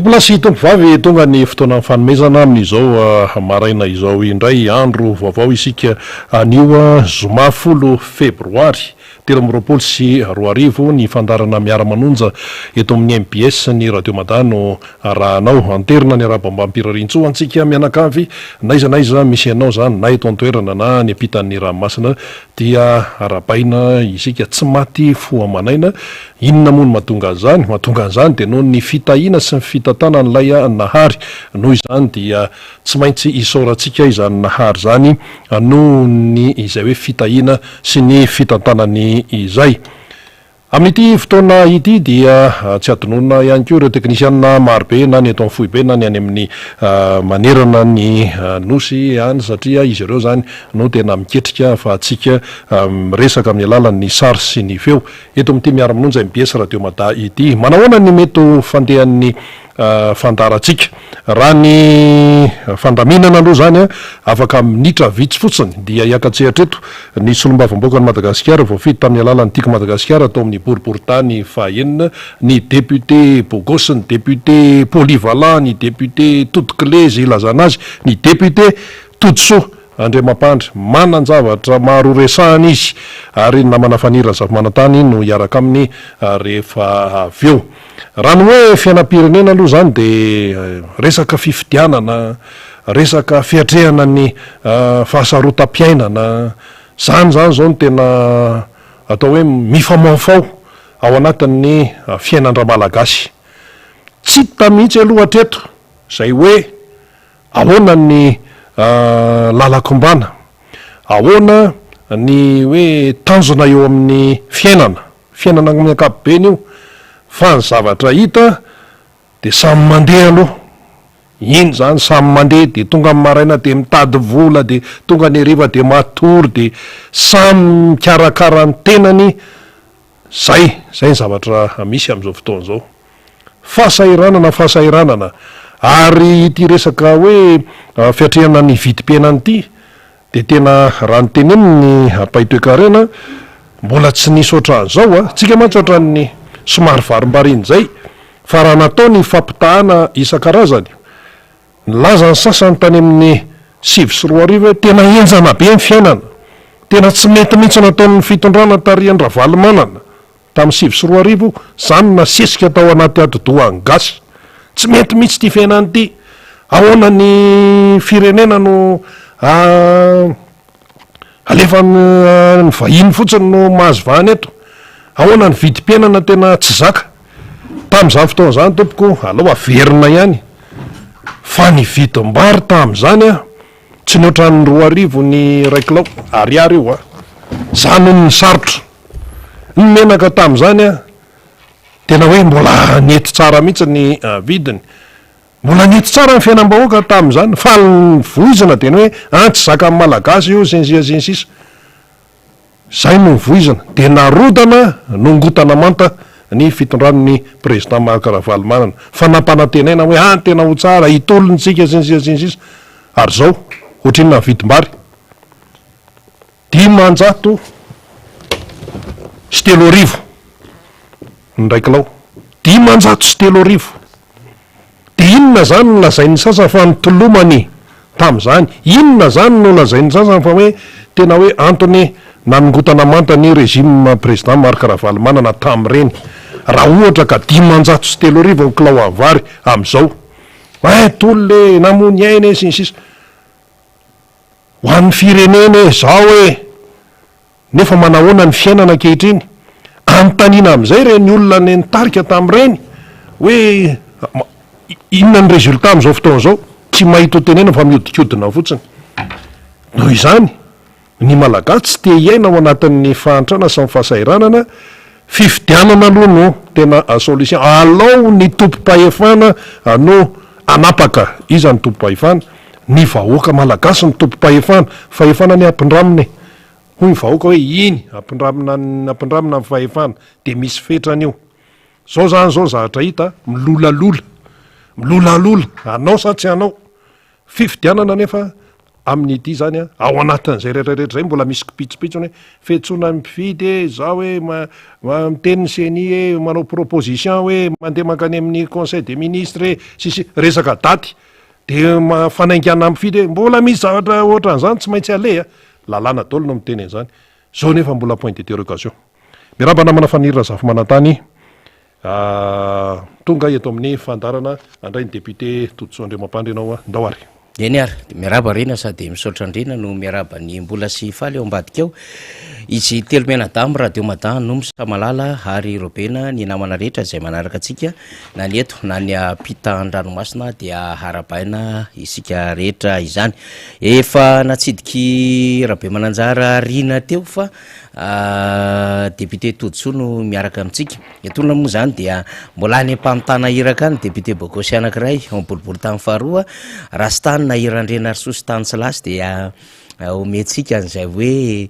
Tompolahy sy tompovavy, tonga ny fotoanan'ny fanomezana amin'izao maraina izao indray. Andro vaovao isika anio zoma folo febroary 2023. Ny fandaharana Miara-manonja eto amin'ny mbs ny Radio Mada no arahanao. Anterina ny arahaba ambam-pirariantsoa antsika mianakavy n'aiza n'aiza misy anao izany na eto an-toerana na any ampitan'ny ranomasina dia arahabaina isika tsy maty fo aman'aina. Inona moa no mahatonga an'izany? Mahatonga an'izany dia noho ny fitahiana sy ny fitantanan'ilay Nahary. Noho izany dia tsy maintsy isaorantsika izany Nahary izany noho ny izay hoe fitahiana sy ny fitantanany izay. Amin'ity fotoana ity dia tsy adinoina ihany koa ireo teknisianina marobe na ny eto amin'ny foibe na ny any amin'ny manerana ny Nosy any satria izy ireo izany no tena miketrika ahafahantsika miresaka amin'ny alalan'ny sary sy ny feo. Eto amin'ity Miara-manonja mbs Radio Mada ity. Manahoana ny mety ho fandehan'ny fandaharantsika? Raha ny fandaminana aloha izany, afaka minitra vitsy fotsiny dia hiaka-tsehatra eto ny solombavambahoakan'i Madagasikara voafidy tamin'ny alalan'ny Tiako Madagasikara tao amin'ny boriborintany fahaenina, ny député Bogos, ny député Polyvalent, ny député Todikle izay ilazana azy, ny député Todisoa. Andriamampandry, manan-javatra maro horesahana izy ary ny namana Faniry Razafimanantany no hiaraka aminy rehefa avy eo. Raha ny hoe fiainam-pirenena aloha izany dia resaka fifidianana, resaka fiatrehana ny fahasarotam-piainana, izany izany izao no tena atao hoe mifamoafao ao anatin'ny fiainan-dRamalagasy. Tsy hita mihitsy aloha hatreto izay hoe Ahoana ny lalan-kombana? Ahoana ny hoe tanjona eo amin'ny fiainana? Fiainana amin'ny ankapobeny io, fa ny zavatra hita dia samy mandeha aloha. Iny izany samy mandeha dia tonga amin'ny maraina dia mitady vola dia tonga ny hariva dia matory dia samy mikarakara ny tenany. Zay, zay ny zavatra misy amin'izao fotoana izao. Fahasahiranana, fahasahiranana. Ary ity resaka hoe fiatrehana ny vidim-piainana ity dia tena raha ny tenenin'ny mpahay toekarena, mbola tsy nisy ohatran'izao a! Tsika mantsy ohatran'ny somary varimbariana izay, fa raha natao ny fampitahana isan-karazany, Nilaza ny sasany tany amin'ny 2009 hoe tena henjana be ny fiainana, tena tsy mety mihitsy nataon'ny fitondrana tarihan-dRavalomanana tamin'ny 2009, izany no nasesika tao anaty atidohan'ny gasy. Tsy mety mihitsy ity fiainana ity, ahoana ny firenena no Alefa ny vahiny fotsiny no mahazo vahana eto. Ahoana ny vidim-piainana tena tsy zaka. Tamin'izany fotoana izany tompoko, aleo averina ihany fa ny vidim-bary tamin'izany an, tsy nihoatra ny 2000 ny iray kilao, ariary io an. Izany hono ny sarotra. Ny menaka tamin'izany an, tena hoe mbola nety tsara mihitsy ny vidiny. Mbola nety tsara ny fiainam-bahoaka tamin'izany fa ny voizina dia ny hoe an tsy zakan'ny Malagasy io sy ny sisa sy ny sisa. Izay no voizina. Dia narodana, nongotana manta ny fitondran'ny Président Marc Ravalomanana. Fa nampanantenaina hoe an tena ho tsara, hitolona isika sy ny sisa sy ny sisa. Ary izao, ohatrinona ny vidim-bary? 305 ny iray kilao. 305! Dia inona izany no lazain'ny sasany fa nitolomany tamin'izany? Inona izany no lazain'ny sasany fa hoe tena hoe antony nanongotana manta ny régime président Marc Ravalomanana tamin'ireny? Raha ohatra ka 305 ny kilao an'ny vary amin'izao. Hein, tolona e, namoy aina e, sy ny sisa. Ho an'ny firenena e, zao e! Nefa manahoana ny fiainana ankehitriny? Anontaniana amin'izay ireny olona nitarika tamin'ireny hoe inona ny résultat amin'izao fotoana izao? Tsy mahita ho tenenina fa mihodinkodina fotsiny. Noho izany, ny Malagasy tsy te hiaina ao anatin'ny fahantrana sy ny fahasahiranana, fifidianana aloha no tena solution. Alao ny tompom-pahefana no hanapaka. Iza no tompom-pahefana? Ny vahoaka Malagasy no tompom-pahefana. Fahefana anie ampindramina e. Hoy ny vahoaka hoe iny ampindramina ampindramina ny fahefana dia misy fetrany io. Zao zany zao ny zavatra hita, milolalola, milolalola, hanao sa tsy hanao. Fifidianana anefa. Amin'ity izany an, ao anatin'izay rehetra rehetra izay mbola misy kipitsopitsony hoe fiantsoana ny mpifidy e, izao hoe miteny ny ceni e, manao proposition hoe mandeha mankany amin'ny conseil des ministres e, sy sy resaka daty de fanaingana mpifidy hoe mbola misy zavatra ohatran'izany tsy maintsy aleha, lalàna daholo no miteny an'izany, izao nefa mbola point d'interrogation. Miarahaba namana Faniry Razafimanantany. Tonga eto amin'ny fandaharana handray ny député Todisoa Andriamampandry ianao, ndao ary. Eny ary, dia miarahaba Rina sady misaotra an-dRina no miarahaba an'i Mbola sy Faly ao ambadika ao. Izy telo mianadahy amin'ny Radio Mada, Noms, Malala ary Robena, ny namana rehetra izay manaraka antsika na ny eto na ny ampitan-dranomasina dia harabaina isika rehetra izany. Efa natsidik'i Rabemananjara Rina teo fa Député Todisoa no miaraka amintsika. Etoana moa izany dia mbola any am-panontana iraka any député bogosy anankiray ao amin'ny boriborintany faharoa, Rastany na i Randrianarisoa sy Tantsilasy dia omentsika an'izay hoe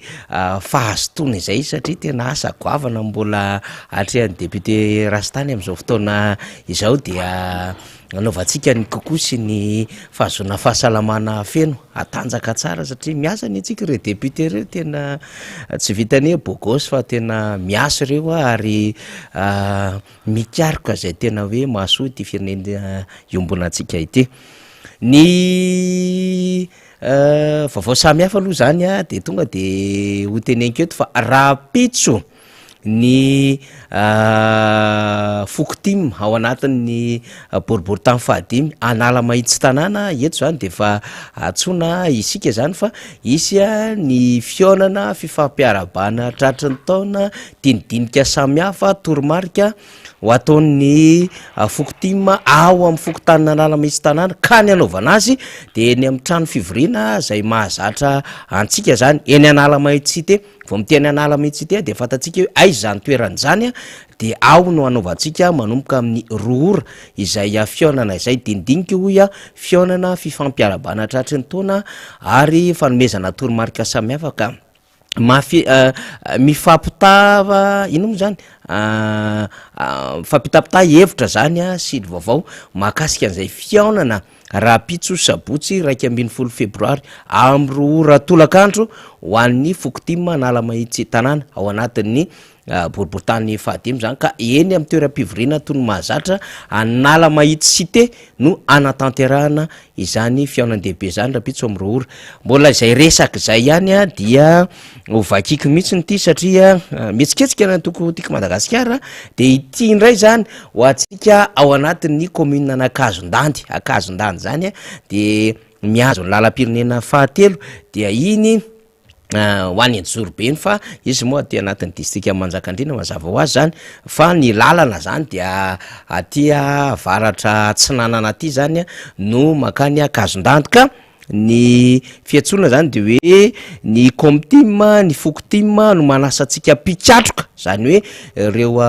fahazotoana izay satria tena asa goavana mbola atrehan'ny député Rastany amin'izao fotoana izao dia anaovantsika ny kokoa sy ny fahazoana fahasalamana feno, hatanjaka tsara satria miasa anie tsika ireo député ireo tena tsy vitan'ny hoe beau gosse fa tena miasa ireo ary mikaroka izay tena hoe mahasoa ity firenena iombonantsika ity. Ny vaovao samihafa aloha zany a de tonga de ho teneniko eto fa rahampitso ny foko tim ao anatin'ny boriborintany fahadimy Analamahitsy tanàna eto zany de efa antsoina isika zany fa hisy ny fihaonana fifampiarahabana tratry ny taona, dinidinika samihafa, toromarika ho ataon'ny foko tim ao amin'ny fokontanin'Analamahitsy tanàna ka ny anaovana azy de eny amin'ny trano fivoriana izay mahazatra antsika zany eny Analamahitsy cité. Vao miteny an'ala mihitsy ity dia fantatsika hoe aiza izany toerana izany dia ao no hanaovantsika manomboka amin'ny roa ora izay fihaonana izay. Dinidinika hoy aho, fihaonana fifampiarahabana tratry ny taona ary fanomezana toromarika samihafa ka mafy mifampitaha inona moa izany mifampitapitaha hevitra izany sy ny vaovao mahakasika an'izay fihaonana Rahampitso sabotsy 11 febroary amin'ny roa ora tolakandro ho an'ny foko tim Analamahitsy tanàna ao anatin'ny boriborintany fahadimy izany ka eny amin'ny toeram-pivoriana toy ny mahazatra Analamahitsy cité no hanatanterahana izany fihaonan-dehibe izany rahampitso amin'ny roa ora. Mbola izay resaka izay ihany dia ho vakiko mihitsy ity satria mihetsiketsika ny antoko Tiako Madagasikara dia ity indray izany ho antsika ao anatin'ny commune an'Ankazondandy, Ankazondandy izany dia mihazo ny lalam-pirenena fahatelo dia iny ho any Anjozorobe iny fa izy moa aty anatin'ny distrikan'i Manjakandriana mazava ho azy zany fa ny lalana zany dia aty avaratra atsinanana aty zany no mankany Ankazondandy ka Ny fiantsoana zany de hoe ny Comtim, ny foko tim no manasa antsika mpikatroka, zany hoe ireo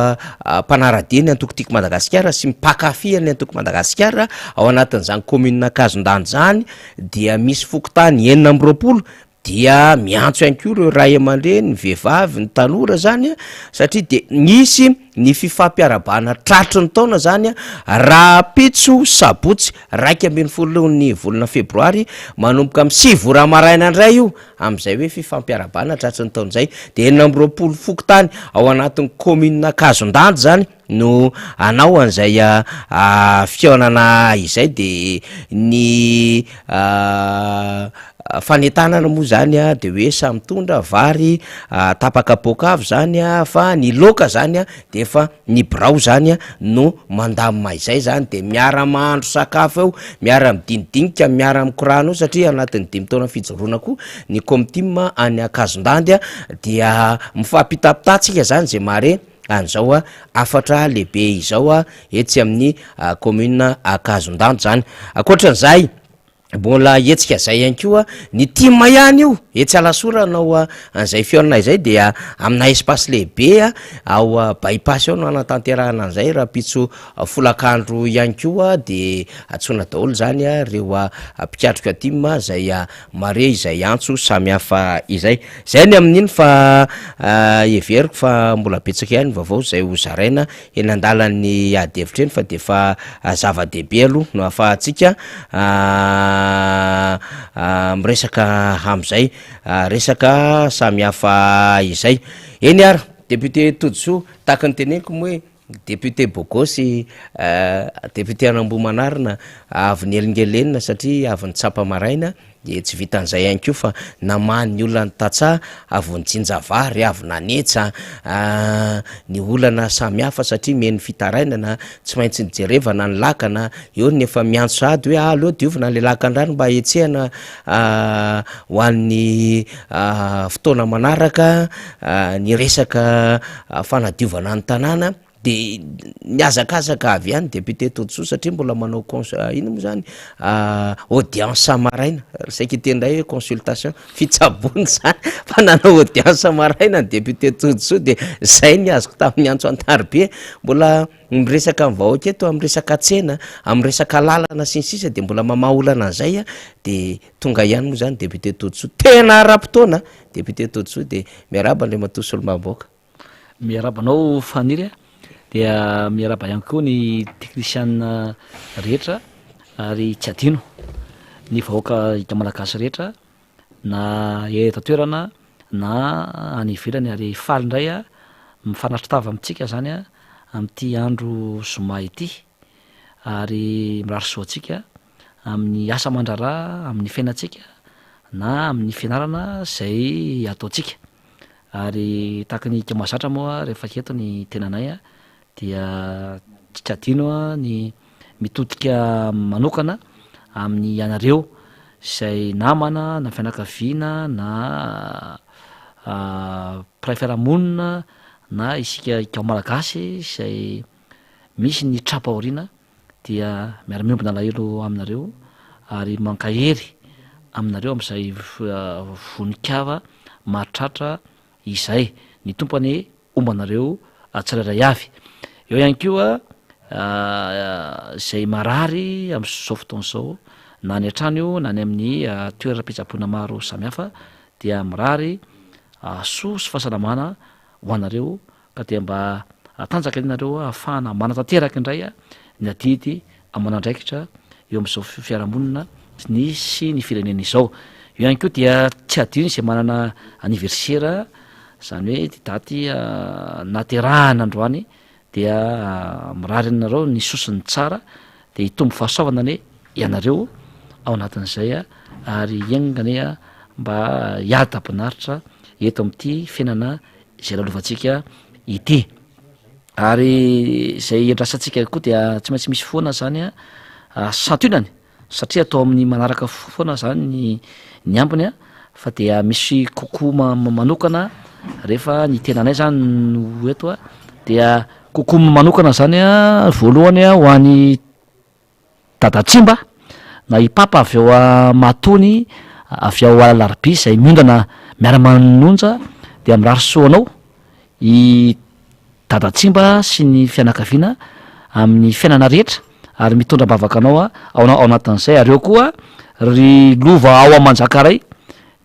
mpanara-dia ny antoko Tiako Madagasikara sy mpankafy ny antoko Madagasikara ao anatin'izany commune Ankazondandy zany dia misy fokontany 26 dia miantso ihany koa ireo ray aman-dreny, ny vehivavy, ny tanora zany satria de nisy ny fifampiarahabana tratry ny taona zany rahampitso sabotsy 11 ny volana febroary manomboka amin'ny sivy ora maraina indray io amin'izay hoe fifampiarahabana tratry ny taona izay de 26 fokontany ao anatin'ny commune Ankazondandy zany no hanao an'izay fihaonana izay de ny fanentanana moa zany a de hoe samy mitondra vary tapa-kapoaka avy zany a fa ny laoka zany a de efa ny birao zany a no mandamina izay zany de miara-mahandro sakafo eo, miara-midinidinika, miara-mikorana eo satria anatin'ny dimy taona fijoroana koa ny Comtim any Ankazondandy a dia mifampitapitaha tsika zany zay mahare an'izao hafatra lehibe izao etsy amin'ny commune Ankazondandy zany. Ankoatran'izay, mbola hetsika zay ihany koa ny tim ihany io etsy Alasora hanao an'izay fihaonana izay dia amina espace lehibe ao by pass ao no hanatanterahana an'izay rahampitso folakandro ihany koa de antsoina daholo zany ireo mpikatroka tim izay Mare izay antso samihafa izay. Izay ny amin'iny fa heveriko fa mbola betsaka ihany ny vaovao izay ho zaraina eny andalan'ny ady hevitra eny fa dia efa zava-dehibe aloha no ahafahantsika. miresaka amin'izay resaka samihafa izay. Eny ary député Todisoa, tahaka ny teneniko moa hoe député bogosy, député an'Ambohimanarina avy nihelingelenina satria avy nitsapa maraina Dia tsy vitan'izay ihany koa fa namaha ny olan'ny tantsaha avy nijinja vary, avy nanetsa ny olana samihafa satria meno fitarainana, tsy maintsy nijerevana ny lakana, eo ny efa miantso sahady hoe aleo diovina ilay lakan-drano mba hetsehana ho an'ny fotoana manaraka ny resaka fanadiovana ny tanàna. De nihazakazaka avy any député Todisoa satria mbola manao cons- inona moa zany audience maraina, saika hiteny indray hoe consultation, fitsaboana zany fa nanao audience maraina ny député Todisoa de zay ny azoko tamin'ny antso an-tariby, mbola miresaka amin'ny vahoaka eto amin'ny resaka tsena, amin'ny resaka lalana sy ny sisa de mbola mamaha olana an'izay a, de tonga ihany moa zany député Todisoa, tena ara-potoana député Todisoa de miarahaba Andriamatoa Solombavambahoaka. Miarahaba anao Faniry a, dia miarahaba ihany koa ny teknisianina rehetra ary tsy adino ny vahoaka hita malagasy rehetra na eto an-toerana na any ivelany ary faly indray aho mifanatri-tava amintsika zany a amin'ity andro zoma ity ary mirary soa antsika amin'ny asa aman-draharaha amin'ny fiainantsika na amin'ny fianarana izay ataontsika. Ary tahaka ny hika mahazatra moa rehefa eto ny tenanay dia tsy adino ny mitodika manokana amin'ny ianareo izay namana na fianakaviana na mpiray fiarahamonina na isika hika malagasy izay misy ny tra-pahoriana dia miara-miombona alahelo aminareo ary mankahery aminareo amin'izay vonin-kava mahatratra izay. Ny Tompo anie homba anareo tsirairay avy. Eo ihany koa izay marary amin'izao fotoana izao, na any an-trano io na any amin'ny toeram-pitsaboana maro samihafa dia mirary soa sy fahasalamana ho anareo Ka dia mba hatanjaka anie nareo ahafahana manatanteraka indray ny adidy aman'andraikitra eo amin'izao fiarahamonina ny sy ny firenena izao. Eo ihany koa dia tsy adino izay manana anniversaire, izany hoe daty nahaterahana androany dia mirary anareo ny soa sy ny tsara dia hitombo fahasoavana anie ianareo ao anatin'izay ary enga anie mba hiadam-pinaritra eto amin'ity fiainana izay lalovantsika ity. Ary izay iandrasantsika koa dia tsy maintsy misy foana zany a santionany satria atao amin'ny manaraka foana zany ny ny ambiny a fa dia misy kokoa manokana rehefa ny tenanay zany no eto a dia kokoa manokana zany a voalohany a ho an'i Dadatsimba na i Papa avy ao Mahatony avy ao Alarobia izay miondana miara-manonja dia mirary soa anao i Dadatsimba sy ny fianakaviana amin'ny fiainana rehetra ary mitondra am-bavaka anao ao ao anatin'izay ary eo koa ry lova ao Manjakaray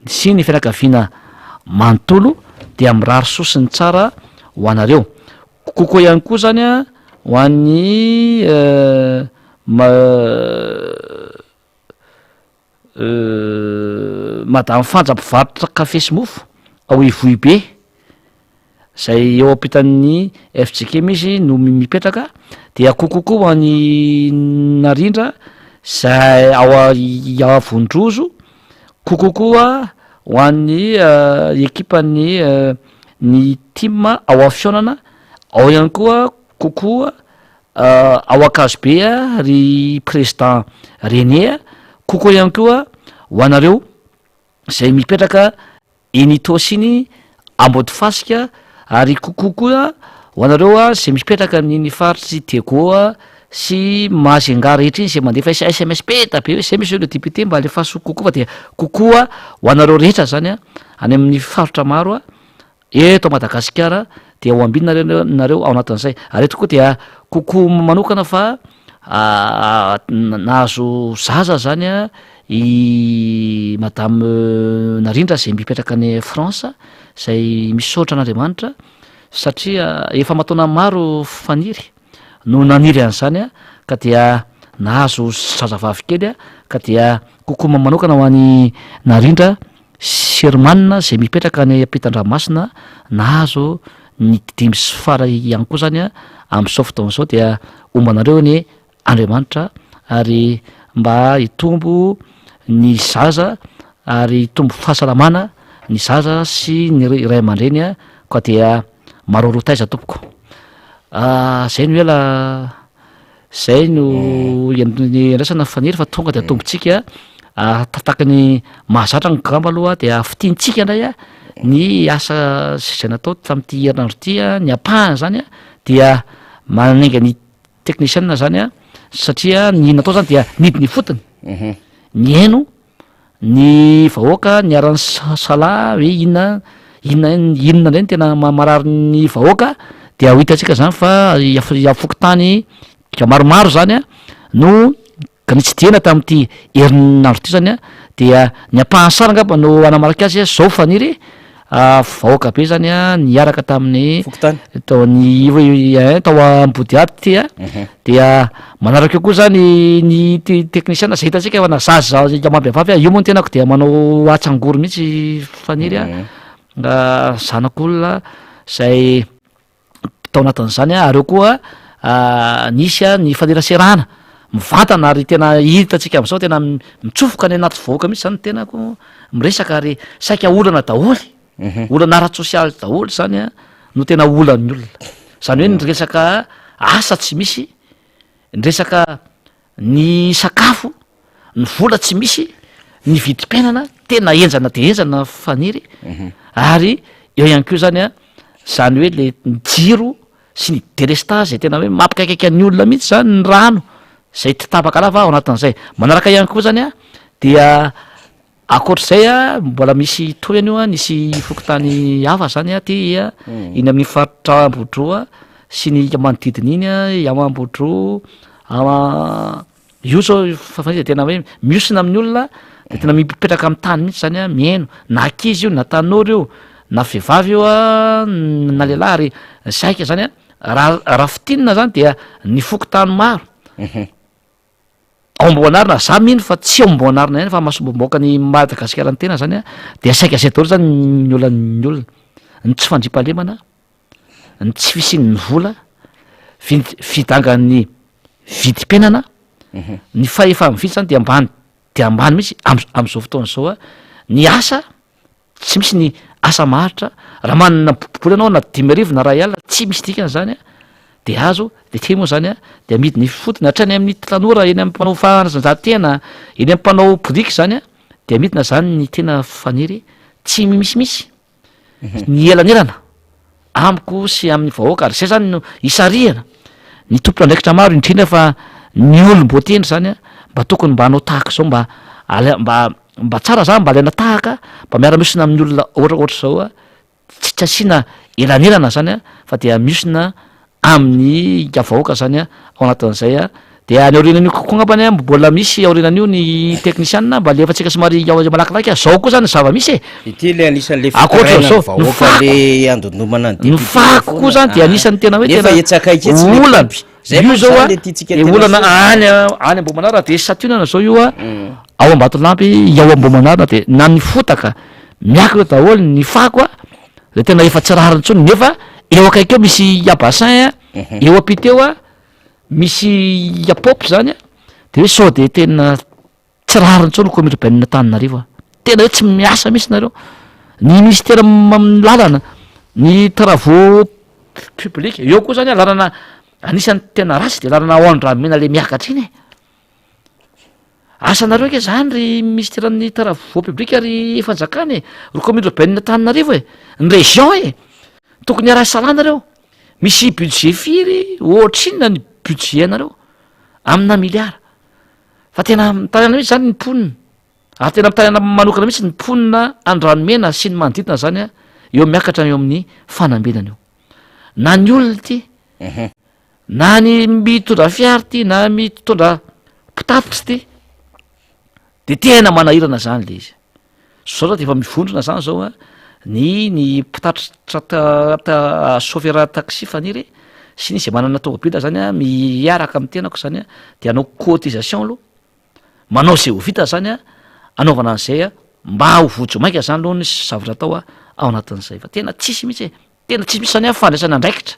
sy ny fianakaviana manontolo dia mirary soa sy ny tsara ho anareo. Kokoa ihany koa zany a ho an'ny Madame Fanja mpivarotra kafe sy mofo ao Ivohibe zay eo ampitan'ny fjkm izy no mipetraka dia kokoa koa ho an'i Narindra zay ao Avondrozo, kokoa koa ho an'ny ekipan'ny ny tim ao Afiaonana, ao ihany koa kokoa ao Ankazobe ry président René a, kokoa ihany koa ho anareo zay mipetraka eny Itaosy iny Ambodifasika ary kokoa koa ho anareo zay mipetraka amin'iny faritr'i Diego sy Majunga rehetra iny zay mandefa sms be da be hoe zay monsieur le député mba alefaso kokoa fa dia kokoa ho anareo rehetra zany a any amin'ny faritra maro a eto Madagasikara dia ho ambinina nareo ao anatin'izay ary eto koa dia kokoa manokana fa nahazo zaza zany a i madame Narindra zay mipetraka any France zay misaotra an'Andriamanitra satria efa aman-taona maro faniry no naniry an'izany ka dia nahazo zazavavy kely ka dia. Coucou manokana ho an'i Narindra Sherman izay mipetraka any ampitan-dranomasina nahazo ny dimy sy fara ihany koa zany amin'izao fotoana izao dia homba anareo anie Andriamanitra ary mba hitombo ny zaza ary hitombo fahasalamana ny zaza sy ny ray aman-dreny ka dia maroroa taiza tompoko. Zay no ela Zay no iandrasana faniry fa tonga de atombontsika tahaka ny mahazatra angamba aloha dia fintintsika indray a ny asa zay natao tamin'ity herinandro ity a, ny ampahany zany a dia manainga ny technician zany a satria ny natao zany dia nidina ifotony nihaino Ny vahoaka niara-nisalahy hoe inona inona inona indray no tena maha-marary ny vahoaka dia ho hitantsika zany fa fokontany maromaro zany a no nitsidihana tamin'ity herinandro ity zany a, dia ny ampahany sary angamba no hanamarika azy zao Faniry Vahoaka be zany a niaraka tamin'ny Fokontany. tao ny ein tao Ambodihady ty a, dia manaraka eo koa zany ny te- teknisiana zay hitantsika fa na zaza amam-behivavy a, io moa ny tenako dia manao atsangory mihitsy Faniry a, zanak'olona zay tao anatin'izany ary eo koa nisy ny faneraserana mivantana ary tena hitantsika amin'izao tena mitsofoka any anaty vahoaka mihitsy zany ny tenako miresaka ary saika olana daholo, olana ara-tsosialy daholo zany an no tena olan'ny olona, zany hoe ny resaka asa tsy misy, ny resaka ny sakafo, ny vola tsy misy, ny vidim-piainana tena henjana dia henjana Faniry, ary eo ihany koa zany an, zany hoe le ny jiro sy ny delestazy zay tena hoe mampikaikaika ny olona mihitsy zany, ny rano zay tsy tapaka lava ao anatin'izay. Manaraka ihany koa zany an, dia ankoatr'izay an, mbola misy tohiny io an, nisy fokontany hafa zany an aty an, iny amin'ny faritra Ambodroa sy ny manodidina iny an, Ambodroa, Io zao fa izy tena hoe mihosina amin'ny olona de tena mipetraka amin'ny tany mihitsy zany a, mihaino, na ankizy io na tanora io na vehivavy io a na lehilahy ary saika zany a raha raha fintinina zany dia ny fokontany maro ao Amboanarina, za mino fa tsy ao Amboanarina ihany fa masombom-bahoaka ny Madagasikara ny tena zany a de saika zay daholo zany ny olan'ny olona, ny tsy fandriampahalemana. ny tsy fisian'ny vola, vind- fidangan'ny vidim-piainana, ny fahefa-mividy zany de ambany de ambany mihitsy am- am'zao fotoana zao a, ny asa tsy misy ny asa maharitra, raha manana vola ianao na 5000 na 1000 tsy misy dikany zany a, de azo de teo moa zany a de amidiny ifotony hatrany amin'ny tanora eny amin'ny mpanao fanatanjahantena, eny amin'ny mpanao biriky zany a, de amidina zany ny tena faniry tsy misimisy. ny elanelana amiko sy amin'ny vahoaka ary zay zany no isarihana ny tompon'andraikitra maro indrindra fa ny olom-boatendry zany a mba tokony mba hanao tahaka izao mba ala- mba mba tsara zany mba alaina tahaka mba miara-miosona amin'ny olona ohatra ohatr'izao a tsy tsy asiana elanelana zany a fa dia miosona amin'ny vahoaka zany a ao anatin'izay a, de any aorianan'io kokoa angambany a mbola misy aorianan'io ny teknisianina mba alefantsika somary malakilaky a, zao koa zany ny zava-misy e! Ity le anisan'le Ankoatra fitarainan'ny zao, ny vahoaka fako, le andondomana ny ny député fako koa foana zany de aa anisan'ny tena hoe nefa tena etsy akaiky etsy le olana, biby, zay io manko zao zany a le tiantsika de tena olana aseho. any any Ambohimanarina de santionana zao io a, ao Ambatolampy, ao Ambohimanarina de na ny fotaka miakatra daholo ny fako a, Zay tena efa tsy rariny intsony nefa eo akaiky eo misy ya bassin a, eo ampita eo a misy ya paopy zany a, de hoe sao de tena tsy rariny intsony commune urbaine Antananarivo a, tena hoe tsy miasa mihitsy nareo, ny ministera amin'ny lalana, ny travaux publics, eo koa zany a lalana anisan'ny tena ratsy de lalana ao Andranomena le miakatra iny e. Asanareo ange zany ry minisiteran'ny travaux publics ry fanjakana e, ry commune urbaine Antananarivo e, ny région e, tokony hiaraha-hisalahy nareo, misy budget firy, ohatrinona ny budget anareo amina milliard, fa tena mitaraina mihitsy zany ny mponina, ary tena mitaraina manokana mihitsy ny mponina Andranomena sy ny manodidina zany a, eo miakatra eo amin'ny fanambenana eo, na ny olona ity, Na ny mitondra fiara ity na mitondra mpitatitra ity de tena manahirana zany le izy, zao zao de efa mivondrona zany zao a ny ny mpitatitra ta- ta- sôfera taxi faniry sy ny zay manana tômôbila zany a miaraka amin'ny tenako zany a de hanao cotisation aloha, manao zay ho vita zany a. anaovana an'izay mba ho vojo maika zany aloha ny zavatra atao ao anatin'izay fa tena tsisy mihitsy e, tena tsisy mihitsy zany fandraisana andraikitra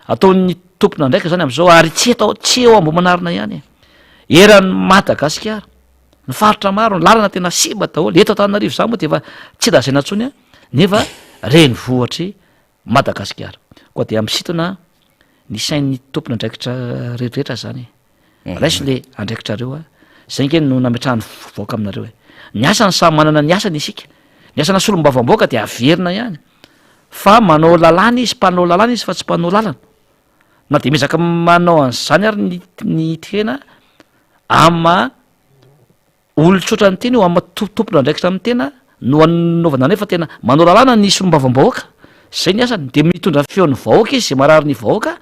ataon'ny tompon'andraikitra zany am'izao ary tsy eto tsy eo Ambohimanarina ihany e, eran'i Madagasikara, ny faritra maro ny lalana tena simba daholo, eto Antananarivo zany moa de efa tsy lazaina intsony nefa renivohitr'i Madagasikara. Koa dia misintona ny sain'ny tompon'andraikitra rehetrarehetra zany e. Raiso le andraikitrareo a. Zay nge no nametrahan'ny vahoaka aminareo e. Ny asany samy manana ny asany isika. Ny asana solombavambahoaka dia averina ihany. Fa manao lalàna izy, mpanao lalàna izy fa tsy mpanao lalana. Na dia miezaka manao an'izany ary ny ny tena amin'ny maha Olon-tsotra ny tena io amin'ny maha tompon'andraikitra amin'ny tena no anaovana nefa tena manao lalàna ny solombavambahoaka, zay ny asany, de mitondra ny feon'ny vahoaka izy zay marary ny vahoaka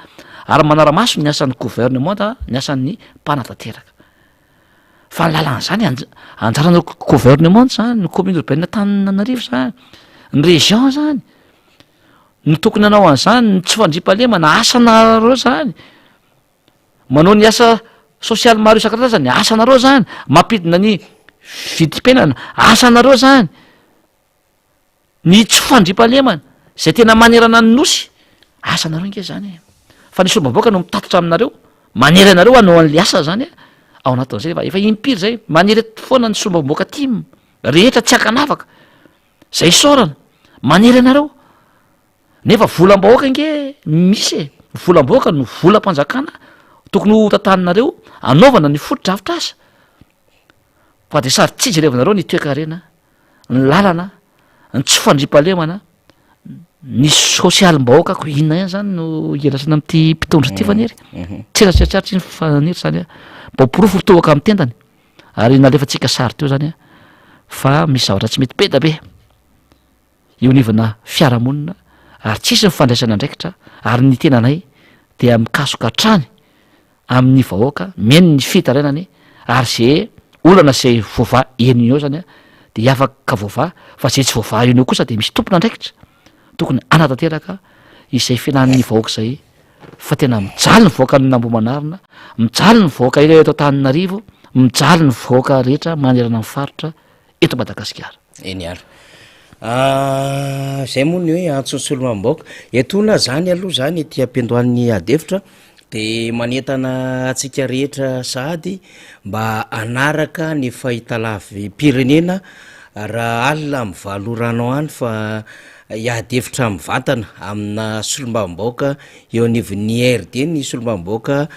ary manara-maso ny asan'ny gouvernement ny asan'ny mpanatanteraka. Fa ny lalàna zany anjaran'ny gouvernement zany, ny commune urbaine Antananarivo zany, ny région zany no tokony hanao an'zany, ny tsy fandriampahalemana asanareo zany. Manao ny asa sosialy maro isan-karazany, asanareo zany, mampidina ny vidim-piainana, asanareo zany, ny tsy fandriampahalemana zay tena manerana ny nosy, asanareo nge zany e, fa ny solombavambahoaka no mitatitra aminareo, manery anareo hanao an'le asa zany ao anatin'izay, fa efa impiry zay, manery foana ny solombavambahoaka tim rehetra tsy ankanavaka, zay isaorana, manery anareo. Nefa volam-bahoaka ange misy e, volam-bahoaka no volam-panjakana tokony ho tantaninareo anaovana ny fotodrafitrasa fa de sady tsy jerevanareo ny toekarena, ny lalana, ny tsy fandriampahalemana, ny sosialim-bahoaka ko inona ihany zany no iandrasana amin'ity mpitondra ity Faniry? Tsy eritreritreritry iny Faniry zany a, mba ho porofo ry tohaka amin'ny tendany ary nalefantsika sary teo zany a fa misy zavatra tsy mety be da be. eo anivona fiarahamonina ary tsisy ny fandraisana andraikitra ary ny tenanay dia mikasoka hatrany amin'ny vahoaka mihaino ny fitarainany ary ze olana zay voavaha eny eo zany a de afaka voavaha fa zay tsy voavaha eny eo kosa de misy tompon'andraikitra tokony hanatanteraka izay filan'ny vahoaka izay fa tena mijaly ny vahoaka an'Ambohimanarina, mijaly ny vahoaka eto Antananarivo, mijaly ny vahoaka rehetra manerana ny faritra eto Madagasikara. Eny ary. Zay moa ny hoe antson'ny solombavambahoaka. Etoana zany aloha zany ety am-piandohan'ny ady hevitra de manentana antsika rehetra sahady mba hanaraka ny fahitalavi-pirenena raha alina amin'ny valo ora any ho any fa hiady hevitra mivantana amina solombavambahoaka eo anivon'ny IRD ny solombavambahoaka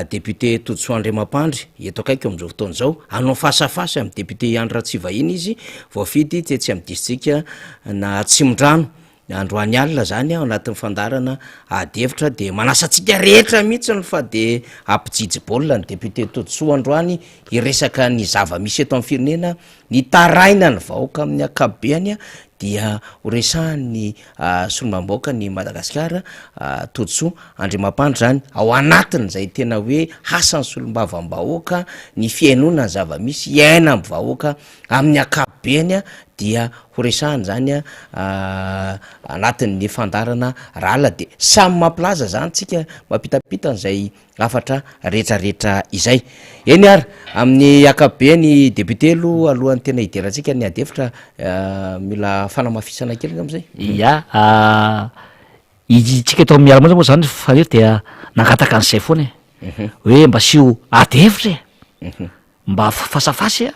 député Todisoa Andriamampandry eto akaiky amin'izao fotoana izao. Hanao face à face amin'ny député Andry Ratsivahiny izy, voafidy tetsy amin'ny distrika na Atsimondrano. Androany alina izany ao anatin'ny fandaharana ady hevitra dia manasa antsika rehetra mihitsy fa dia hampijijy baolina ny député Todisoa androany hiresaka ny zava-misy eto amin'ny firenena Nitaraina ny vahoaka amin'ny ankapobeany dia ho resahan'ny solombavambahoaka ny Madagasikara Todisoa Andriamampandry izany ao anatin'izay tena hoe hasan'ny solombavambahoaka ny fihainoana ny zava-misy iainan'ny vahoaka amin'ny ankapobeany dia ho resahana izany anatin'ny fandaharana rahalina dia samy mampilaza izany tsika mampitampita an'izay hafatra retraretra izay. Eny ary, amin'ny ankapobeny député aloha alohan'ny tena hidirantsika ny ady hevitra mila fanamafisana kely angamba zay. Ya, isika eto amin'ny Miara-monina moa zany Faniry dia nangataka an'izay foana e, hoe mba asio ady hevitra e, mba fasafasa e,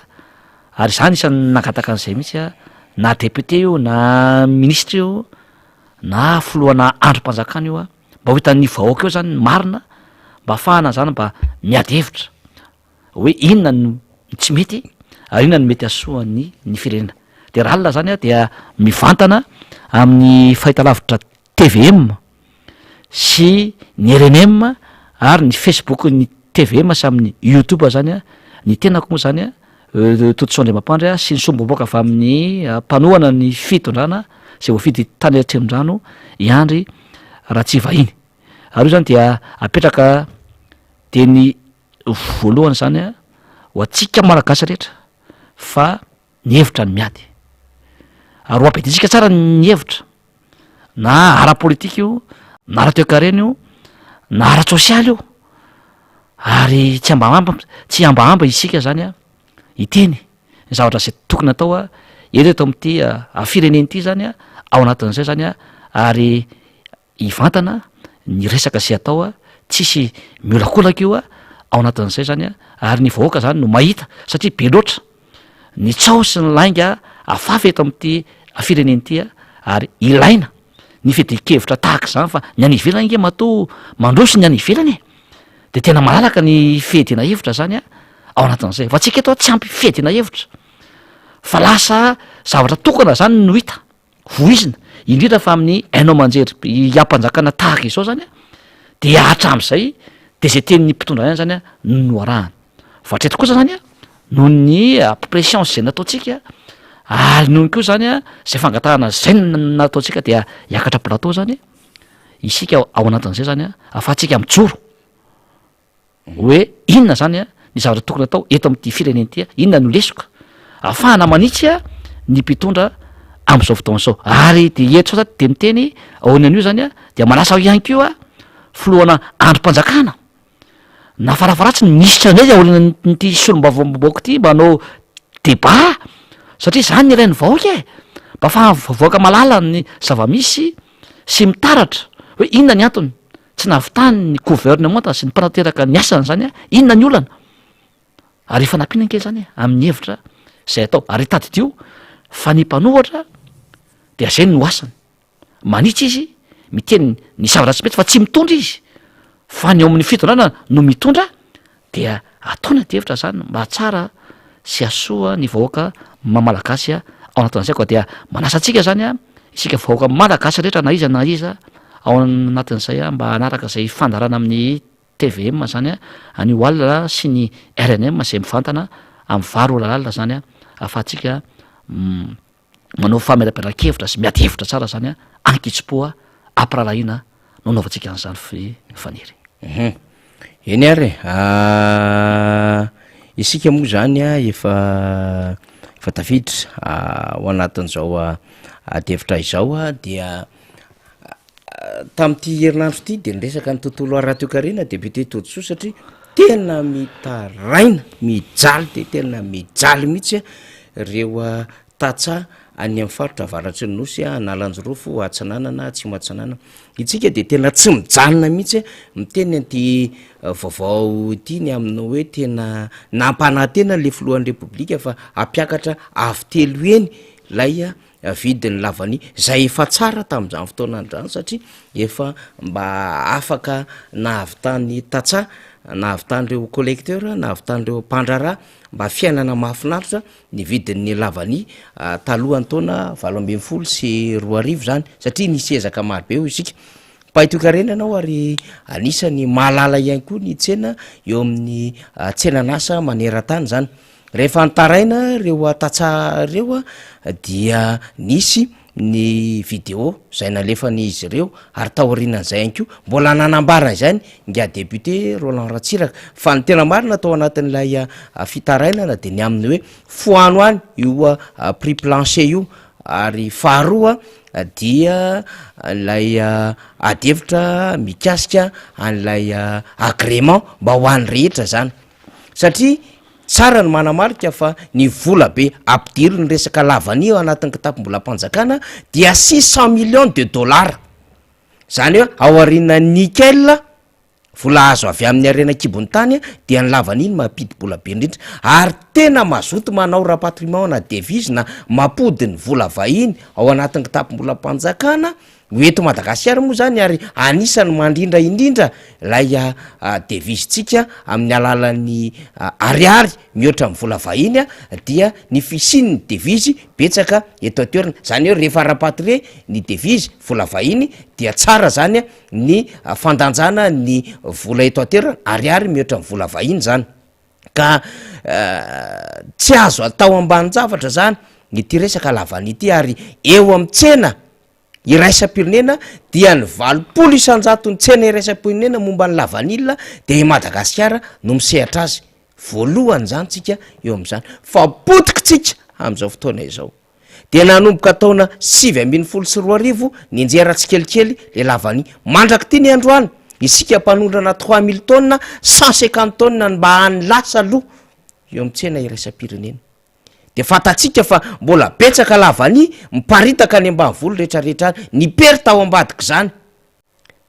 ary za anisan'ny nangataka an'izay mihitsy a, na député io na ministra io na filohana andrim-panjakana io a, Mba ho hitan'ny vahoaka eo zany ny marina, mba ahafahana zany mba miady hevitra hoe inona no tsy mety ary inona no mety hahasoa ny ny firenena. De raha alina zany dia mivantana amin'ny fahitalavitra tvm sy ny rnm ary ny facebook ny tvm sy amin'ny youtube zany ny tenako moa zany Todisoa Andriamampandry sy ny solombavambahoaka avy amin'ny mpanohana ny fitondrana izay voafidy tany Atsimondrano i Andry Ratsivahiny. Ary io izany dia apetraka dia ny voalohany izany ho antsika Malagasy rehetra fa ny hevitra no miady. Ary ho ampidintsika tsara ny hevitra na ara-politika io na ara-toekarena io na ara-tsosialy io ary tsy hambahamba tsy hihambahamba isika zany a hiteny ny ny zavatra izay tokony atao eto eto amin'ity firenena ity zany ao anatin'izay zany ary hivantana ny resaka izay atao tsisy miolakolaka io ao anatin'izay zany ary ny vahoaka zany no mahita satria be loatra ny tsaho sy ny lainga afafy eto amin'ity firenena ity ary ilaina ny fiadian-kevitra tahaka izany fa ny any ivelany ange matoa mandroso ny any ivelany e de tena malalaka ny fiadiana hevitra zany ao anatin'izay fa tsika eto tsy ampy fiadiana hevitra fa lasa zavatra tokana zany no hita voizina, indrindra fa amin'ny haino aman-jery hiam-panjakana tahaka izao zany a, dia hatramin'izay de zay tenin'ny mpitondra ihany zany a no arahana, fa hatreto kosa zany a noho ny pression zay nataontsika ary noho ny koa zany a zay fangatahana zay nataontsika dia hiakatra plateau zany isika ao anatin'izay zany a ahafahantsika mijoro. Hoe inona zany ny zavatra tokony atao eto amin'ity firenena ity, inona no lesoka ahafahana manitsy ny mpitondra amin'izao fotoana izao. Ary dia eto zao de miteny aorianan'io zany dia manasa ihany koa filohana andrim-panjakana na farafaharatsiny minisitra indray aorianan'ity solombavambahoaka ity mba hanao débat satria zany ny ilain'ny vahoaka e, mba ahafahan'ny vahoaka mahalala ny zava-misy sy mitaratra hoe inona ny antony. Tsy nahavitany ny gouvernementa sy ny mpanatanteraka ny asany zany a, inona ny olana? Ary ifanampiana ange zany e, amin'ny hevitra zay atao, ary tadidio fa ny mpanohatra dia zay no asany, manitsy izy, miteny ny zavatra tsy mety fa tsy mitondra izy, fa ny ao amin'ny fitondrana no mitondra dia atao ny adihevitra zany mba hahatsara sy hahasoa ny vahoaka maha-malagasy ao anatin'izay koa dia manasa antsika zany a isika vahoaka malagasy rehetra na iza na iza ao anatin'izay a mba hanaraka izay fandaharana amin'ny tvm zany a anio alina sy ny rnm izay mivantana amin'ny valo ora alina zany a ahafahantsika manao famelabelaran-kevitra sy miady hevitra tsara zany a ankitsim-po a ampirahalahiana no anaovantsika an'izany fy Faniry. Hum. Eny ary e. Isika moa zany a efa efa tafiditra ao anatin'izao ady hevitra izao a dia tamin'ity herinandro ity de niresaka ny tontolo ara-toekarena député Todisoa satria tena mitaraina, mijaly de tena mijaly mihitsy reo tantsaha any amin'ny faritra avaratry ny nosy, Analanjirofo, Atsinanana, Atsimo Atsinanana. Itsika dia tena tsy mijanona mihitsy miteny an'ity vaovao ity ny amin'ny hoe tena nampanantena le filohan'ny repoblika fa hampiakatra avo telo heny ilay vidin'ny lavania izay efa tsara tamin'izany fotoana izany satria efa mba afaka nahavitan'ny tantsaha, nahavitan'ireo collecteur, nahavitan'ireo mpandraharaha mba fiainana mahafinaritra ny vidin'ny lavania talohan'ny taona 2018 izany satria nisy ezaka maro be hoy isika. Mpahay toekarena ianao ary anisan'ny mahalala ihany koa ny tsena eo amin'ny tsenan'asa maneran-tany izany. Rehefa nitaraina ireo tantsaha ireo dia nisy ny video izay nalefan'izy ireo ary taorianan'izay ihany koa mbola nanambara izany ingahy député Roland Ratsiraka fa ny tena marina tao anatin'ilay fitarainana dia ny amin'ny hoe foano any io prix plancher io ary faharoa dia ilay ady hevitra mikasika an'ilay agrément mba ho an'ny rehetra zany satria Tsara ny manamarika fa ny vola be ampidirin'ny resaka lavania ao anatin'ny kitapom-bolam-panjakana dia 600 millions de dollars. Izany hoe aorianan'ny nickel, vola azo avy amin'ny harena an-kibon'ny tany, dia ny lavania no mampidi-bola be indrindra. Ary tena mazoto manao rapatriement na devise na mampody ny vola vahiny ao anatin'ny kitapom-bolam-panjakana Ho eto Madagasikara moa izany ary anisan'ny mandrindra indrindra ilay devise-ntsika amin'ny alalan'ny ariary mihoatra amin'ny vola vahiny dia ny fisian'ny devise betsaka eto an-toerana. Izany hoe rehefa rapatrier ny devise, vola vahiny, dia tsara izany ny fandanjana ny vola eto an-toerana, ariary mihoatra amin'ny vola vahiny izany. Ka tsy azo atao ambanin-javatra izany ity resaka lavania ity ary eo amin'ny tsena iraisam-pirenena dia ny 80 isan-jaton'ny tsena iraisam-pirenena momba ny lavanila dia i Madagasikara no misehatra azy. Voalohany izany tsika eo amin'izany. Fa potika tsika amin'izao fotoana izao. Dia nanomboka taona 2019 nianjera tsikelikely le lavania. Mandrak'ity ny androany, isika mpanondrana 3000 tonnes, 150 tonnes ny mba any lasa aloha eo amin'ny tsena iraisam-pirenena. De fantatsika fa mbola betsaka lavania miparitaka any ambanivolo retraretra any, ny perte ao ambadik'izany.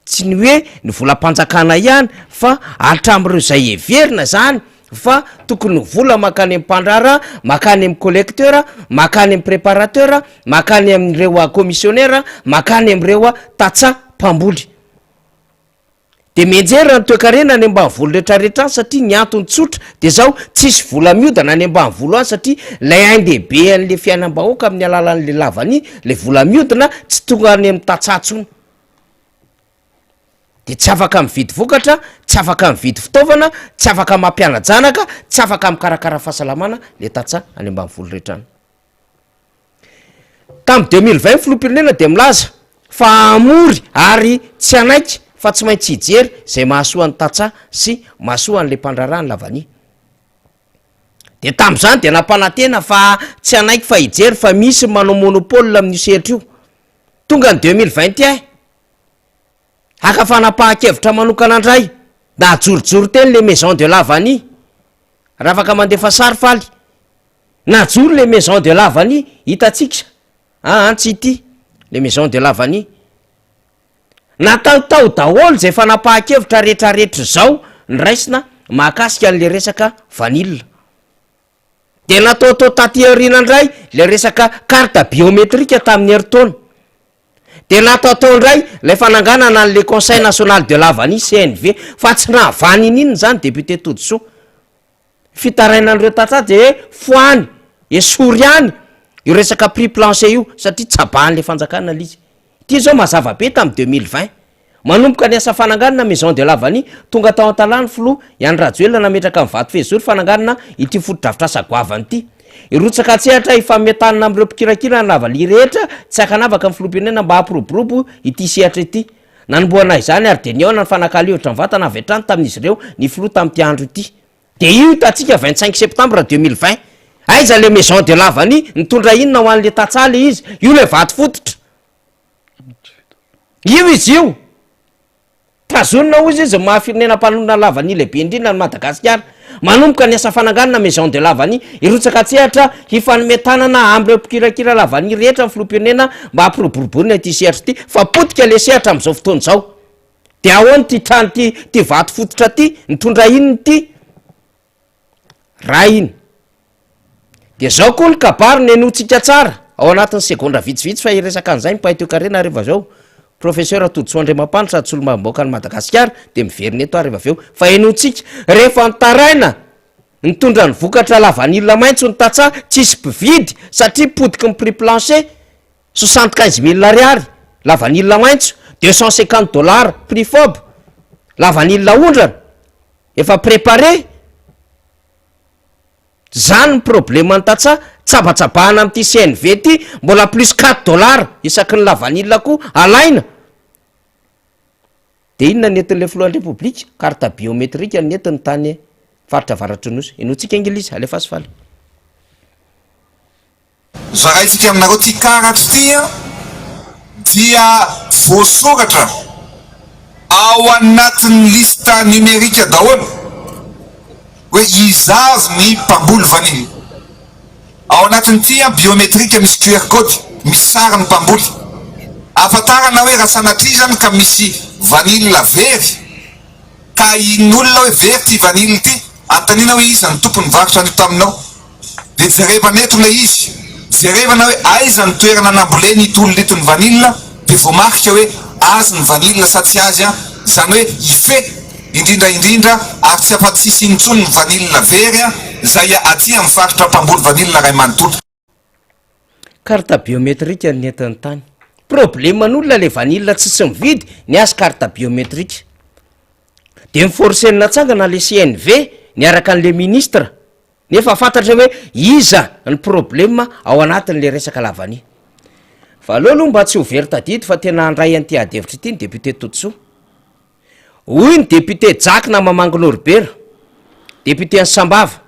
Tsy ny hoe ny volam-panjakana ihany fa hatramin'ireo izay heverina izany fa tokony ho vola mankany amin'ny mpandraharaha, mankany amin'ny collecteur, mankany amin'ny préparateur, mankany amin'ireo commissionnaire, mankany amin'ireo tantsaha mpamboly. Dia mianjera ny toekarena any ambanivolo retraretra any satria ny antony tsotra dia zao, tsisy vola miodana any ambanivolo any satria ilay ain-dehibe an'le fiainam-bahoaka amin'ny alalan'le lavania, le vola miodina tsy tonga any amin'ny tantsaha tsony. Dia tsy afaka mividy vokatra, tsy afaka mividy fitaovana, tsy afaka mampiana-janaka, tsy afaka mikarakara fahasalamana le tantsaha any ambanivolo rehetra any. Tamin'ny 2020 ny filoham-pirenena dia milaza fa hamory ary tsy hanaiky fa tsy maintsy hijery izay mahasoa ny tantsaha sy mahasoa an'ilay mpandraharaha ny lavania. Dia tamin'izany dia nampanantena fa tsy hanaiky fa hijery fa misy manao monopole amin'io sehatra io. Tonga ny 2021, haka fanapahan-kevitra manokana indray, najorojoro teny le maison de la vanille, raha afaka mandefa sary faly. Najoro le maison de la vanille, hitantsika, aa tsy ity, le maison de la vanille. Natao tao daholo izay fanapahan-kevitra retraretra izao noraisina mahakasika an'le resaka vanille. Dia nataotao taty aoriana indray ilay resaka carte biométrique tamin'ny herintaona. Dia nataotao indray ilay fananganana an'ilay Conseil national de la vanille, CNV, fa tsy nahavaha niniana izany député Todisoa. Fitarainan'ireo tantsaha dia hoe foany, esory any io resaka prix plancher io satria tsabahan'ilay fanjakana ilay izy. Ity izao mazava be tamin'ny 2020. Manomboka ny asa fananganana Maison de la Vanille, tonga tao Antalaha ny filoha i Andry Rajoelina nametraka ny vato fehizoro fananganana ity fotodrafitrasa goavana ity. Hirotsaka an-tsehatra hifanome tanana amin'ireo mpikirakira ny lavanila rehetra tsy ankanavaka ny filoham-pirenena mba hampiroborobo ity sehatra ity. Nanombohana izany ary dia nihaona nifanakalo hevitra mivantana avy hatrany tamin'izy ireo ny filoha tamin'ity andro ity. Dia io hitantsika 25 septembre 2020. Aiza le Maison de la Vanille? Nitondra inona ho an'le tantsaha le izy? Io le vato fototra. Io izy io. Tazonina hozy izy ny maha firenena mpanonona lavanille lehibe indrindra an'i Madagasikara. Manomboka ny asa fananganana Maison de la Vanille. Hirotsaka an-tsehatra hifanome tanana amin'ireo mpikirakira lavanille rehetra ny filoham-pirenena mba hampiroboroboana ity sehatra ity fa potika le sehatra amin'izao fotoana izao. Dia ahoana ity trano ity, ity vato fototra ity? Nitondra inona ity? Raha iny. Dia zao koa ny kabary nenotsika tsara ao anatin'ny segondra vitsivitsy fa hiresaka an'izay ny mpahay toekarena rehefa avy eo. Professeur Todisoa Andriamampandry sady solombavambahoakan'i Madagasikara dia miverina eto aho rehefa avy eo. Fa henotsika, rehefa nitaraina nitondra ny vokatra lavanila maitso ny tantsaha, tsisy mpividy satria potiky ny prix plancher, 75 000 ariary, lavanila maitso, 250 dollars prix fob, lavanila aondrana, efa préparé. Zany ny problème ny tantsaha, tsabatsabahana amin'ity CNV ty, mbola plus quatre dollars isaky ny lavanila koa alaina. De inona ny entin'le filohan'ny repoblika? Carte biométrique no nentiny tany faritra avaratry ny nosy. Henointsika ange ilay izy, alefaso faly. Zaraintsika aminareo ity karatra ity dia voasoratra ao anatin'ny liste numérique daholo hoe iza avy ny mpamboly vanille. Ao anatin'ity biométrique misy QR code, misy sarin'ny mpamboly. Ahafantarana hoe raha sanatria izany ka misy vanille very ka ahian'olona hoe very ity vanille ity, anontaniana hoe iza no tompony nivarotra an'io taminao. Dia jerevana eto ilay izy, jerevana hoe aiza ny toerana namboleny ito olona ito ny vanille, dia voamarika hoe azy ny vanille sa tsy azy an, izany hoe hifehy indrindra indrindra ary tsy afa-tsisy intsony ny vanille very an, izay aty amin'ny faritra mpamboly vanille iray manontolo. Carte biométrique ny nentin'ny tany. Problème n'olona le vanille tsisy mividy, ny azy carte biométrique. De ni-forcer-ny natsangana le CNV niaraka an'le ministre. Nefa fantatra hoe iza ny problème ao anatin'le resaka lavania. Fa aleo aloha mba tsy ho very tadidy fa tena handray an'ity ady hevitra ity ny député Todisoa. Hoy ny député Jack Namamangy Norbert, député an'i Sambava,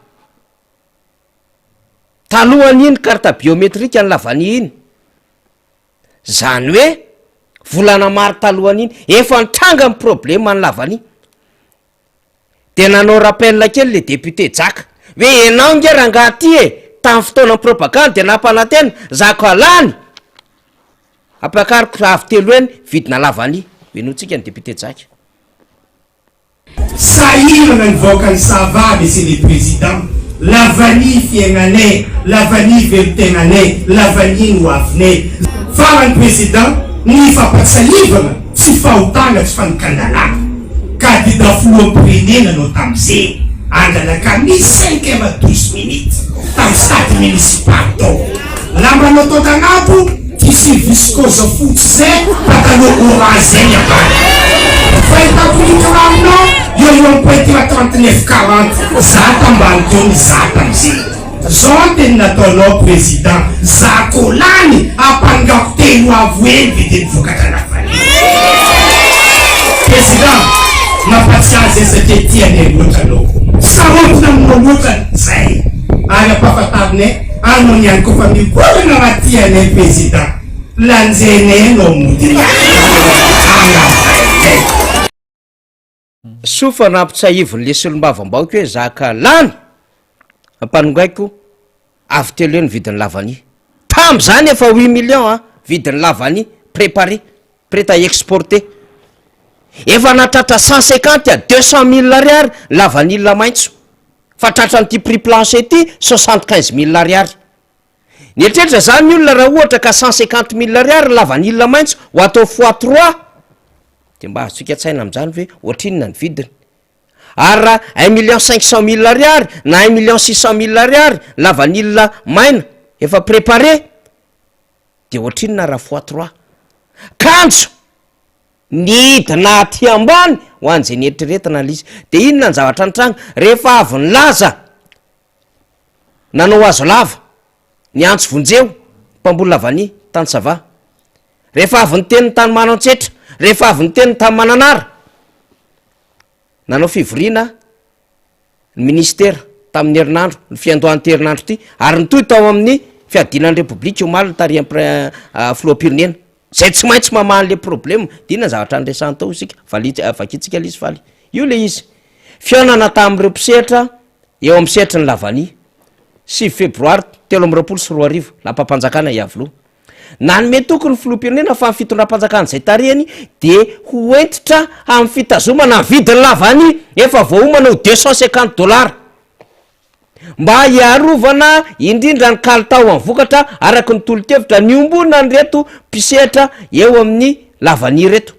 talohan'iny carte biométrique an'i lavania iny, zany hoe volana maro talohan'iny, efa nitranga ny problème an'i lavania. Dia nanao rappel kely le député Jaka hoe enao nge rangaha ty e! Tamin'ny fotoanan'ny propagandy dia nampanantena, zaka lany! Ampiakariko avo telo heny vidina lavania. Henointsika ny député Jaky. Sahirana ny vahoakan'i Sava Monsieur le Président, la vanille fiaignanay, la vanille velontegnanay, la vanille ny hoavinay. Farany Président, ny fampatsiahivana tsy fahotana tsy fandikan-dalàna. Kandida filoham-pirenena anao tamzegny, angalaka misy cinq heures douze minutes tam stade municipal tao. Lambanao tonga agnabo, tissu viscose fotsy zay, pataloha orange zay ny ambany. Fahitako ny kiraronao eo eo am pointure 39 40, za tambany teo nizaha tamzegny. Zao ny teny nataonao président, za ko lany ampangako telo avo heny vidin'ny vokatra lavanille. Président, mampatsiahy zay satria tianay loatra anao. Sarotiny aminao loatra zay ary ampahafantarinay Anao ihany koa fa mivolagna raha tia anay président lanjainay anao mody agnavainay. Soa fa nampitsahivin'le solombavambahoaka hoe zaka lany ampanongaiko avo telo eo ny vidin'ny lavania. Tam'zany efa huit millions an, vidin'ny lavania préparé, prêt à exporter. Efa nahatratra 150 à 200 mille ariary ny lavanila maitso. Fa tratran'ity prix plancher ity 75 mille ariary. Nieritreritra zany ny olona raha ohatra ka 150 mille ariary ny lavanila maitso ho atao fois trois de mba azontsika an-tsaina amin'izany ve ohatrinona ny vidiny? Ary raha 1 million 500 mille ariary na 1 million 600 mille ariary lavanila maina efa préparé de ohatrinona raha fois trois? Kanjo nidina aty ambany ho an'izay nieritreretina ilay izy. De inona ny zavatra nitranga? Rehefa avy nilaza nanao hazo lava niantso vonjeo mpamboly lavania tany Sava, rehefa avy niteny ny tany Manantsetra, rehefa avy niteny ny tany Mananara, nanao fivoriana ny minisitera tamin'ny herinandro, ny fiandohan'ity herinandro ity, ary nitohy tao amin'ny fiadiana ny Repoblika omaly notarihan'ny pre- filoham-pirenena, izay tsy maintsy mamaha an'ilay problema. Dia inona ny zavatra niresahany tao isika? Vali- vakintsika ilay izy faly. Io ilay izy. Fihaonana tamin'ireo mpisehatra eo amin'ny sehatry ny lavania, 9 febroary 2023, lapam-panjakana Iavoloha. Nanome toky ny filoham-pirenena fa ny fitondram-panjakana izay tarihany dia ho hentitra amin'ny fitazomana ny vidin'ny lavania efa voaomana ho 250 dollars mba hiarovana indrindra ny kalitao amin'ny vokatra araka ny tolo-kevitra niombonan'ireto mpisehatra eo amin'ny lavania ireto.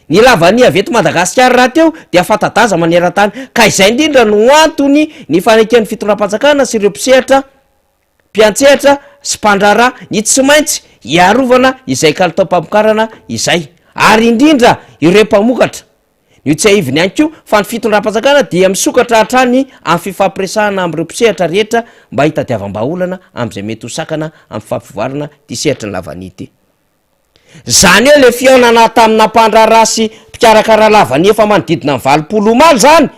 Ny lavania avy eto Madagasikara rahateo dia fanta-daza maneran-tany ka izay indrindra no antony nifaneken'ny fitondram-panjakana sy ireo mpisehatra mpiantsehatra sy mpandraharaha ny tsy maintsy hiarovana izay kalitaom-pamokarana izay, ary indrindra ireo mpamokatra. Notsiahiviny ihany koa fa ny fitondram-panjakana dia misokatra hatrany amin'ny fifampiresahana amin'ireo mpisehatra rehetra mba hitadiavam-bahaolana amin'izay mety ho sakana amin'ny fampivoarana ity sehatry ny lavania ity. Izany hoe ilay fihaonana tamina mpandraharaha sy mpikarakara lavania efa manodidina ny 80 omaly izany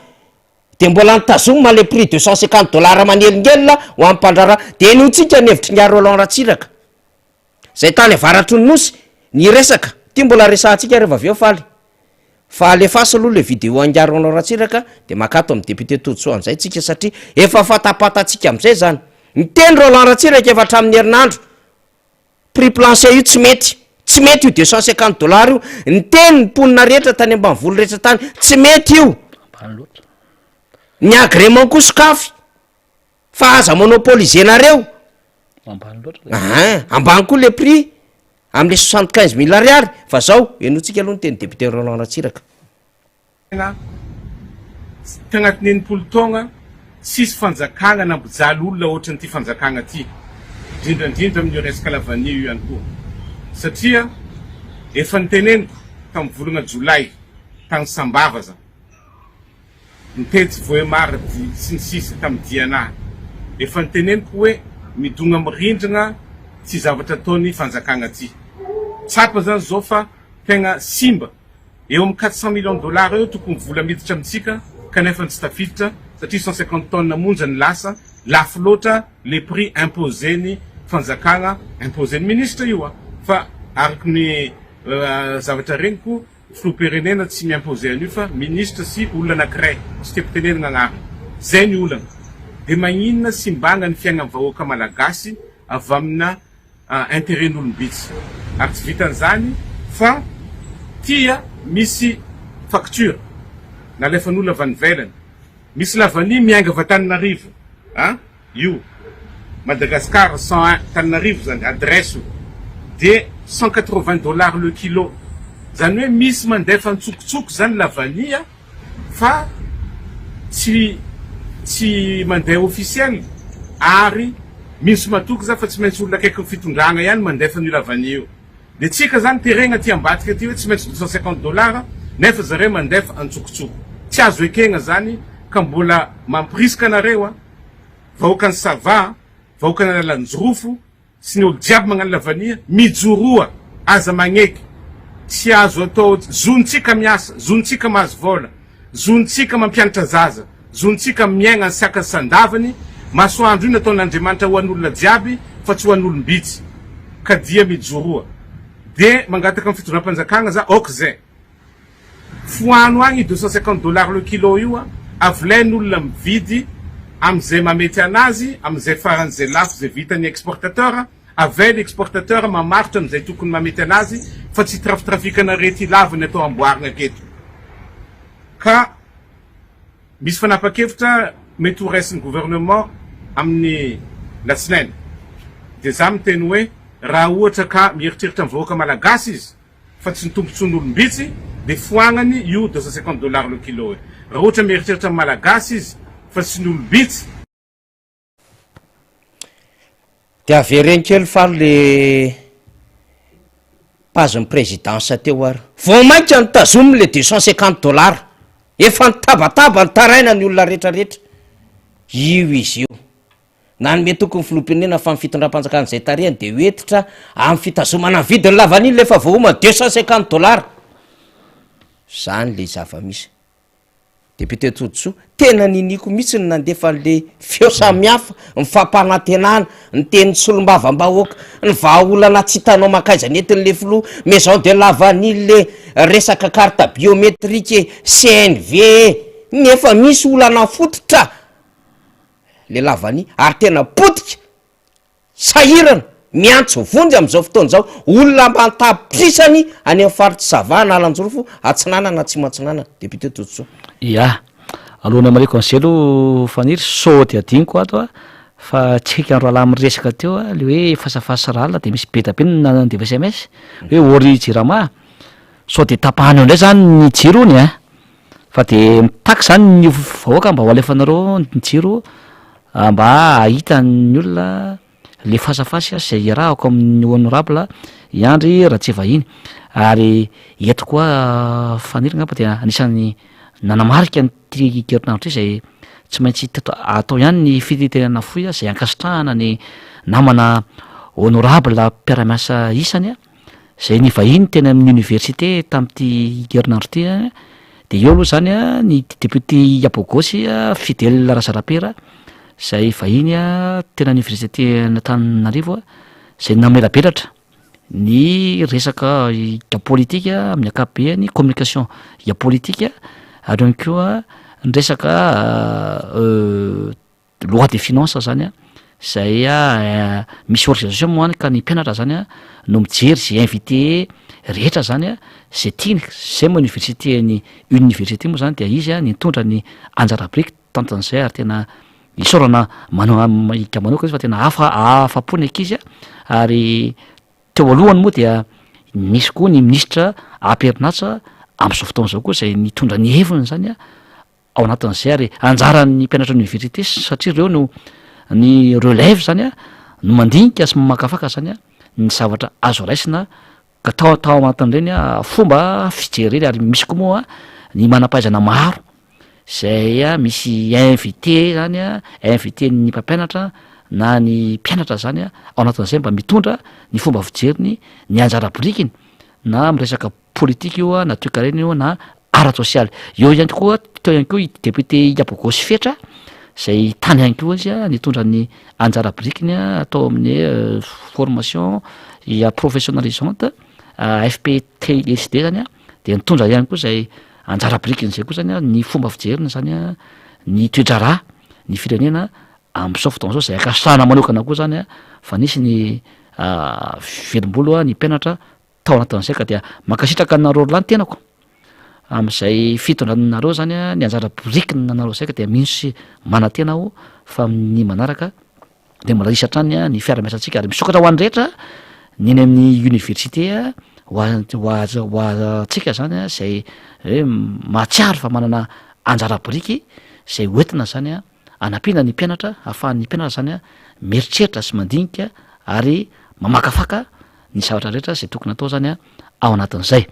Dia mbola nitazomina le prix 250 dollars manelingelina ho an'ny mpandraharaha. Dia henointsika ny hevitry Ingahy Roland Ratsiraka izay tany avaratry ny Nosy niresaka. Ity mbola resahantsika rehefa avy eo Faly. Fa alefaso aloha le vidéo an'Ingahy Roland Ratsiraka dia makato amin'ny député Todisoa amin'izay tsika satria efa fantapantatsika amin'izay izany. Niteny Roland Ratsiraka efa hatramin'ny herinandro. Prix plancher io tsy mety. Tsy mety io 250 dollars io. Niteny ny mponina rehetra tany ambanivolo rehetra tany, tsy mety io. Ambany loatra. Ny agrément koa sokafy fa aza monopoliser-nareo. Ambany loatra le. Ahin, ambany koa le prix am'le 75 000 ariary fa zao, henointsika aloha ny teny député Roland Ratsiraka. Tena tagnatin'ny 60 taogna tsisy fanjakagna nampijaly olona ohatran'ity fanjakagna ty, indrindra indrindra amin'io resaka lavanille io ihany koa satria efa niteneniko tamin'ny volagna jolay tagny Sambava za nitety Vohemar sy ny sisa tamin'ny dianahy efa niteneniko hoe midogna amin'ny rindrigna ty zavatra ataon'ny fanjakagna ty, tsapa zany zao fa tegna simba. Eo amin'ny 400 millions dollars eo tokony vola miditra amintsika kanefa tsy tafiditra satria 150 tonnes monja ny lasa, lafo loatra le prix imposé ny fanjakana, imposé ny ministre io a! Fa araka ny zavatra regniko filoham-pirenena tsy mi-imposer an'io fa ministre sy olona anakiray, tsy tiako tenenina agnarany. Zay ny olana. De magninona simbagna ny fiaignan'ny vahoaka malagasy avy amina intérêt n'olom-bitsy. Ary tsy vitan'izany fa tia misy facture nalefan'olona avy any ivelany. Misy lavania miainga avy Antananarivo a! Io Madagascar 101 Tananarivo zany adresse io de 180 dollars le kilo. Zany hoe misy mandefa antsokotsoko zany lavania fa tsy tsy mandeha officiel ary mino sy matoky za fa tsy maintsy olona akaikin'ny fitondragna ihany mandefa an'io lavania io. De tsika zany teregna aty ambadika aty hoe tsy maintsy 250 dollars nefa zareo mandefa antsokotsoko. Tsy azo ekegna zany ka mbola mampirisika anareo a, vahoakan'i Sava, vahoakan'Analanjirofo sy ny olo jiaby magnano lavania, mijoroa, aza magneky, tsy azo atao, zontsika miasa, zontsika mahazo vôla, zontsika mampianatra zaza, zontsika miaigna ansiakany sy andavany, masoandro io nataon'Andriamanitra ho an'olona jiaby fa tsy ho an'olom-bitsy, ka dia mijoroa. De mangataka amin'ny fitondram-panjakagna za, ok zay. Foano agny io 250 dollars le kilo io a, avilay ny olona mividy amizay mamety anazy, amizay faran'izay lafo zay vitan'ny exportateur, avela exportateur mamarotra amizay tokony mamety anazy fa tsy trafitrafikana rety lava ny atao amboarina aketo. Ka misy fanapa-kevitra mety ho raisin'ny gouvernement amin'ny latsinainy. Dia za miteny hoe raha ohatra ka mieritreritra ny vahoaka malagasy izy, fa tsy ny tombotsoan'olom-bitsy dia foagnany io 250 dollars le kilo io. Raha ohatra mieritreritra ny Malagasy izy fa tsy ny olom-bitsy. Dia avereno kely faly le page-n'ny présidence teo ary. Vao mainka notazominy le 250 dollars. Efa nitabataba nitaraina ny olona retraretra. Io izy io. Nanome toky ny filoham-pirenena fa ny fitondram-panjakana izay tarihany dia ho hentitra amin'ny fitazomana ny vidin'ny lavanila efa voaomana, 250 dollars. Izany ilay zava-misy. Député Todisoa, tena niniako mihitsy ny nandefa an'ilay feo samihafa, ny fampanantenana, ny tenin'ny solombavambahoaka, ny vahaolana tsy hitanao mankaiza nentin'ilay filoha, maison de la vanille e, resaka carte biométrique e, CNV e, nefa misy olana fototra. le lavania ary tena potika, sahirana, miantso vonjy amin'izao fotoana izao, olona aman-tapitrisany any amin'ny faritr'i Sava, Analanjirofo, Atsinanana, Atsimo Atsinanana. Député Todisoa. Ya, alohan'ny hamaliako an'izay aloha Faniry, sao dia adinoko ato a, fa tsy akaiky an'i rahalahy miresaka teo a, le hoe face à face rahalina dia misy be dia be ny nandefa sms hoe ory jirama, sao dia tapahana eo indray zany ny jiro hono e. Fa de mitaky zany ny vahoaka mba ho alefanareo ny jiro mba hahita ny olona le face à face zay iarahako amin'ny honorable i Andry Ratsivahiny ary eto koa Faniry ngamba dia anisan'ny nanamarika an'ity herinandro ity zay tsy maintsy atao ihany ny fitenenana fohy zay ankasitrahana ny namana honorable mpiara-miasa isany a. Izay nivahiny teny amin'ny oniversite tamin'ity herinandro ity dia eo aloha izany ny député Iabogosy Fidèle Razarapera izay vahiny teny amin'ny oniversite an'Antananarivo izay namelabelatra ny resaka politika amin'ny ankapobeny, communication politika ary ihany koa ny resaka Loi des finances zany a, zay misy organisation moa any ka ny mpianatra zany a no mijery zay invité rehetra zany a, zay tiany, zay moa université ny université moa zany dia izy a nitondra ny anjara biriky tantan'izay ary tena isaorana mano- manokana izy fa tena afa- afa-po ny ankizy a ary teo alohany moa dia nisy koa ny minisitra am-perinasa am'zao fotoana zao koa zay nitondra ny heviny zany a ao anatin'izay ary anjaran'ny mpianatra université satria ireo no ny relève zany a no mandinika sy mamakafaka zany a ny zavatra azo raisina ka tao tao anatin'ireny a fomba fijery ireny ary misy koa moa ny manam-pahaizana maro zay a misy invité zany a invité ny mpampianatra na ny mpianatra zany a ao anatin'izay mba mitondra ny fomba fijeriny ny anjara birikiny na miresaka politika io na toekarena io na ara-tsosialy. Eo ihany koa, teo ihany koa i député Iabogosy Fetra izay tany ihany koa izy nitondra ny anjara birikiny atao amin'ny formation professionnalisante FPTSD zany de nitondra ihany koa izay anjara birikiny zay koa zany ny fomba fijeriny zany ny toe-draharaha ny firenena. amin'izao fotoana izao izay ankasitrahana manokana koa zany a fa nisy ny velom-bolo ny mpianatra tao anatin'izay ka dia mankasitraka anareo roalahy ny tenako amin'izay fitondranareo zany a ny anjara biriky nanareo zay ka dia mino sy manantena aho fa amin'ny manaraka dia mbola hisy hatrany ny fiara-miasantsika ary misokatra ho an'ny rehetra ny eny amin'ny université ho an- ho azy ho antsika zany a zay hoe mahatsiaro fa manana anjara biriky zay hoentina zany a hanampiana ny mpianatra ahafahan'ny mpianatra zany a mieritreritra sy mandinika ary mamakafaka ny zavatra rehetra zay tokony atao zany a ao anatin'izay.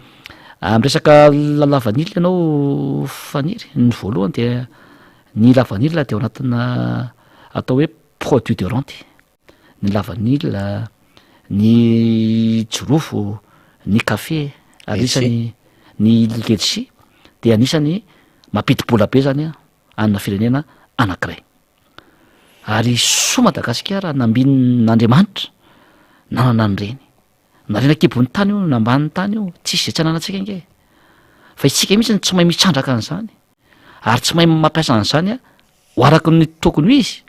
Miresaka lavanila ianao Faniry, ny voalohany dia ny lavanila dia ao anatina atao hoe produit de rente, ny lavanila, ny jirofo, ny kafe, anisany ny letchi dia anisany mampidi-bola be zany a anina firenena anakiray. Ary soa Madagasikara nambinin' Andriamanitra nanana an'ireny. Na reny an-kibon'ny tany io na ambanin'ny tany io, tsisy izay tsy ananantsika ange e. Fa isika mihitsy no tsy mahay mitrandraka an'izany, ary tsy mahay mampiasa an'izany ho araka ny tokony ho izy,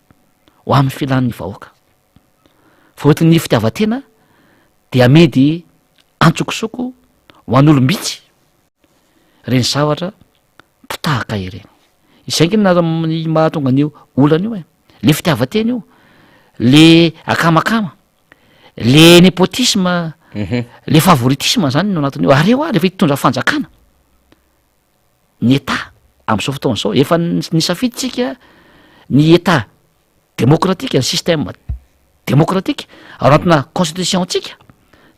ho amin'ny filan'ny vahoaka. Fa hoentin'ny fitiavan-tena dia amidy an-tsokosoko ho an'olom-bitsy ireny zavatra mpitahaka ireny. Izay ange no mahatonga an'io olana io e. Le fitiavan-tena io, le akamakama, le népotisme, le favoritisme zany no anatin'io. Ary eo ah rehefa hitondra fanjakana, ny Etat am'zao fotoana zao, efa nisafidy tsika ny Etat démocratique, ny système démocratique ao anatina constitution tsika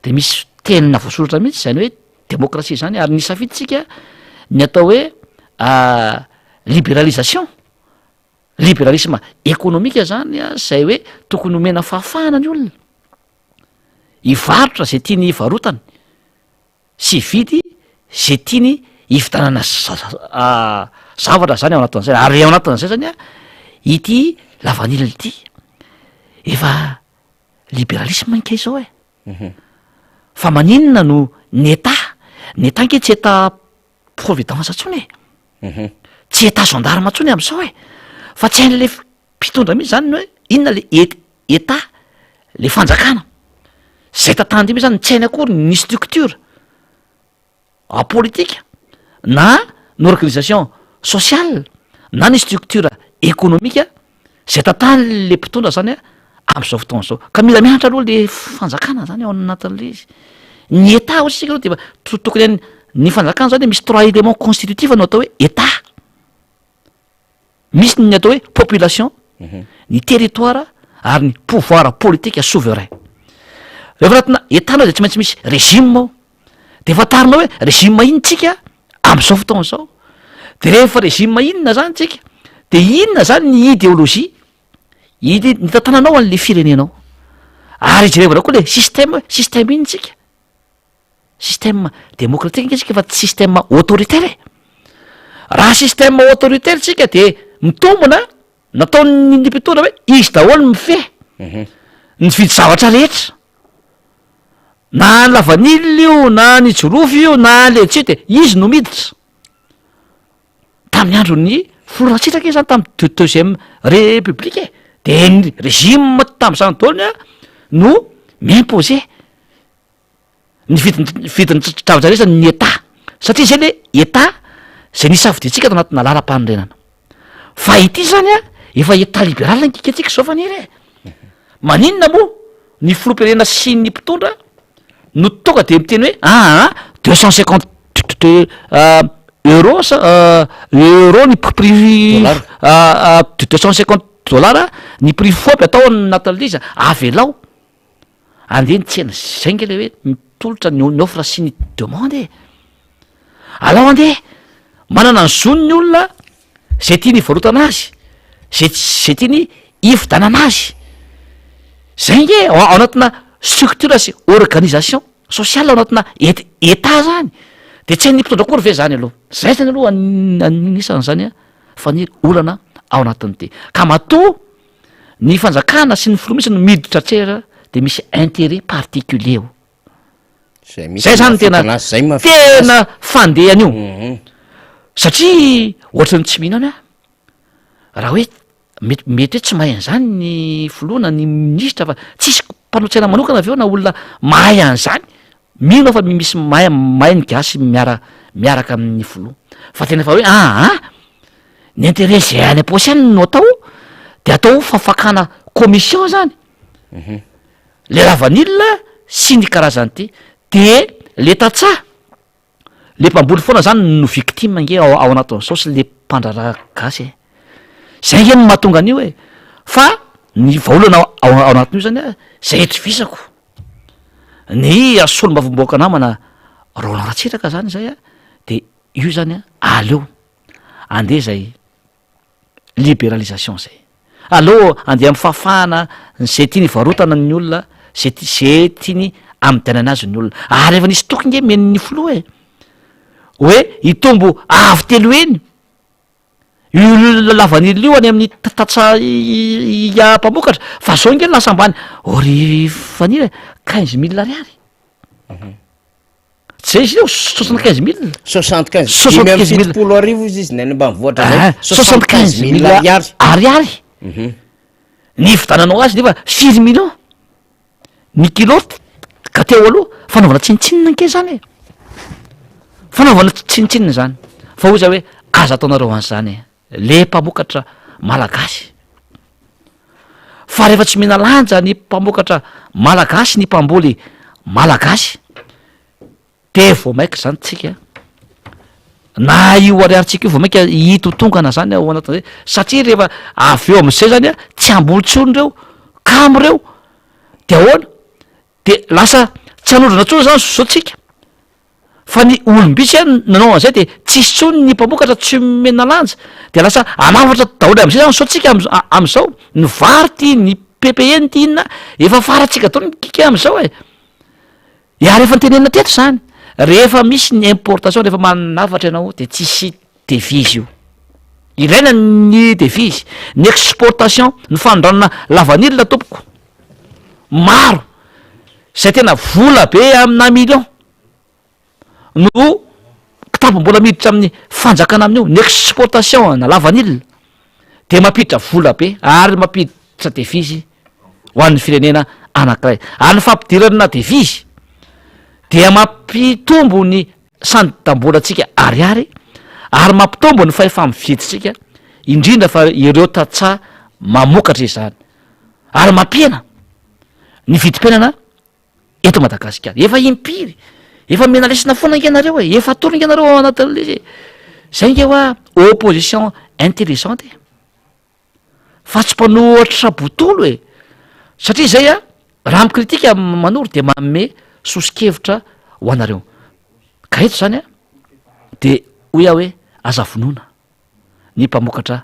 de misy tena voasoratra mihitsy zany hoe démocratie zany, ary nisafidy tsika ny atao hoe libéralisation, libéralisme économique zany a, zay hoe tokony omena fahafahana ny olona hivarotra zay tiany hivarotany sy hividy zay tiany hividanana zavatra zany ao anatin'izay, ary ao anatin'izay zany a ity lavanila ity efa libéralisme anke izao e. Fa maninona no ny Etat, ny Etat ange tsy Etat providence intsony e, tsy Etat gendarme intsony am'zao e, fa tsy hain'le mpitondra mihitsy zany ny hoe inona le et- Etat, le fanjakana, zay tantaniny mihitsy zany tsy hainy akory ny structure politika na ny organisation sociale na ny structure économique zay tantany le mpitondra zany a am'zao fotoana zao, ka mila mianatra aloha le fanjakana zany ao anatin'le izy, ny Etat hoy isika aloha de efa to- tokony any ny fanjakana zany de misy trois éléments constitutifs no atao hoe Etat, misy ny atao hoe population, ny territoire ary ny pouvoir politique souverain. Rehefa anatina Etat anao de tsy maintsy misy régime ao, de fantarinao hoe régime inona tsika am'zao fotoana zao, de rehefa régime inona zany tsika de inona zany ny idéologie ide- nitantananao an'le firenenao, ary ijerevanao koa le système hoe système inona tsika, système démocratique ange tsika fa tsy système autoritaire e, raha système autoritaire tsika de mitombona nataon'ny ny mpitondra hoe izy daholo no mifehy ny vidy zavatra rehetra, na ny lavanila io na ny jirofo io na letchi de izy no miditra, tamin'ny andron'ny filoha Ratsiraka izy zany tamy deuxième république e, de ny régime tam'zany daholo a no mi-imposer ny vidiny vidin'ny zavatra rehetra ny Etat, satria zay le Etat zay nisafidintsika tao anatina lalam-panorenana, fa ity zany a efa Etat libéral ny kikantsika zao Faniry e, maninona moa ny filoham-pirenena sy ny mpitondra no tonga de miteny hoe aa deux cent cinquante euros sa euro ny prix 250 dollar ny prix FOB atao anatin'le izy avelao andeha ny tsena, zay nge le hoe mitolotra ny ny offre sy ny demande e, alao andeha manana ny zony ny olona zay tiany hivarotana azy, zay zay tiany hividanana azy, zay nge ao anatina structure sy organisation sociale ao anatina et- Etat zany, de tsy hain'ny mpitondra akory ve zany aloha, zay zany aloha anisan'zany a fa ny olana ao anatin'ity, ka matoa ny fanjakana sy ny filoha mihitsy no miditra an-tsehatra de misy intérêt particulier ao, zay zany tena tena fandehany io, satria ohatran'ny tsy mino any aho raha hoe. Mety mety hoe tsy mahay an'izany ny filoha na ny minisitra fa tsisy mpanolo-tsaina manokana ve ao na olona mahay an'izany? Mino aho fa misy mahay mahay ny gasy miara miaraka amin'ny filoha fa tena efa hoe aa ny intérêt zay any am-paosy any no atao de atao fa fakana commission zany le lavanila sy ny karazany ty de le tantsaha Le mpamboly foana zany no victime ange ao ao anatin'izao sy le mpandraharaha gasy e! Zay ange no mahatonga an'io e! Fa ny vahaolana ao ao anatin'io zany a, zay itovizako ny solombavambahoaka namana Roland Ratsiraka zany zay a, de io zany a aleo andeha zay liberalisation zay. Aleo andeha amin'ny fahafahana zay tiany hivarotana ny olona, zay ti- zay tiany amidianana azy ny olona. Ary efa nisy toky nge omen'ny filoha e, hoe hitombo avo telo heny io lavanila io any amin'ny tantsaha mpamokatra, fa zao nge lasa ambany, ô ry vanila e, quinze mille ariary. Zay izy io, 75 mille. 75, 75000 izy izy ny any ambanivohitra zay. 75 mille ariary. Ariary. Mhm. Ny hividiananao azy nefa firy millions ny kilo ka teo aloha fanaovana tsinontsinona ange zany e. Fanaovana tsinontsinona zany. Fa hoy za hoe aza ataonareo an'izany e. Le mpamokatra malagasy. Fa rehefa tsy omena lanja ny mpamokatra malagasy ny mpamboly malagasy de vao maika zany tsika na io ariarintsika io vao maika hitotongana zany ao anatin'izay satria rehefa avy eo am'izay zany a tsy hamboly tsony reo, kamo reo de ahoana? De lasa tsy hanondrana tsony zany zao tsika fa ny olom-bitsy an nanao an'izay de tsisy tsony ny mpamokatra tsy omena lanja de lasa hanafatra daholo am'zay zany sao tsika am- am'zao ny vary ty ny PPN ty inona efa farantsika daholo ny kika am'zao e, ary efa notenenina teto zany rehefa misy ny importation rehefa manafatra ianao de tsisy devise io. Ilaina ny devise, ny exportation, ny fanondranana lavanila tompoko, maro izay tena vola be amina millions no kitapo mbola miditra amin'ny fanjakana amin'io, ny exportation ana lavanila de mampiditra vola be ary mampiditra devise ho an'ny firenena anankiray, ary ny fampidirana devise dia mampitombo ny sandam-bolantsika ariary ary mampitombo ny fahefa-mividintsika, indrindra fa ireo tantsaha mamokatra izany ary mampihena ny vidim-piainana eto Madagasikara. Efa impiry, efa omena lesona foana ange nareo e, efa atoro ange nareo ao anatin'ilay izy e. Zay ange hoa opposition intelligente e. Fa tsy mpanohatra botolo e! Satria izay a, raha mi-critique manoro dia manome soso-kevitra ho anareo. Ka eto zany a, de hoy aho hoe aza vonoina ny mpamokatra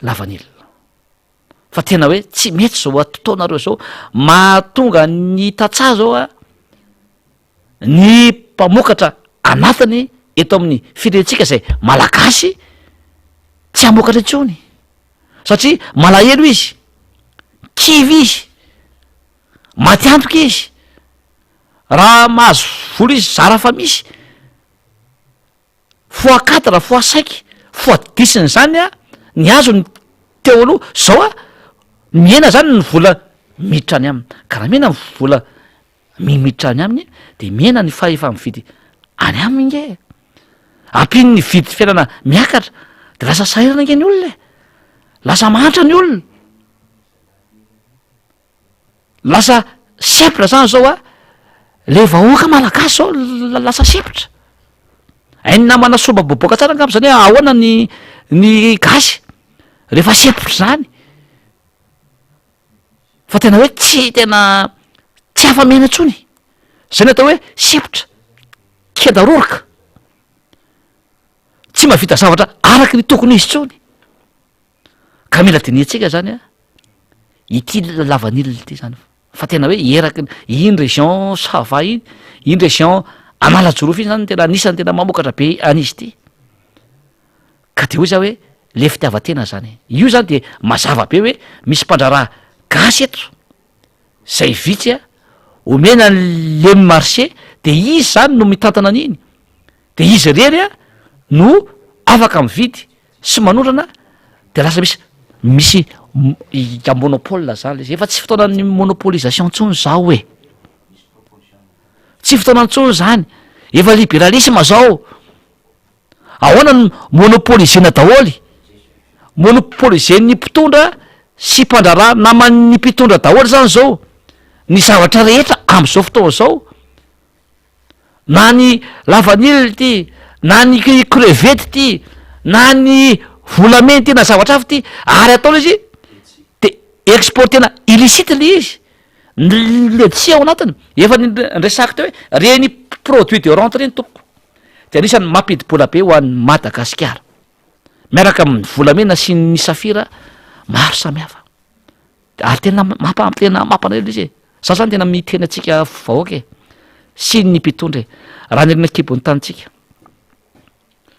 lavanila. Fa tena hoe tsy mety zao ataonareo zao, mahatonga ny tantsaha zao a, ny mpamokatra anatiny eto amin'ny firenentsika izay malagasy tsy hamokatra intsony satria malahelo izy, kivy izy, maty antoka izy, raha mahazo vola izy zara fa misy, fois quatre, fois cinq, fois dix n'izany a ny azony teo aloha, zao a mihena zany ny vola miditra any aminy, ka raha mihena ny vola miditra any aminy de mihena ny fahefa-mividy any aminy nge e, ampian'ny vidy fiainana miakatra de lasa sahirana nge ny olona e, lasa mahantra ny olona, lasa sempotra zany zao a, le vahoaka malagasy zao lasa sempotra, hain'ny namana soa mba boaboaka tsara angamba zany hoe ahoana ny ny gasy rehefa sempotra zany. Fa tena hoe tsy tena tsy afa-miaina intsony, zay ny atao hoe sempotra, kenda roroka, tsy mahavita zavatra araky ny tokony izy intsony, ka mila dinihintsika zany an, ity lavanila ity zany fa tena hoe eraky ny, iny région Sava iny, iny région Analanjirofo iny zany no tena anisan'ny tena mamokatra be an'izy ity. Ka de hoy za hoe le fitiavan-tena zany e. Io zany de mazava be hoe misy mpandraharaha gasy eto zay vitsy a, omena an'le marché de izy zany no mitantana an'iny, de izy irery a no afaka mividy sy manondrana de lasa misy. Misy ya monopole zany le izy, efa tsy fotoanan'ny monopolisation intsony zao e! Tsy fotoana intsony zany, efa liberalisme zao, ahoana no monopoliser-na daholo, monopoliser-n'ny mpitondra sy mpandraharaha naman'ny mpitondra daholo zany zao ny zavatra rehetra am'zao fotoana zao. Na ny lavanila ity, na ny crevette ity, na ny volamena ity, na zavatra hafa ity, ary atao ilay izy de exporter-na illicite le izy, ny letchis ao anatiny, efa niresahako teo hoe reny produit de rente reny tompoko de anisan'ny mampidi-bola be ho an'i Madagasikara, miaraka amin'ny volamena sy ny safira maro samihafa. Ary tena mampa- tena mampalahelo izy e! Za zany tena miteny antsika vahoaka e, sy ny mpitondra e, raha ny harena an-kibon'ny tanintsika,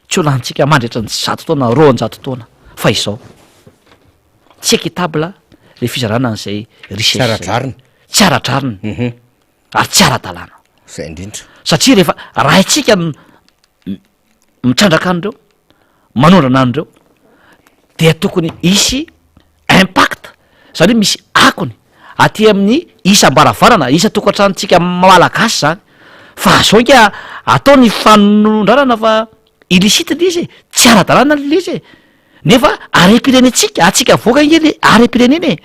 tsy ho lanintsika mandritra ny zato taona, 200 taona, fa izao, tsy équitable le fizarana an'izay richesse Tsy ara-drariny. Tsy ara-drariny, ary tsy ara-dalàna. Zay indrindra. Satria rehefa raintsika n- mitrandraka an'ireo, manondrana an'ireo, dia tokony hisy impact, zany hoe misy akony aty amin'ny isam-baravarana, isan-tokantranontsika malagasy zany, fa zao nge atao ny fanondranana fa illicite le izy e, tsy ara-dalàna le izy e, nefa harem-pirenentsika, antsika vahoaka nge le harem-pirenena e,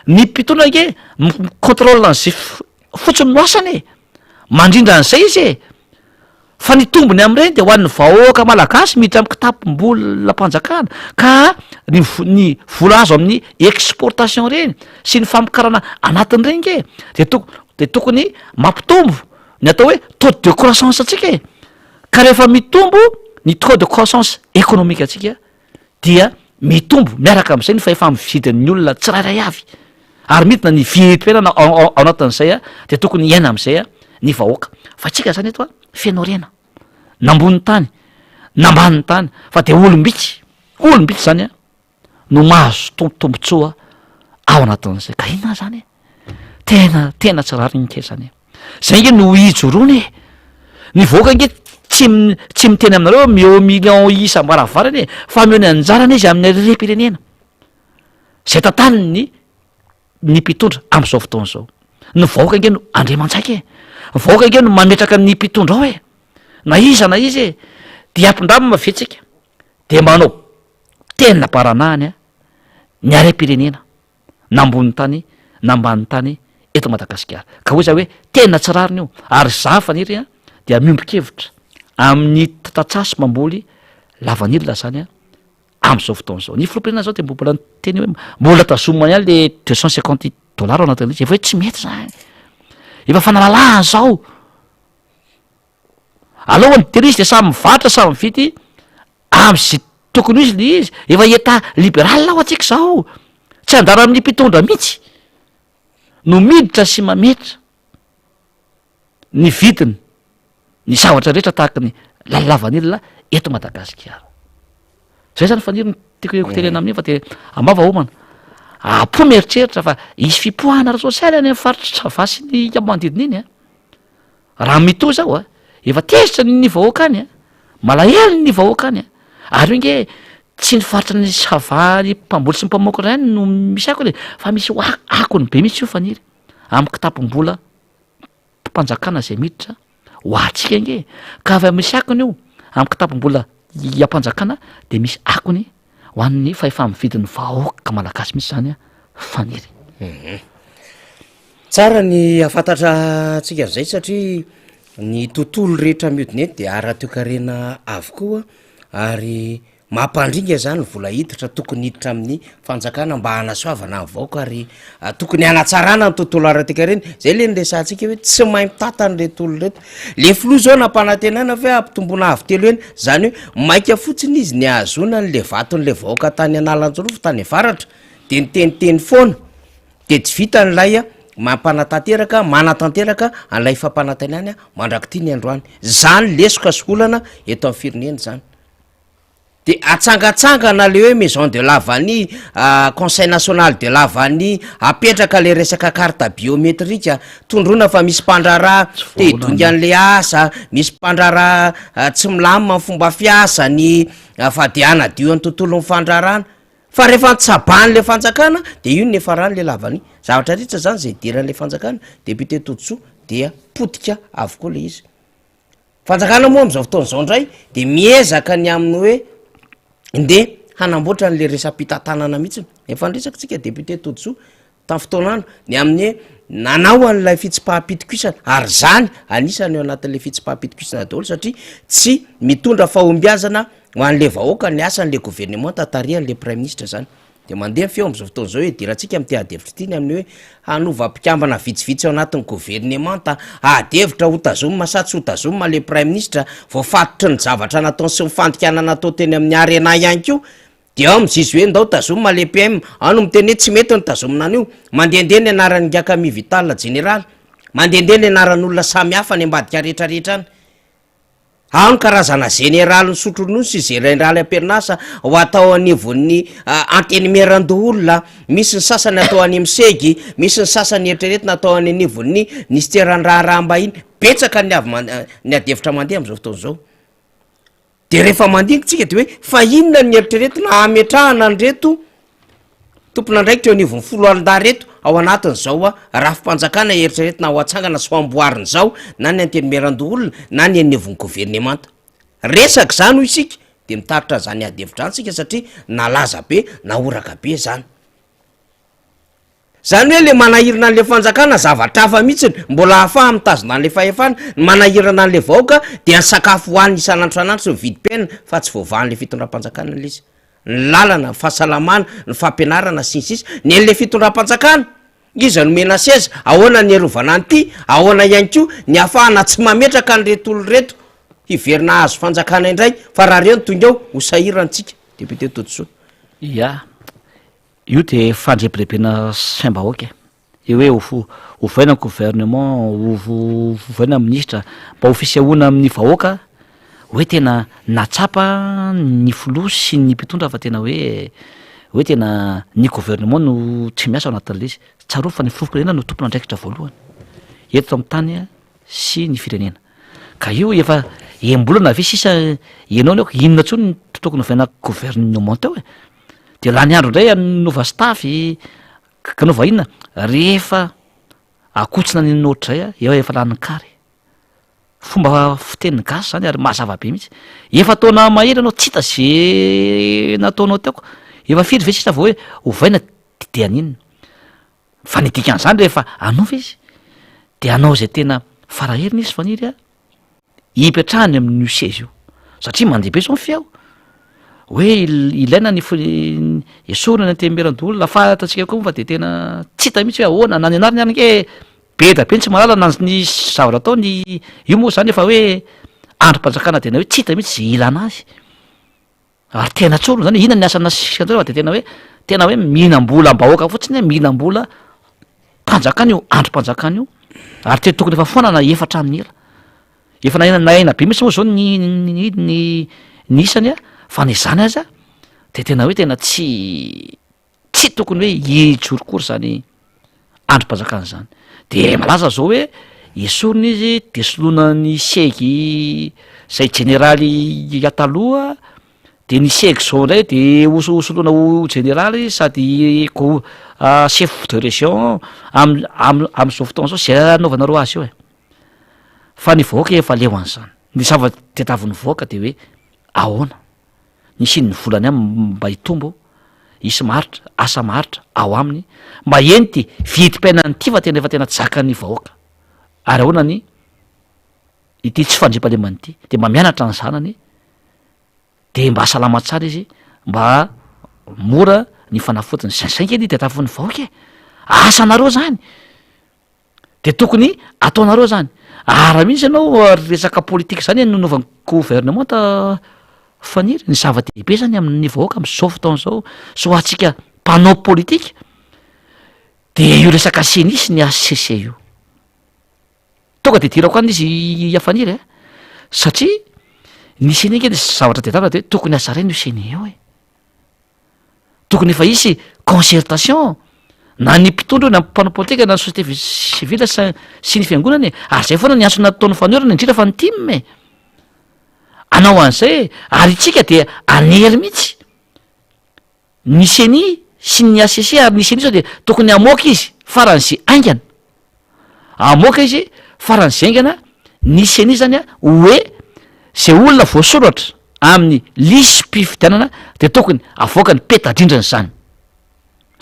ny mpitondra nge mi-contrôle an'zay fotsiny no asany e, mandrindra an'zay izy e. Fa ny tombony amin'ireny dia ho an'ny vahoaka malagasy miditra amin'ny kitapom-bolam-panjakana ka ny vo- ny vola azo amin'ny exportation ireny sy ny famokarana anatiny ireny nge de tok- de tokony mampitombo ny atao hoe taux de croissance antsika e, ka rehefa mitombo ny taux de croissance économique antsika dia mitombo miaraka amin'izay ny fahefa-mividin'ny olona tsirairay avy ary midina ny vidim-piainana ao anatin'izay a, de tokony hiaina amin'izay a ny vahoaka, fa tsika zany eto a feno harena na ambonin'ny tany na ambanin'ny tany fa de olom-bitsy, olom-bitsy zany a no mahazo tombontsoa ao anatin'izay, ka inona zany e? Tena tena tsy rariny kely zany e! Zay nge no ijoroana e! Ny vahoaka nge tsy tsy miteny aminareo hoe omeo million isam-baravarana e, fa omeo ny anjarany izy amin'ny harem-pirenena zay tantaniny ny mpitondra am'zao fotoana zao. Ny vahoaka nge no andriamanjaika e! Ny vahoaka nge no mametraka ny mpitondra ao e! Na iza na iza e! Dia ampindramina ve tsika de manao tena baranahiny ny harem-pirenena. na ambony tany na ambany tany eto Madagasikara. Ka hoy za hoe tena tsy rariny io ary za Faniry a dia miombon-kevitra amin'ny tantsaha sy mpamboly lavanila zany a am'zao fotoana zao. Ny filoham-pirenena zao de mbola niteny hoe mbola tazomina ihany le 250 dollars ao anatin'ilay izy, efa hoe tsy mety zany, efa fanalalahana zao, aleo ny de izy de samy mivarotra samy mividy Am'zay tokony ho izy le izy, efa etat liberal ao antsika zao, tsy anjara amin'ny mpitondra mihitsy no miditra sy mametra ny vidiny ny zavatra rehetra tahaky ny lavanila eto Madagasikara. Zay zany faniry no tiako tenena amin'iny fa de ambava homana, apo mieritreritra fa hisy fipoahana ara-tsosialy any amin'ny faritra Sava sy ny manodidina iny a. Raha mitohy zao a, efa tezitra ny vahoaka any a, malahelo ny vahoaka any a, ary io nge tsy ny faritra ny Sava ny mpamboly sy ny mpamoaka ihany no misy akony e, fa misy akony be mihitsy io Faniry amin'ny kitapom-bola mpanjakana zay miditra ho antsika nge, ka avy misy akony io amin'ny kitapom-bola iam-panjakana de misy akony ho an'ny fahefa-mividin'ny vahoaka malagasy mihitsy zany a Faniry. Tsara ny hahafantatra antsika an'izay satria ny tontolo rehetra mihodina eto dia ara-toekarena avokoa ary mampandringa zany ny vola hiditra tokony hiditra amin'ny fanjakana mba hanasoavana ny vahoaka ary tokony hanatsarana ny tontolo ara-toekarena, zay le niresahantsika hoe tsy mahay mitantana ireto olona ireto, le filoha zao nampanantenana fa hoe hampitomboana avo telo heny, zany hoe maika fotsiny izy ny hahazoana an'le vaton'le vahoaka tany Analanjirofo tany avaratra de niteniteny foana. De tsy vitany ilay mampanatanteraka, manatanteraka an'ilay fampanantenany mandrak'ity ny androany. Zany lesoka sy olana eto amin'ny firenena zany. De atsangatsangana le hoe maison de la vanille, conseil national de la vanille, apetraka le resaka carte biometrique, tondroina fa misy mpandraharaha te hidongy an'le asa, misy mpandraharaha tsy milamina ny fomba fiasany, fa de hanadio ny tontolon'ny fandraharahana. Fa rehefa notsabahan'ilay fanjakana dia io no niafaran'ilay lavania. Zavatra rehetra zany izay idiran'ilay fanjakana, député Todisoa, dia potika avokoa ilay izy. Fanjakana moa amin'izao fotoana izao indray dia miezaka ny amin'ny hoe ndeha hanamboatra an'ilay resa-pitantanana mihitsy. Efa niresaka tsika député Todisoa tamin'ny fotoan'andro ny amin'ny hoe nanao an'ilay fitsipaham-pitokisana ary izany anisany ao anatin'ilay fitsipaham-pitokisana daholo satria tsy mitondra fahombiazana ho an'ilay vahoaka ny asan'ilay governemanta tarihan'ilay praiminisitra izany. Dia mandeha ny feo amin'izao fotoana izao hoe hidirantsika amin'ity ady hevitra ity ny amin'ny hoe hanova mpikambana vitsivitsy ao anatin'ny governemanta, ady hevitra ho tazomina sa tsy ho tazomina ilay praiminisitra, voafatotry ny zavatra nataony sy ny fandikana natao teny amin'ny Arena ihany koa. Dia ao mizizy hoe ndao tazomina le PM, ao no miteny hoe tsy mety ny tazomina an'io, mandehandeha ny anaran'i Ngakami Vital jeneraly, mandehandeha ny anaran'olona samihafa any ambadika rehetra rehetra any, ao ny karazana jeneraly nisotro ronono sy jeneraly am-perinasa ho atao anivon'ny antenimierandoholona, misy ny sasany atao any amin'ny segy, misy ny sasany eritreretina atao any anivon'ny minisiteran'ny raharaham-bahiny, betsaka ny avy man- ny adihevitra mandeha amin'izao fotoana izao. De rehefa mandinika tsika de hoe fa inona ny eritreretina hametrahana an'ireto tompon'andraikitra eo anivon'ny foloalindahy reto ao anatin'izao rafi-panjakana eritreretina ho atsangana sy ho amboarina izao na ny antenimierandoholona na ny anivon'ny governemanta. Resaka izany hoy isika de mitaritra an'izany ady hevitra izany tsika satria nalaza be, nahoraka be izany. Zany hoe le manahirana an'le fanjakana zavatra hafa mihitsiny, mbola ahafaha mitazona an'le fahefana, ny manahirana an'le vahoaka dia ny sakafo hohaniny isan'andro isan'andro sy ny vidim-piainana fa tsy voavahan'le fitondram-panjakana le izy, ny lalana, ny fahasalamana, ny fampianarana sy ny sisa, ny an'le fitondram-panjakana, iza no omena seza, ahoana ny hiarovana an'ity, ahoana ihany koa ny ahafahana tsy mametraka an'ireto olona ireto hiverina hahazo fanjakana indray fa raha reo no tonga eo ho sahirana tsika, Député Todisoa. Ya, Io dia fandrebirebena saim-bahoaka e! Io hoe ovaina ny gouvernement, ovaina ny minisitra, mba ho fisehoana amin'ny vahoaka hoe tena nahatsapa ny filoha sy ny mpitondra fa tena hoe hoe tena ny gouvernement no tsy miasa ao anatin'ilay izy. Tsarovy fa ny filoham-pirenena no tompon'andraikitra voalohany eto amin'ny tany sy ny firenena. Ka io efa enim-bolana ve sisa ianao ny aoko, inona intsony no tokony ovaina gouvernement teo e? De lany andro indray hanova staff, hanova inona, rehefa akotsina ny ohatr'izay a, eo efa lany kary. Fomba fitenin'ny gasy zany ary mazava be mihitsy. Efa taona mahery ianao tsy hita ze nataonao teo ko, efa firy ve sisa vao hoe ovaina de haninona? Fa ny dikan'izany rehefa hanova izy de hanao izay tena faraheriny izy Faniry a, hipetrahany amin'io seza io satria mandeha be zao ny feo hoe ilaina ny esorina ny antenimierandoholona fa hitantsika koa moa fa de tena tsy hita mihitsy hoe ahoana na ny anarany ary ange be da be ny tsy mahalala na ny zavatra ataony io moa zany efa hoe andrim-panjakana tena hoe tsy hita mihitsy ze ilana azy. Ary tena tsorina zany hoe inona ny asa nasian-jareo fa de tena hoe tena hoe mihinam-bolam-bahoaka fotsiny hoe mihinam-bola mpanjakana io andrim-panjakana io ary tena tokony efa foana na efa hatramin'ny ela. Efa nahena nahena be mihitsy moa zao ny ny ny ny isany a, fa na izany aza de tena hoe tena tsy Tsy tokony hoe hijoro akory izany andrim-panjakana izany. De malaza zao hoe esorina izy de soloina ny segy zay jeneraly taloha, de ny segy zao indray de ho soloina ho jeneraly sady ko chef de région am- am- am'zao fotoana zao, zay anaovanareo azy eo e. Fa ny vahoaka efa leo an'izany. Ny zava-tadiavin'ny vahoaka de hoe ahoana? Ny hisian'ny volany aminy mba hitombo, hisy maharitra, asa maharitra ao aminy, mba heno ity vidim-piainana ity fa tena efa tena tsy zakan'ny vahoaka. Ary ahoana ny ity tsy fandriampahalemana ity? Dia mba mianatra ny zanany, dia mba salama tsara izy, mba mora ny fanafodiny. Zay zay nge ny tadiavin'ny vahoaka e! Asanareo zany! De tokony ataonareo zany. Ary raha misy ianao resaka politika zany no nanaovan'ny gouvernemanta Faniry, ny zava-dehibe zany amin'ny vahoaka am'zao fotoana zao sy ho antsika mpanao politika de io resaka ceni sy ny HCC io. Tonga de idirako any izy Faniry a, satria ny ceni ange nisy zavatra tadiavina de hoe tokony hatsaraina io ceni io e. Tokony efa hisy concertation na ny mpitondra io na ny mpanao politika na ny société civile sy sy ny fiangonana e! Ary zay foana ny antso nataon'ny fanoherana indrindra fa ny tim e! Hanao an'izay e! Ary itsika dia hanery mihitsy. Ny ceni sy ny HCC ary ny ceni zao dia tokony hamoaka izy faran'izay haingana, hamoaka izy faran'izay haingana ny ceni zany a hoe zay olona voasoratra amin'ny lisi-pifidianana dia tokony avoaka ny peta-drindrina izany.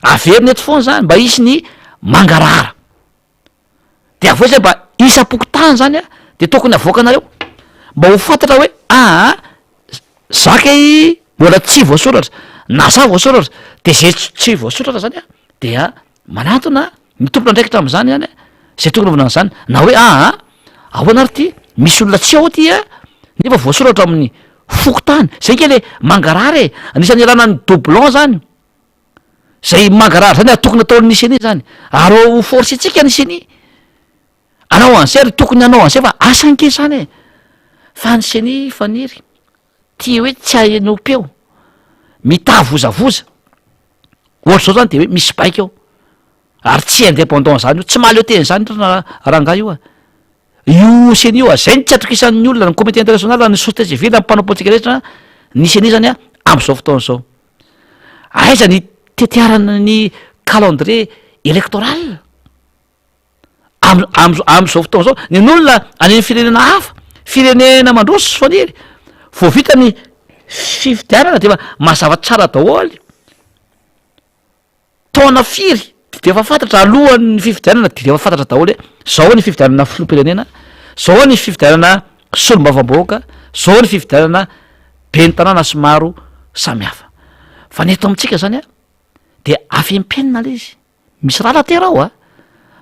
Averina eto foana zany mba hisy ny mangarahara. De avy eo zay mba isam-pokontany zany a de tokony avoakanareo mba ho fantatra hoe aa za kay mbola tsy voasoratra na za voasoratra de zay tsy voasoratra zany a dia manantona ny tompon'andraikitra am'zany zany a zay tokony anaovana an'zany na hoe aa ahoana ary ty misy olona tsy ao ty a nefa voasoratra amin'ny fokontany, zay nge le mangarahara e, anisan'ny ialana ny doublon zany. Zay mangarahara zany ary tokony ataon'ny ceni zany ary ho forcer-tsika ny ceni hanao an'izay ary tokony hanao an'izay fa asa ange zany e! Fa ny ceni faniry tia hoe tsy ahenoam-peo, mitavozavoza, ohatr'izao zany de hoe misy baiko ao ary tsy indépendant zany io, tsy mahaleo tena zany rangahy io a! Io ceni io a, zay no tsy atokisan'ny olona, ny comité international, ny société civile, ny mpanao politika rehetra, ny ceni zany a am'zao fotoana zao. Aiza ny tetiarana ny calendrier électoral? Am- am- am'zao fotoana zao, ny an'olona any amin'ny firenena hafa, firenena mandroso sy faniry, vao vita ny fifidianana de efa mazava tsara daholo. Taona firy de efa fantatra alohan'ny fifidianana de efa fantatra daholo hoe zao ny fifidianana filoham-pirenena, zao ny fifidianana solombavambahoaka, zao ny fifidianana ben'ny tanàna sy maro samihafa. Fa ny eto amintsika zany a de afempenina le izy, misy rala tera ao a,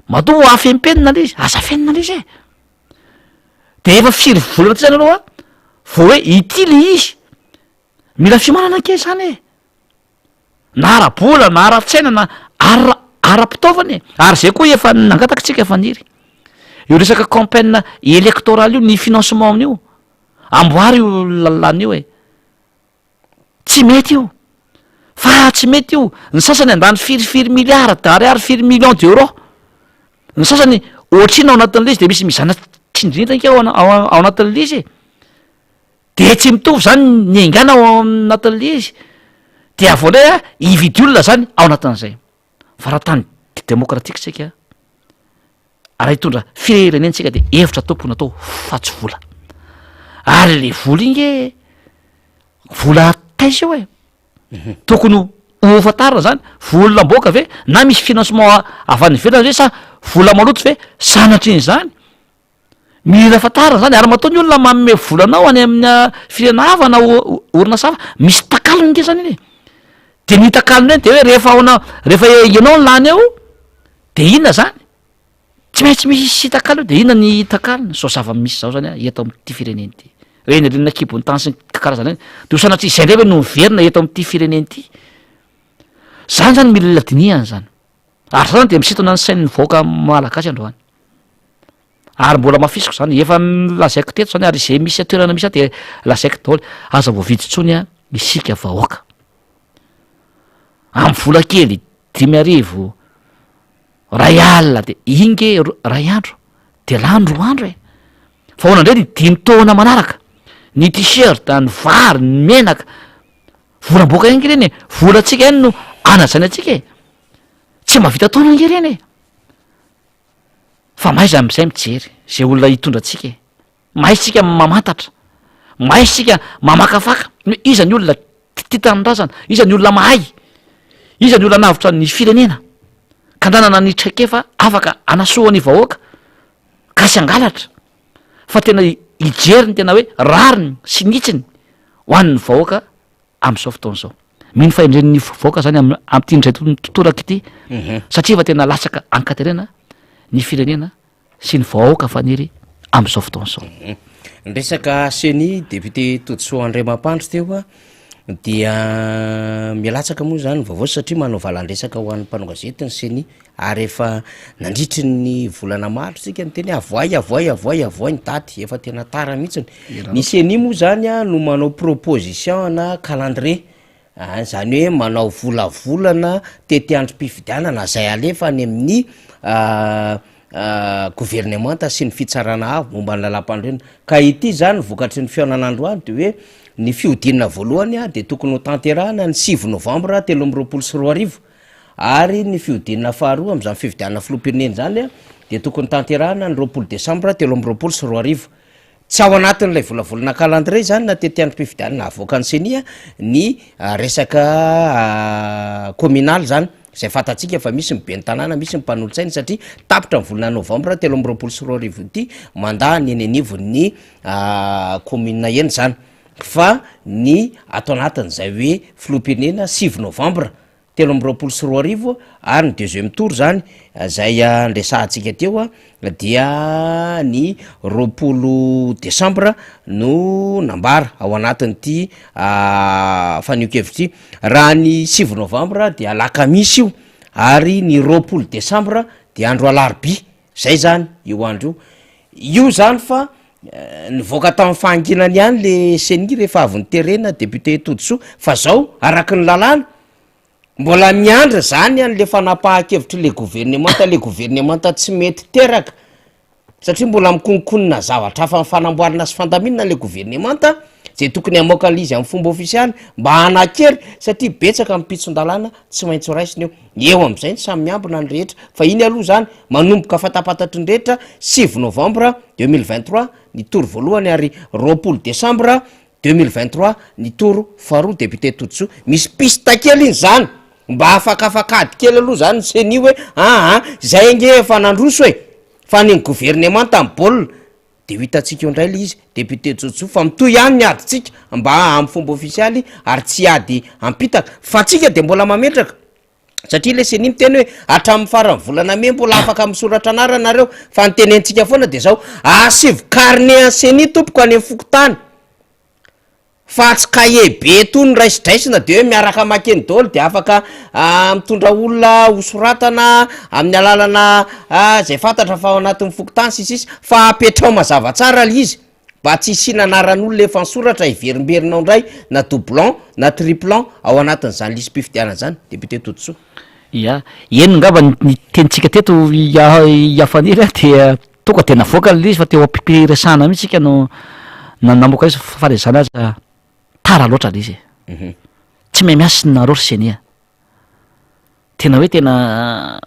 matoa afempenina le izy, aza afenina le izy e! De efa firy volana ty zany aloha vao hoe ity le izy, mila fiomanana ange zany e! Na ara-bola na ara-tsaina na ara- ara-pitaovana e! Ary zay koa efa nangataka tsika Faniry. Io resaka campagne électorale io, ny financement amin'io, amboary io lalàna io e! Tsy mety io, fa tsy mety io, ny sasany handany firifiry milliards d'ariary, firy millions d'euros, ny sasany ohatr'inona ao anatin'ilay izy de misy mizana tsindrindra ange ao ana- ao anatin'ilay izy e! De tsy mitovy zany ny aingàna ao anatin'le izy, de avy eo ndray a hividy olona zany ao anatin'izay, fa raha tany demokratika isika, raha hitondra firenena tsika de hevitra tompoko no atao fa tsy vola, ary le vola iny nge vola taiza io e, tokony ho fantarina zany, volam-bahoaka ve na misy financement avy any ivelany ve sa vola maloto ve, sanatrian'izany. Mila fantarina zany ary matoa ny olona manome vola anao any amina firenena hafa na orinasa hafa misy takalony nge zany iny e, de ny takalony eny de hoe rehefa aona rehefa ianao no lany eo de inona zany? Tsy maintsy misy takalo eo de inona ny takalony? Zao zava-misy zao zany a eto am'ty firenena ity, reny reny an-kibon'ny tany sy ny karazany reny de ho sanatria izay ndray ve no miverina eto am'ty firenena ity? Zany zany mila dinihana zany. Ary zany dia misintona ny sain'ny vahoaka malagasy androany. Ary mbola hamafisiko zany, efa nolazaiko teto zany ary izay misy toerana misy ahy de lazaiko daholo, aza voavidy intsony an isika vahoaka. Amin'ny vola kely 5000, ray alina de iny nge ray andro de lany roa andro e. Fa ahoana indray ny dimy taona manaraka, ny t-shirt, ny vary, ny menaka, Volam-boaka ihany nge ireny e, volantsika ihany no anajaina antsika e, tsy mahavita taona nge ireny e, fa mahaiza amin'izay mijery zay olona hitondra antsika e, mahay isika mamantatra, mahay isika mamakafaka hoe iza ny olona tia tanindrazana, iza ny olona mahay, iza ny olona hanavotra ny firenena, ka nanana ny traikefa afaka hanasoa ny vahoaka, ka tsy hangalatra. fa tena hijery ny tena hoe rariny sy ny hitsiny ho an'ny vahoaka amin'izao fotoana izao. Mino fahendren'ny vahoaka zany amin'ity indray toraka ity satria efa tena latsaka an-katerena ny firenena sy ny vahoaka faniry amin'izao fotoana izao. Ny resaka ceni, député Todisoa Andriamampandry teo a, dia milatsaka moa zany ny vaovao satria manao valan-dresaka ho an'ny mpanao gazety ny ceni. Ary efa nandritry ny volana maro tsika niteny hoe avoay avoay avoay avoay ny daty, efa tena tara mihitsiny. Ny ceni moa zany a no manao proposition na calendrier, zany hoe manao volavolana tetiandrom-pifidianana zay alefa any amin'ny. governemanta sy ny fitsarana avo momba ny lalàmpanorenana. Ka ity izany vokatry ny fihaonana androany dia hoe ny fihodinana voalohany dia tokony ho tanterahana ny sivy novambra 2023 ary ny fihodinana faharoa amin'izany fifidianana filoham-pirenena izany dia tokony tanterahana ny 20 desambra 2023. Tsy ao anatin'ilay volavolana calendrier izany na tetiandrom-pifidianana avoakan'ny ceni ny resaka communal izany, izay fantatsika fa misy ny ben'ny tanàna, misy ny mpanolotsaina satria tapitra ny volana novambra 2023 ity mandat ny eny anivon'ny commune eny izany, fa ny ato anatin'izay hoe filoham-pirenena sivy novambra 2023 ary ny deuxième tour zany zay niresahantsika teo dia ny 20 décembre no nambara ao anatin'ity fanehoan-kevitra ity, raha ny sivy novambra dia alakamisy io ary ny 20 décembre dia andro alarobia, zay zany io andro io, io zany fa nivoaka tamin'ny fahanginany ihany le ceni rehefa avy niterena député Todisoa fa zao araky ny lalàna mbola miandry zany an'le fanapahan-kevitry le governemanta, le governemanta tsy mety teraka satria mbola mikononkonona zavatra hafa fanamboarana sy fandaminana le governemanta zay tokony hamoaka an'le izy amin'ny fomba ofisialy mba hanan-kery satria betsaka ny mpitson-dalàna tsy maintsy ho raisina eo. Eo amin'izay ny samy miambina ny rehetra fa iny aloha zany manomboka fantapantatry ny rehetra sivy novambra 2023 ny tour voalohany ary 20 desambra 2023 ny tour faharoa député Todisoa. Misy piste kely iny zany mba afakafaka ady kely aloha zany ny ceni hoe aa zay ange efa nandroso e fa ny governemanta ny baolina de ho hitantsika eo indray le izy député Jojo fa mitohy ihany ny adintsika mba amin'ny fomba ofisialy ary tsy ady ampitaka fa tsika de mbola mametraka satria le ceni miteny hoe hatramin'ny faran'ny volana mey mbola afaka misoratra anarana nareo fa ny tenentsika foana de zao asivo carnet an'ny ceni tompoko any amin'ny fokontany Fa tsy cahier be toa ny raisidraisina de hoe miaraka makeny daholo de afaka mitondra olona ho soratana amin'ny alalana zay fantatra fa ao anatin'ny fokontany sy ny sisa fa apetraho mazava tsara le izy mba tsy hisiana anaran'olona efa nisoratra hiverimberina ao indray na doublon na triplon ao anatin'izany lisi-pifidianana zany Député Todisoa. Ya, eny ngamba ny tenintsika teto Iafaniry a dia Tonga dia navoaka ilay izy fa teo am-piresahana mihitsy isika no namoaka izy fa na izany aza tara loatra ilay izy e. Tsy mahay miasa nareo ry ceni a. Tena hoe tena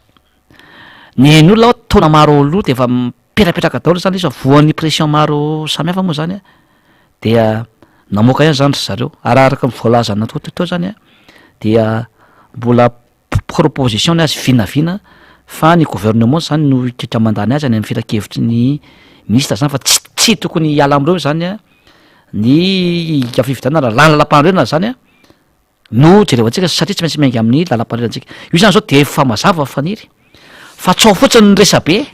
ny olona ao taona maro aloha dia efa mipetrapetraka daholo zany izy fa voan'ny pression maro samihafa moa zany a, dia namoaka ihany zany ry zareo ary araka ny voalazanao teo zany a dia mbola proposition ny azy vinavina fa ny gouvernement zany no hikitra mandany azy any amin'ny filankevitry ny ministre zany fa tsy tsy tokony hiala am'ireo zany a ny fifidianana raha lany lalam-panorenana zany a no jerevantsika satria tsy maintsy miainga amin'ny lalam-panorenana tsika io zany zao de efa mazava faniry fa tsy ao fotsiny ny resabe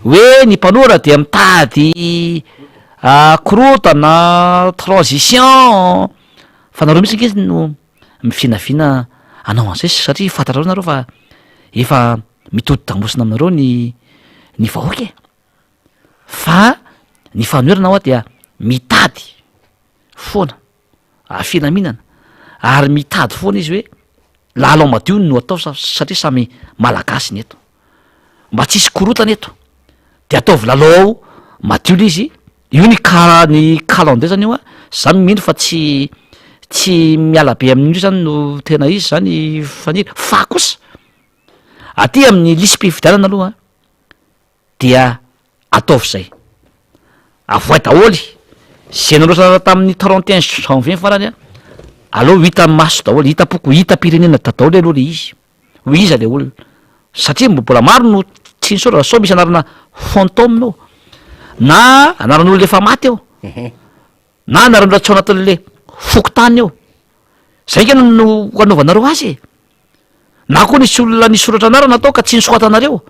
hoe ny mpanohana dia mitady korontana transition fa nareo mihitsy ange no mivinavina hanao an'izay satria fantatrareo nareo fa efa mitodi-damosina aminareo ny ny vahoaka e! Fa ny fanoherana hoa dia mitady foana filaminana ary mitady foana izy hoe lalao madio no atao satria samy malagasy ny eto, mba tsisy korotana eto de ataovy lalao madio le izy Io ny ca- ny calendrier zany io a, za mino fa tsy tsy miala be amin'io zany no tena izy zany Faniry, fa kosa aty amin'ny lisi-pifidianana aloha dia ataovy zay, avoay daholo zay nanoratra tamin'ny 31 janvier farany a, aleo ho hitan'ny maso daholo, hitam-poko, hitam-pirenena daholo aloha le izy. Ho iza le olona? Satria mbola maro no tsy nisoratra sao misy anarana fantôme eo, na anaran'olona efa maty eo, na anaran'olona tsy ao anatin'le fokontany eo. Zay nge no anaovanareo azy e! Na koa nisy olona nisoratra anarana tao ka tsy nisoratanareo.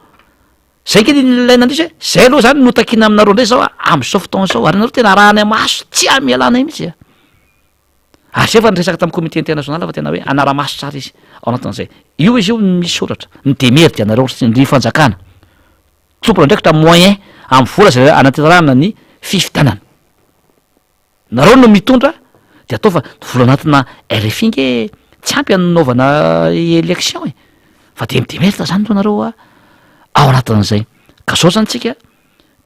Zay nge ny ilaina indrisy hoe zay aloha zany no takiana aminareo ndray zao am'zao fotoana zao ary nareo tena arahanay maso tsy amelanay mihitsy a! Ary zay efa niresaka tamin'ny comité international fa tena hoe hanara-maso tsara izy ao anatin'izay. Io izy io misy soratra, ny demerdy anareo ry ny fanjakana, tompon'andraikitra moyen amin'ny vola izay hanatanterahana ny fifidianana. Nareo no mitondra de atao fa ny vola anatina RFI nge tsy ampy hanaovana élection e! Fa de mi-demerde zany aloha nareo ao anatin'izay. Ka zao zany tsika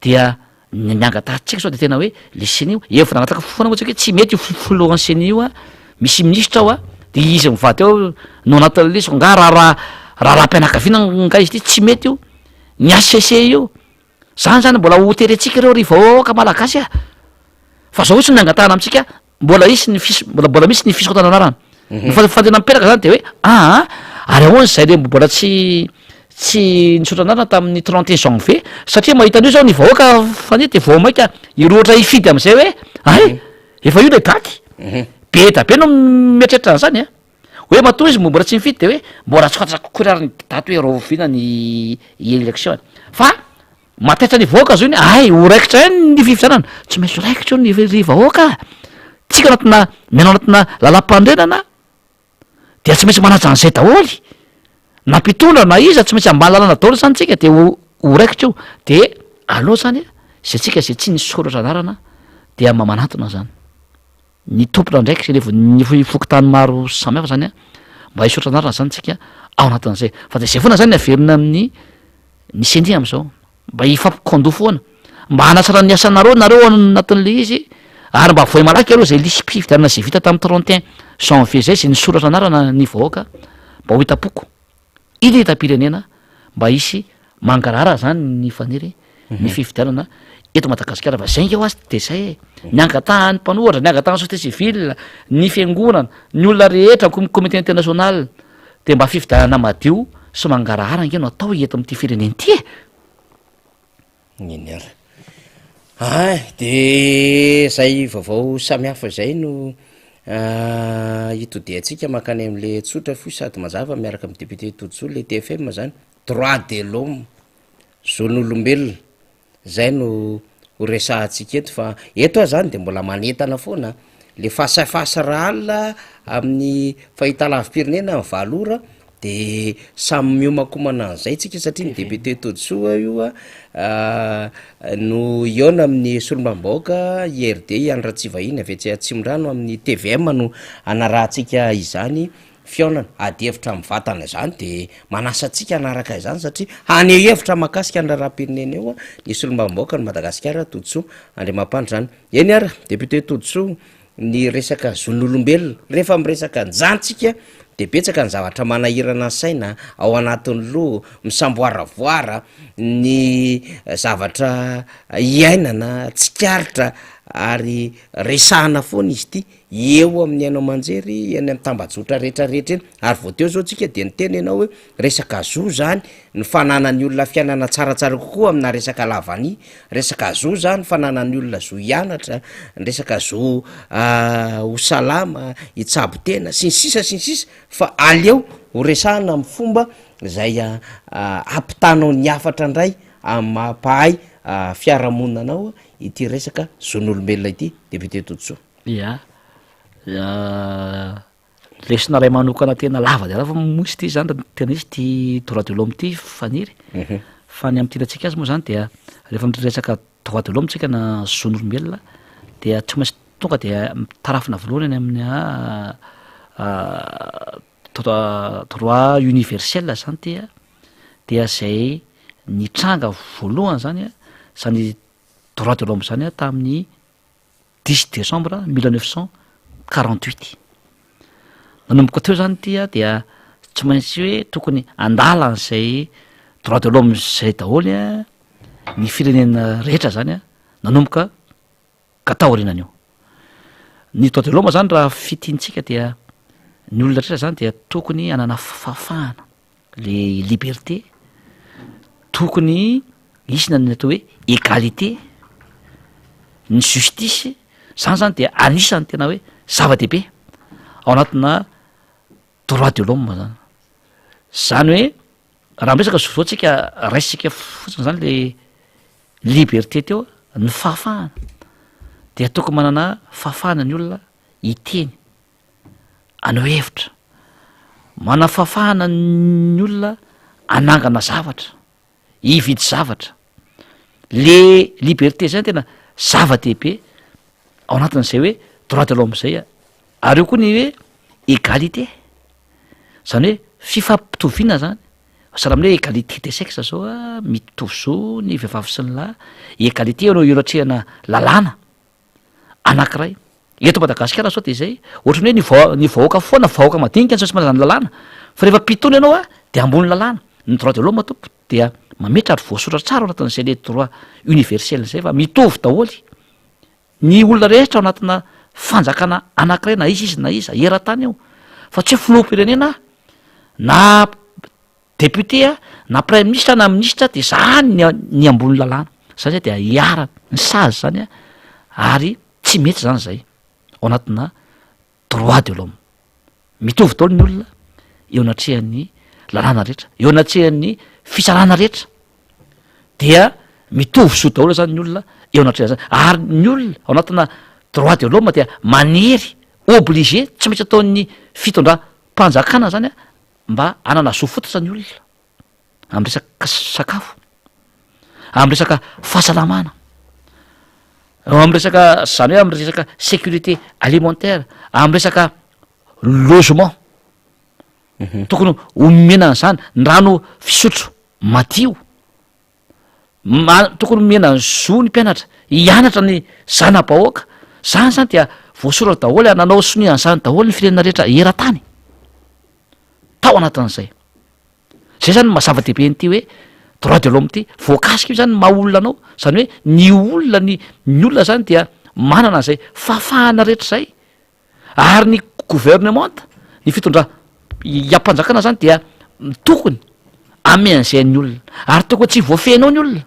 dia ny ny angatahantsika zao de tena hoe le ceni io, efa nangataka foana moa tsika hoe tsy mety io filohan'ny ceni io a, misy minisitra ao a, de izy mivady ao no anatin'ny lisitra, nga raharaha raharaham-pianakaviana nga izy ity, tsy mety io, ny HCC io, zany zany mbola ho terentsika ireo ry vahoaka malagasy a, fa zao fotsiny ny angatahana amintsika Mbola hisy ny fis- mbola mbola misy ny fisoratana anarana. Ny fa- fantenana mipetraka zany de hoe aa ary ahoana izay le mbola tsy tsy nisoratra anarana tamin'ny 31 janvier satria mahita an'io zao ny vahoaka fania de vao maika hirohotra hifidy am'zay hoe ay efa io le daty. Be da be no mieritreritra an'zany a. Hoe matoa izy mbola tsy nifidy de hoe mbola tsy fantatra akory ary ny daty hoe rahoviana ny élection e. Fa Mataitra ny vahoaka zao iny, hay ho raikitra ihany ny fifidianana, tsy maintsy ho raikitra io ny ry vahoaka a! Tsika anatina miaina anatina lalam-panorenana dia tsy maintsy manaja an'izay daholo, na mpitondra na iza tsy maintsy ambany lalana daholo zany tsika de ho ho raikitra io, de aleo zany zay tsika zay tsy nisoratra anarana dia mba manantona zany ny tompon'andraikitra eny anivon'ny fokontany maro samihafa zany a, mba hisoratra anarana zany tsika ao anatin'izay, fa de zay foana zany averina amin'ny Ny ceni amizao mba hifampikôndoa foana mba hanatsara ny asanareo nareo ao anatin'le izy ary mba avoay malaky aloha zay lisi-pifidianana zay vita tamin'ny 31 janvier zay zay nisoratra anarana ny vahoaka mba ho hitam-poko iny hitam-pirenena mba hisy mangarahara zany ny faniry ny fifidianana eto Madagasikara fa zay nge ho azy de zay e ny angatahan'ny mpanohatra ny angatahan'ny société civile ny fiangonana ny olona rehetra comité international Dia mba fifidianana madio sy mangarahara ange no atao eto amin'ity firenena ity e! Eny ary. Ay, de zay vaovao samihafa zay no itodihantsika mankany am'le tsotra fohy sady mazava miaraka amin'ny député Todisoa, le TFM zany, droit de l'homme, zon'olombelona. Zay no ho resahantsika eto fa eto aho zany de mbola manentana foana le face à face rahalina amin'ny fahitalavi-pirenena amin'ny valo ora de samy miomankomana an'izay tsika satria ny député Todisoa io a no hihaona amin'ny solombavambahoaka IRD i Andry Ratsivahiny avy etsy Atsimondrano amin'ny tvm no hanarahantsika izany fihaonana, ady hevitra mivantana izany de manasa antsika hanaraka izany satria haneho hevitra mahakasika ny raharaham-pirenena eo ny solombavambahoakan'i Madagasikara Todisoa Andriamampandry izany. Eny ary député Todisoa ny resaka zon'olombelona, rehefa miresaka an'izany tsika de betsaka ny zavatra manahirana ny saina ao anatin'ny loha, misamboaravoara ny zavatra iainana, tsikaritra ary resahana foana izy ity. Eo amin'ny haino aman-jery, eny amin'ny tambajotra rehetrarehetra eny, ary vao teo zao tsika de niteny ianao hoe resaka zo zany ny fananan'ny olona fiainana tsaratsara kokoa amina resaka lavania, resaka zo zany fananan'ny olona zo hianatra, ny resaka zo ho salama, hitsabo tena, sy ny sisa sy ny sisa fa aleo ho resahana amin'ny fomba zay hampitanao ny hafatra indray amin'ny maha mpahay fiarahamonina anao ity resaka zon'olombelona ity député Todisoa. Ia. Lesona iray manokana tena lava dia lava moa izy ity zany raha tena izy ity droit de l'homme ity Faniry. Fa ny amintirantsika azy moa zany dia rehefa miresaka droit de l'homme tsika na zon'olombelona dia tsy maintsy tonga dia tarafina voalohany any amin'ny droit droit universel zany ity a, dia zay nitranga voalohany zany a, zany droit de l'homme zany a tamin'ny dix décembre mille neuf cent quarante huit. Nanomboka teo zany ity a dia tsy maintsy hoe tokony handala an'izay droit de l'homme zay daholo a ny firenena rehetra zany a nanomboka ka taorianan'io. Ny droit de l'homme zany raha fintintsika dia ny olona rehetra zany dia tokony hanana fahafahana. Le liberté, tokony hisy ny atao hoe égalité, ny justice, zany zany dia anisan'ny tena hoe zava-dehibe ao anatina droit de l'homme zany, zany hoe raha miresaka zo zao tsika raisitsika fotsiny zany le liberté teo ny fahafahana dia tokony manana fahafahana ny olona hiteny Haneho hevitra. Manana fahafahana ny olona hanangana zavatra, hividy zavatra. Le liberté zay no tena zava-dehibe ao anatin'izay hoe droit de l'homme zay. Ary eo koa ny hoe égalité, zany hoe fifampitoviana zany. Sahala amin'ny hoe égalité des sexes zao a, mitovy zo ny vehivavy sy ny lahy, égalité eo eo anatrehana lalàna anankiray. Eto Madagasikara zao de zay, ohatran'ny hoe ny vaho- ny vahoaka foana, vahoaka madinika no tsy maintsy manaja ny lalàna, fa rehefa mpitondra ianao a de ambony lalàna. Ny droit de l'homme tompoko dia mametra ary voasoratra tsara ao anatin'izay le droit universel zay fa mitovy daholo ny olona rehetra ao anatina fanjakana anankiray na iza izy na iza eran-tany io, fa tsy hoe filoham-pirenena aho na député aho na praiminisitra na minisitra de za ny ny ambony lalàna. Zany zay dia hiharan'ny sazy zany a, ary tsy mety zany zay ao anatina droit de l'homme. Mitovy daholo ny olona eo anatrehan'ny lalàna rehetra, eo anatrehan'ny fitsarana rehetra, dia mitovy zo daholo zany ny olona eo anatrehan'zany, ary ny olona ao anatina droit de l'homme dia manery, obligé, tsy maintsy ataon'ny fitondram-panjakana zany a mba hanana zo fototra ny olona amy resaka sakafo, amy resaka fahasalamana, amy resaka zany hoe amy resaka sécurité alimentaire, amy resaka logement. Tokony omena an'izany ny rano fisotro madio, ma- tokony omena ny zo ny mpianatra hianatra ny zana-bahoaka. Zany zany dia voasoratra daholo ary nanao sonia an'izany daholo ny firenena rehetra eran-tany tao anatin'izay. Zay zany maha zava-dehibe an'ity hoe droit de l'homme ty, voakasika io zany ny maha olona anao, zany hoe ny olona ny ny olona zany dia manana an'izay fahafahana rehetra zay, ary ny gouvernemanta, ny fitondra- iam-panjakana zany dia tokony ame an'izay an'ny olona, ary tokony tsy voafehinao ny olona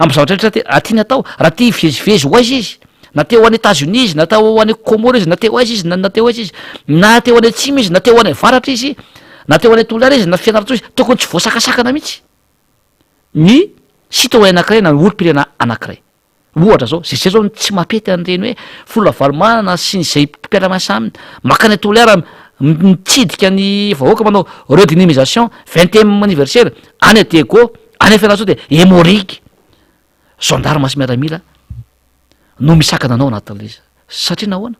Amin'ny zavatra rehetra te- tiany atao, raha te hivezivezy ho aiza izy, na te ho any Etats-Unis izy, na te ho any Comores izy, na te ho aiza izy, na na te ho aiza izy, na te ho any atsimo izy, na te ho any avaratra izy, na te ho any Toliara izy, na Fianarantsoa izy, tokony tsy voasakasakana mihitsy ny citoyen anankiray na olom-pirenena anankiray. Ohatra zao, zay zay zao no tsy mampety an'ireny hoe filoha Ravalomanana sy ny zay mpiara-miasa aminy, mankany Toliara mitsidika ny vahoaka manao redynamisation vingtième anniversaire any Diego, any Fianarantsoa de Emmo-Reg, gendarme sy miaramila no misakana anao anatin'ilay izy. Satria nahoana?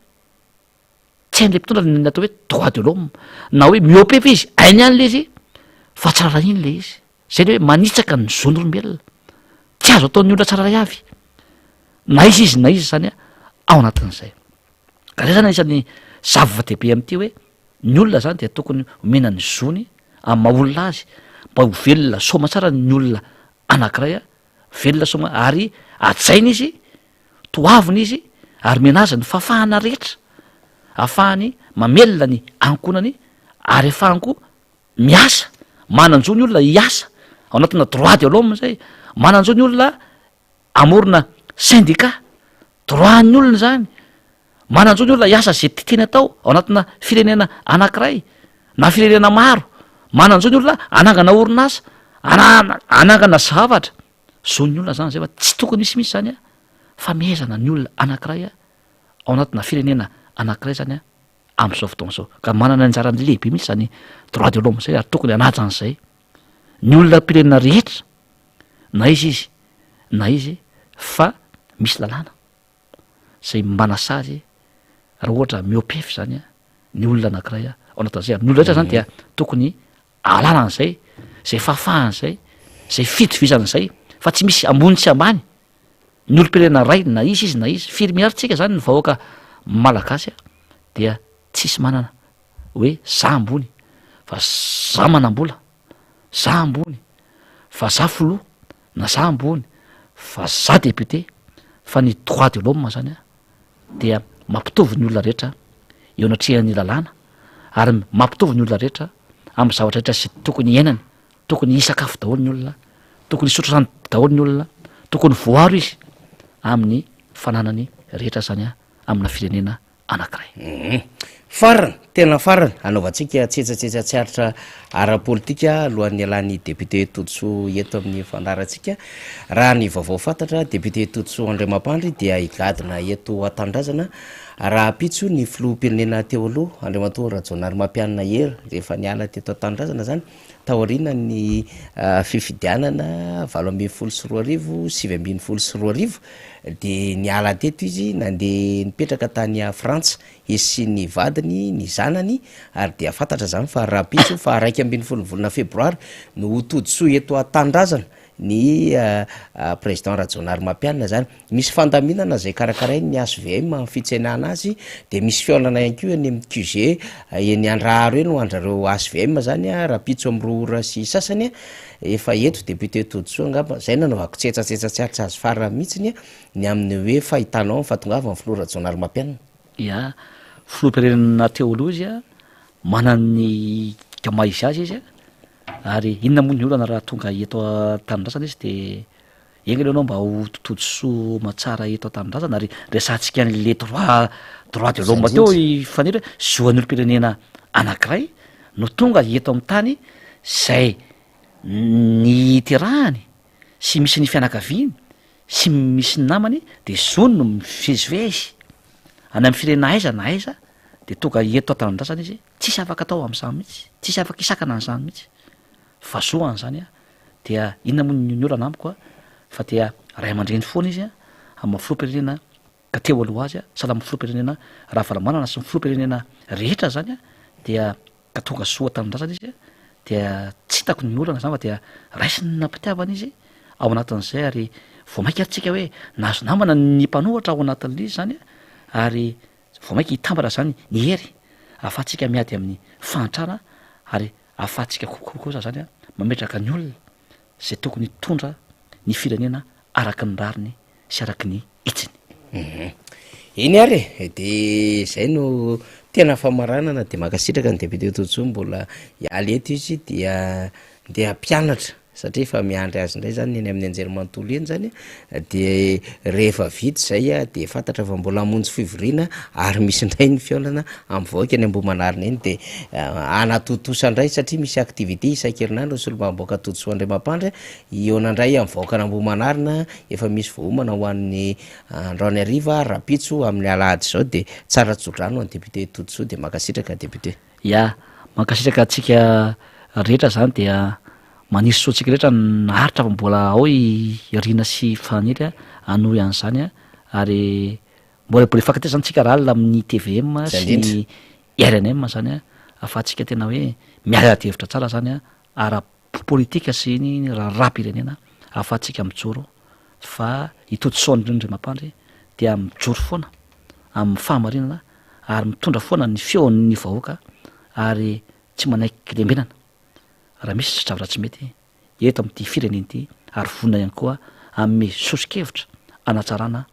Tsy hain'ilay mpitondra ny atao hoe droit de l'homme, na hoe mihoa-pefy izy, hainy ihany ilay izy fa tsy rarahiny ilay izy. Zay le hoe manitsaka ny zon'olombelona. Tsy azo ataon'ny olona tsirairay avy, na iza izy na iza zany ao anatin'izay. Ka zay zany anisan'ny zava-dehibe amin'ity hoe ny olona zany dia tokony omena ny zony amin'ny maha olona azy mba ho velona soamantsara ny olona anankiray, velona soama ary hajaina izy, toavina izy ary omena azy ny fahafahana rehetra ahafahany mamelona ny ankohonany ary ahafahany koa miasa, manan-jo ny olona hiasa ao anatina droit de l'homme zay, manan-jo ny olona hamorona syndicat, droit an'ny olona zany, manan-jo ny olona hiasa zay tiany atao ao anatina firenena anankiray na firenena maro, manan-jo ny olona hanangana orinasa, ana- hanangana zavatra, zon'ny olona zany zay fa tsy tokony hisy mihitsy zany a famehezana ny olona anankiray a ao anatina firenena anankiray zany a. amin'izao fotoana izao ka manana ny anjarany lehibe mihitsy izany droit de l'homme izay ary tokony hanaja an'izay ny olona mpirenena rehetra na iza izy na izy fa misy lalàna izay manasazy raha ohatra mihoa-pefy izany a ny olona anankiray a ao anatin'izay ary ny olona rehetra zany dia tokony ahalala an'izay zay fahafahana izay zay fitovizana izay fa tsy misy ambony tsy ambany Ny olom-pirenena ray na iza izy na iza, firy milliards tsika zany ny vahoaka malagasy a, dia tsisy manana hoe za ambony fa za manam-bola, za ambony fa za filoha, na za ambony fa za député, fa ny droit de l'homme zany a dia mampitovy ny olona rehetra eo anatrehan'ny lalàna ary mampitovy ny olona rehetra amin'ny zavatra rehetra izay tokony hiainany. Tokony hisakafo daholo ny olona, tokony hisotro rano daholo ny olona, tokony voaro izy amin'ny fananany rehetra zany amina firenena anankiray. Farany, tena farany, hanaovantsika tsetsatsetsa tsy aritra ara-politika alohan'ny hialan'ny député Todisoa eto amin'ny fandaharantsika. Raha ny vaovao fantatra, député Todisoa Andriamampandry dia higadona eto an-tanindrazana rahampitso ny filoham-pirenena teo aloha, Andriamatoa Rajaonarimampianina Hery, rehefa niala teto an-tanindrazana izany. Taorian'ny fifidianana 2018, 2019 dia niala teto izy nandeha nipetraka tany Frantsa. Frantsa izy sy ny vadiny, ny zanany ary dia fantatra izany fa rahampitso faha 11 ny volana febroary no ho todisoa eto an-tanindrazana ny président Rajaonarimampianina izany. Misy fandaminana izay karakarain'ny HVM amin'ny fitsenana azy dia misy fihaonana ihany koa eny amin'ny QG eny Andraharo eny ho an-dRareo HVM izany rahampitso amin'ny roa ora sy sasany. Efa eto député Todisoa angamba, izay nanaovako tsetsatsetsa tsy ary tsy azo farany mihitsy ny amin'ny hoe fahitanao ny fahatongavan'ny filoha Rajaonarimampianina. Ya, filoham-pirenena teo aloha izy a, manana ny maha izy azy izy a, ary inona moa ny olana raha tonga eto an-tanindrazana izy de enga anie ianao mba ho tody soa aman-tsara eto an-tanindrazana ary resahantsika an'le droit droit de l'homme teo i Faniry hoe zo an'ny olom-pirenena anankiray no tonga eto amin'ny tany zay niterahany sy misy ny fianakaviany sy misy ny namany de zony no mivezivezy any amin'ny firenena aiza na aiza de tonga eto an-tanindrazana izy tsisy afaka atao am'zany mihitsy, tsisy afaka hisakana an'zany mihitsy fa zo an'zany a dia inona moa ny olana amiko a fa dia ray aman-dreny foana izy a amin'ny maha filoham-pirenena ka teo aloha azy a sahala amin'ny filoham-pirenena Ravalomanana sy ny filoham-pirenena rehetra zany a dia ka tonga soa tanindrazana izy a dia tsy hitako ny olana zany fa dia raisina am-pitiavana izy ao anatin'izay ary vao mainka ary tsika hoe nahazo namana ny mpanohitra ao anatin'ilay izy zany a ary vao mainka hitambatra zany ny hery ahafahantsika miady amin'ny fahantrana ary ahafahantsika kokoa kosa zany a mametraka ny olona zay tokony hitondra ny firenena araka ny rariny sy araka ny hitsiny. Eny ary e, de zay no tena famaranana de mankasitraka ny député Todisoa mbola hiala eto izy dia ndeha hampianatra satria efa miandry azy indray zany ny eny amin'ny anjerimanontolo eny zany de rehefa vita izay a de fantatra fa mbola hamonjy fivoriana ary misy indray ny fihaonana amin'ny vahoaka eny Ambohimanarina eny de hanatontosa indray satria misy activité isan-kerinandro ny solombavambahoaka Todisoa Andriamampandry hihaona indray amin'ny vahoakan'Ambohimanarina efa misy voaomana ho an'ny androany hariva rahampitso amin'ny alahady izao de tsara tsodrano ho an'ny député Todisoa de mankasitraka député. Ya, mankasitraka antsika rehetra zany dia maniry soa antsika rehetra naharitra fa mbola ao i Rina sy Faniry hanohy an'izany ary mbola mbola hifankatia zany tsika rahalina amin'ny tvm sy ny rnm zany ahafahantsika tena hoe miady ady hevitra tsara zany ara politika sy ny raharaham-pirenena ahafahantsika mijoro fa i Todisoa Andriamampandry dia mijoro foana amin'ny fahamarinana ary mitondra foana ny feon'ny vahoaka ary tsy manaiky lembenana raha misy zavatra tsy mety eto amin'ity firenena ity ary vonona ihany koa hanome soso-kevitra hanatsarana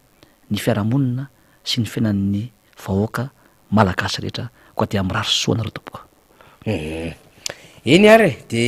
ny fiarahamonina sy ny fiainan'ny vahoaka malagasy rehetra koa dia mirary soa anareo tompoko. Eny ary e, de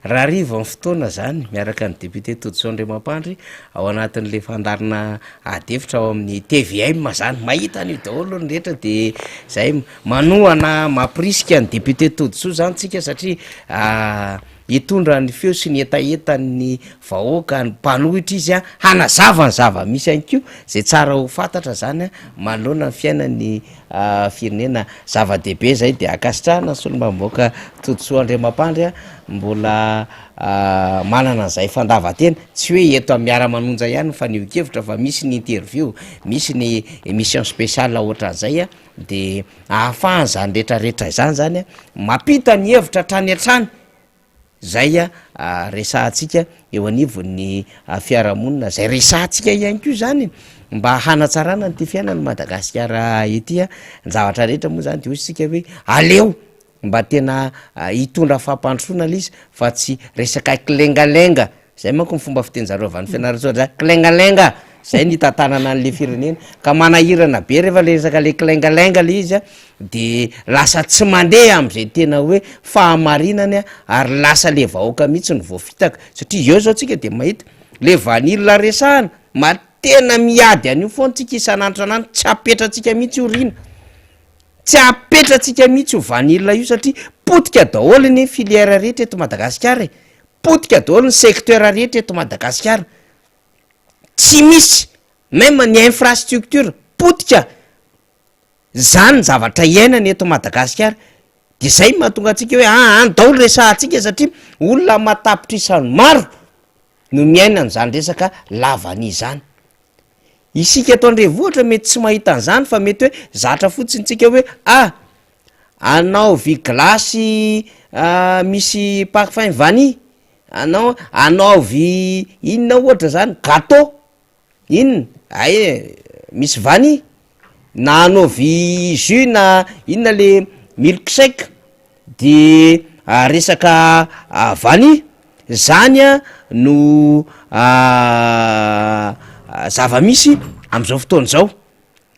rahariva ny fotoana zany miaraka ny député Todisoa Andriamampandry ao anatin'le fandaharana ady hevitra ao amin'ny tvm zany, mahita an'io daholo ny rehetra de zay manohana mampirisika ny député Todisoa zany tsika satria hitondra ny feo sy ny hetahetan'ny vahoaka, ny mpanohitra izy a, hanazava ny zava-misy ihany koa zay tsara ho fantatra zany a manoloana ny fiainan'ny firenena. Zava-dehibe zay de ankasitrahana ny solombavambahoaka Todisoa Andriamampandry a, mbola manana an'izay fandavan-tena, tsy hoe eto amin'ny Miara-manonja ihany ny fanehoan-kevitra fa misy ny interview, misy ny émission spéciale ohatran'izay a, de ahafahan'izany retraretra izany zany a mampita ny hevitra hatrany hatrany. Zay resahantsika eo anivon'ny fiarahamonina, zay resahantsika ihany koa zany mba hanatsarana an'ity fiainan'i Madagasikara ity a, ny zavatra rehetra moa zany de hoy isika hoe aleo mba tena hitondra fampandrosoana le izy fa tsy resaka kilengalenga Zay manko ny fomba fitenjareo avy any Fianarantsoa zay, kilengalenga, zay ny hitantanana an'le firenena, ka manahirana be rehefa le resaka le kilengalenga le izy a, de lasa tsy mandeha am'zay tena hoe fahamarinany a, ary lasa le vahoaka mihitsy no voafitaka, satria eo zao tsika de mahita, le vanille resahana, ma- tena miady an'io foana tsika isan'andro isan'andro, tsy apetratsika mihitsy io rina, tsy apetratsika mihitsy io vanille io satria potika daholo ny filière rehetra eto Madagasikara e, Potika daholo ny secteur rehetra eto Madagasikara, tsy misy même ny infrastructure potika, zany ny zavatra iainana eto Madagasikara, de zay no mahatonga antsika hoe aa any daholo resahantsika satria olona aman-tapitrisany maro no miaina an'izany resaka lavania zany. Isika eto an-drenivohitra mety tsy mahita an'izany fa mety hoe zatra fotsiny tsika hoe ah! anaovy glace misy parfum vanille, anao anaovy inona ohatra zany gateau inona ay e misy vanille, na anaovy jus na inona le milk shake de resaka vanille, zany a no zava-misy am'zao fotoana zao,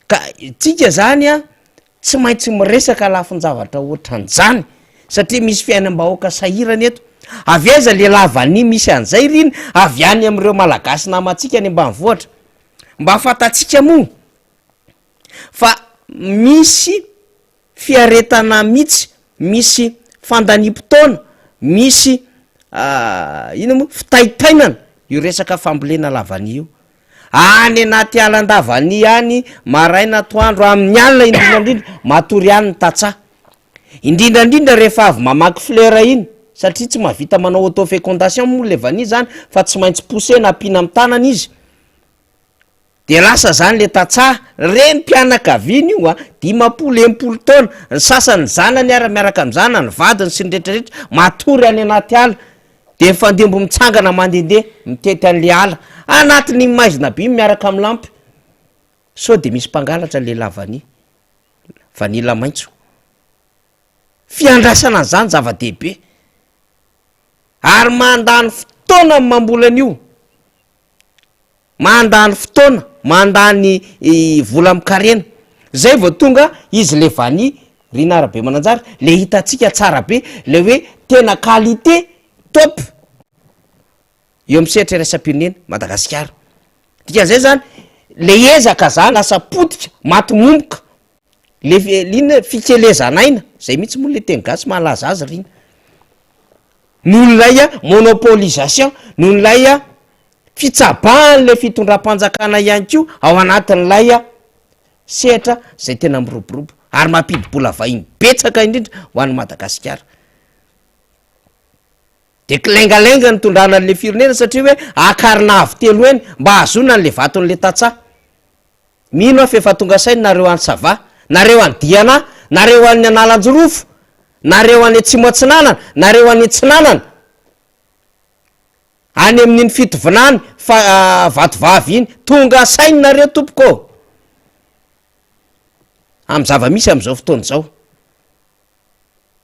ka tsika zany a tsy maintsy miresaka lafin-javatra ohatran'izany satria misy fiainam-bahoaka sahirana eto, avy aiza le lavanille misy an'izay ry iny? Avy any amin'ireo malagasy namantsika any ambanivohitra, mba fantatsika moa fa misy fiaretana mitsy, misy fandaniam-potoana, misy inona moa fitaitainana io resaka fambolena lavanille io. Any anaty alan-davania any, maraina atoandro, amin'ny alina indrindra indrindra, matory any ny tantsaha. Indrindra indrindra rehefa avy mamaky fleur iny, satria tsy mahavita manao auto-fécondation moa le vanille zany fa tsy maintsy pousser-na ampiana amin'ny tanana izy. De lasa zany le tantsaha, renim-pianakaviana io a, 50, 60 taona, ny sasany ny zanany ara miaraka amin'ny zanany, vadiny sy ny rehetra rehetra, matory any anaty ala, de mifandimby mitsangana mandehandeha mitety an'le ala, anatin'iny maizina be iny miaraka amin'ny lampy, sao de misy mpangalatra le lavanille, vanila maitso. Fiandrasana an'izany zava-dehibe, ary mandany fotoana ny mamboly an'io. Mandany fotoana, mandany vola amin-karena. Zay vao tonga izy le vanille Rina Rabemananjara, le hitantsika tsara be, le hoe tena qualité top eo amin'ny sehatra iraisam-pirenena, Madagasikara. Dikan'izay zany, le ezaka zany lasa potika, maty momoka. Le inona e, fikelezan'aina, zay mihitsy moa le teny gasy mahalaza azy Rina. Noho ilay monopolisation, noho ilay fitsabahan'ilay fitondram-panjakana ihany koa ao anatin'ilay sehatra izay tena miroborobo ary mampidi-bola vahiny betsaka indrindra ho an'i Madagasikara. De kilengalenga nitondrana an'ilay firenena satria hoe akarina avo telo heny mba hahazoana an'ilay vaton'ilay tantsaha. Mino aho f'efa tonga saina nareo any Sava, nareo any Diana, nareo any Analanjirofo, nareo any Atsimo Atsinanana, nareo any Atsinanana. Any amin'iny Fitovinany fa Vatovavy iny, tonga saina nareo tompoko ô! Amin'ny zava-misy amin'izao fotoana izao.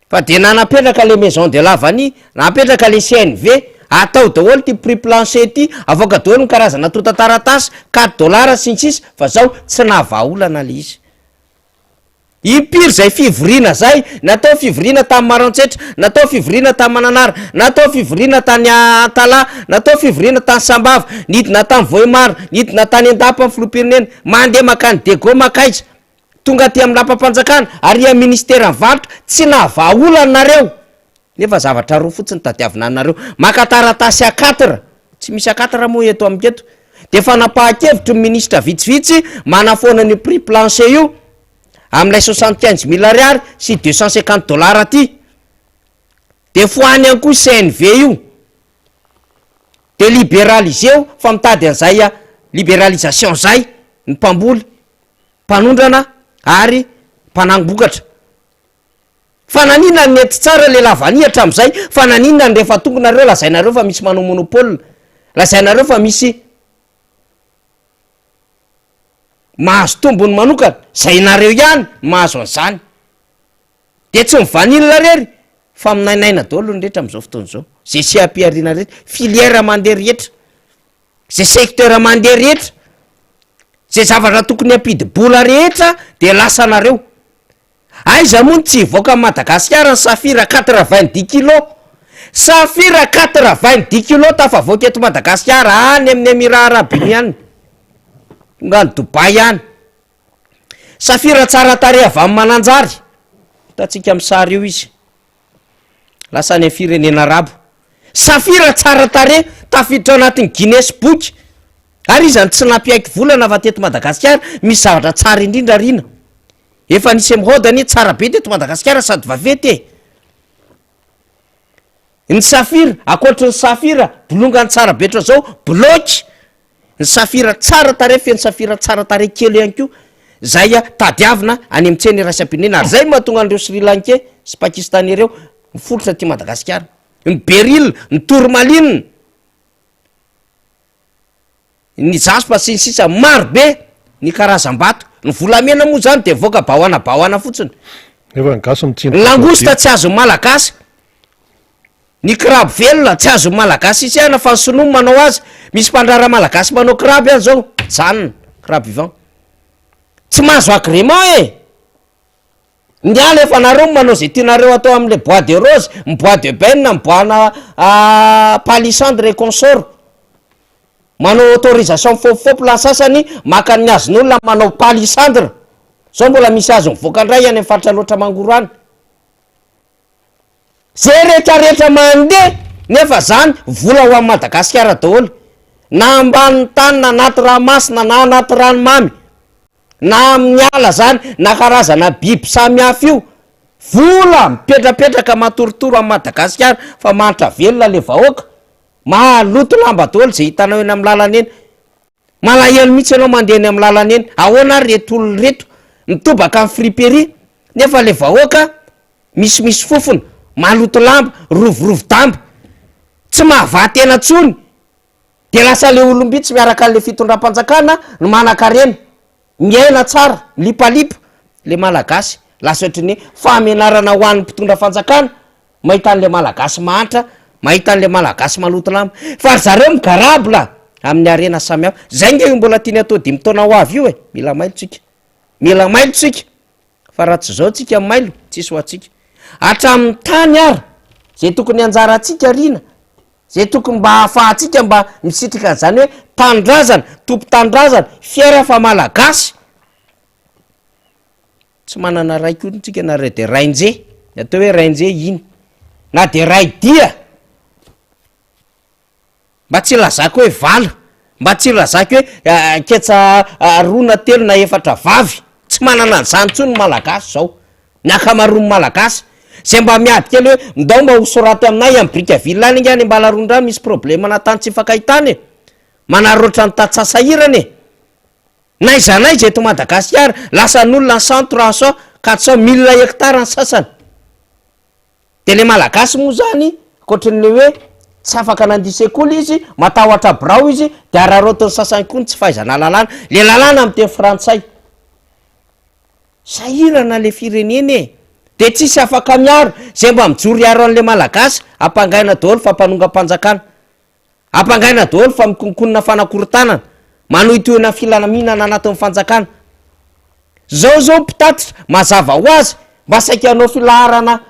Fa dia nanapetraka le maison de la vanille, napetraka le CNV, atao daholo ity prix plancher ity, avoaka daholo ny karazana antontan-taratasy, quatre dollars sy ny sisa, fa zao tsy nahavahaolana le izy. Impiry zay fivoriana zay, natao fivoriana tany Maroantsetra, natao fivoriana tany Mananara, natao fivoriana tany Antalaha, natao fivoriana tany Sambava, nidina tany Vohemar, nidina tany Andapa ny filoham-pirenena, mandeha makany Diego makaiza, tonga aty amin'ny lapam-panjakana, ary amin'ny ministeran'ny varotra, tsy nahavaha olana nareo, nefa zavatra roa fotsiny tadiavina anareo, maka taratasy A quatre, tsy misy A quatre moa eto amiko eto, dia fanapahan-kevitry ny minisitra vitsivitsy manafoana an'io prix plancher io amin'ilay 75 mille ariary sy 250 dollars aty, dia foany ihany koa CNV io, dia liberaliser-o fa mitady an'izay liberalisation zay ny mpamboly, mpanondrana ary mpanangom-bokatra. Fa naninona no nety tsara le lavania hatramin'izay fa naninona no rehefa tonga nareo lazainareo fa misy manao monopole, lazainareo fa misy mahazo tombony manokana, zay nareo ihany no mahazo an'izany. De tsy ny vanille rery fa minainaina daholo ny rehetra amin'izao fotoana izao, zay seha-pihariana rehetra, filière mandeha rehetra. Zay secteur mandeha rehetra, zay zavatra tokony hampidi-bola rehetra de lasanareo. Aiza moa no tsy hivoaka an'i Madagasikara ny safira quatre-vingt-dix kilos? Safira quatre-vingt-dix kilos tafavoaka eto Madagasikara any amin'ny Emirats Arabes Unis any, tonga any Dubaï any. Safira tsara tarehy avy any Mananjary, hitantsika amin'ny sary io izy. Lasa any amin'ny firenena arabo. Safira tsara tarehy, tafiditra ao anatin'ny Guinness Book. Ary iza no tsy nampiaiky volana fa teto Madagasikara misy zavatra tsara indrindra Rina. Efa nisy émeraude anie tsara be teto Madagasikara sady vaventy e. Ny safira, ankoatry ny safira, bolongany tsara be ohatran'izao, bloky. Ny safira tsara tarehy feno safira tsara tarehy kely ihany koa izay tadiavina any amin'ny tsena iraisam-pirenena ary izay no mahatonga an'ireo Sri Lankais sy Pakistanais ireo miforitra aty Madagasikara. Ny beryl, ny tourmaline, ny jaspe sy ny sisa maro be ny karazam-bato. Ny volamena moa izany dia mivoaka baoana baoana fotsiny. Nefa ny gasy Ny mitsindry langouste tsy azon'ny Malagasy. Ny crabe velona tsy azon'ny malagasy isehana fa ny sinoa no manao azy, misy mpandraharaha malagasy manao crabe any zao, mijanona, crabe vivant. Tsy mahazo agrément e! Ny ala efa nareo no manao ze tianareo atao amle bois de rose, ny bois de benne, ny bois ana palissandre et consort. Manao autorisation mifôpifôpy la ny sasany maka ny hazon'olona manao palissandre. Zao mbola misy hazo mivoaka ndray any am faritra Alaotra Mangoro any. Ze rehetra rehetra mandeha nefa zany vola ho an'i Madagasikara daholo na ambanin'ny tany na anaty ranomasina na anaty ranomamy na amin'ny ala zany na karazana biby samihafa io vola mipetrapetraka matorotoro an'i Madagasikara fa mahantra velona le vahoaka maloto lamba daholo ze hitanao eny amin'ny lalana eny Malahelo mihitsy ianao mandeha eny amin'ny lalana eny, ahoana ary reto olona ireto mitobaka amin'ny friperie nefa le vahoaka misimisy fofona, maloto lamba, rovorovo-damba, tsy mahavaha tena tsony, de lasa le olom-bitsy miaraka an'le fitondram-panjakana no manankarena, miaina tsara, milipalipa le malagasy, lasa ohatran'ny hoe fahamenarana ho an'ny mpitondra fanjakana Mahita an'ilay Malagasy mahantra, mahita an'ilay Malagasy maloto lamba. Fa ry zareo migarabla amin'ny harena samihafa. Zay nge io mbola tiany atao dimy taona ho avy io e. Mila mailo tsika. Mila mailo tsika. Fa raha tsy zao tsika mailo, tsisy ho antsika. Hatramin'ny tany ary, zay tokony anjarantsika rina, zay tokony mba ahafahantsika mba misitrika an'izany hoe tanindrazana, tompon-tanindrazana, fier fa Malagasy. Tsy manana ray koa tsika na ray de rainje, ny atao hoe rainje iny na de ray dia mba tsy ilazako hoe vala, mba tsy ilazako hoe ketsa roa na telo na efatra vavy, tsy manana an'izany intsony ny malagasy zao, ny ankamaroan'ny malagasy, zay mba miady kely hoe ndao mba ho soraty aminay any Brickaville any ange any Ambalarondra any misy problème-na tany tsy ifankahitana e, manararaotra ny tantsaha sahirana e. N'aiza n'aiza eto Madagasikara, lasan'olona ny cent, trois cent, quatre cent, mille hectares ny sasany. De le Malagasy moa zany, ankoatran'le hoe tsy afaka nandia sekoly izy, matahotra birao izy, de araraotin'ny sasany koa ny tsy fahaizana lalàna, le lalàna amin'ny teny frantsay. Sahirana le firenena e! De tsisy afaka miaro, zay mba mijoro hiaro an'le Malagasy, ampangaina daholo fa mpanongam-panjakana. Ampangaina daholo fa mikonkonona fanakorontanana, manohitohina filaminana anatin'ny fanjakana. Zao zao mpitatitra, mazava ho azy, mba saika hanao filaharana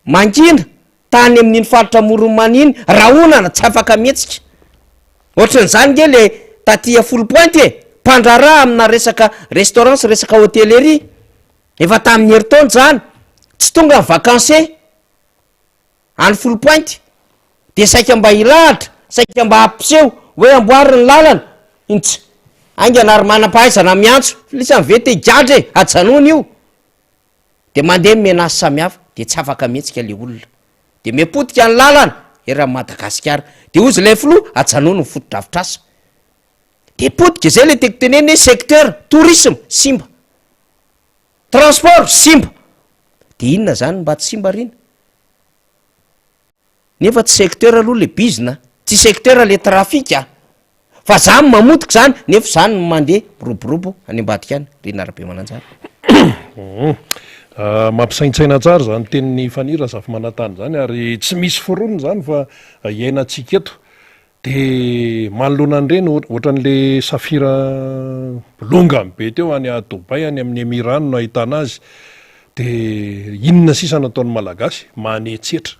mangina tany amin'iny faritra Amoron'i Mania iny, rahonana, tsy afaka mihetsika. Ohatran'izany nge le taty à Foulpointe e, mpandraharaha amina resaka restaurant sy resaka hôtellerie, efa tamin'ny herintaona izany, tsy tonga ny vacances. any Foulpointe dia saika mba hilahatra, saika mba hampiseho hoe amboary ny lalana, ints. Haingana ary manam-pahaizana miantso, lisany ve te higadra e, ajanony io! Dia mandeha ny menace samihafa dia tsy afaka mihetsika le olona. Dia miha-potika ny lalana eran'i Madagasikara. Dia hozy ilay filoha, ajanony ny fotodrafitrasa. Dia potika, izay ilay tiako tenenina hoe secteur tourisme simba. Transport simba! De inona zany mba tsy simba rina? Nefa tsy secteur aloha le bizna, tsy secteur le trafic a! Fa zany mamotika zany nefa zany no mandeha miroborobo any ambadika any, Rina Rabemananjara. Mampisaintsaina tsara izany tenin'i Faniry Razafimanantany izany ary tsy misy foronina izany fa iainantsika eto. De manoloana an'ireny ohatran'le safira bolongany be teo any Dubaï any amin'ny Emirats no nahitana azy de inona sisa no ataon'ny Malagasy? Manetsetra.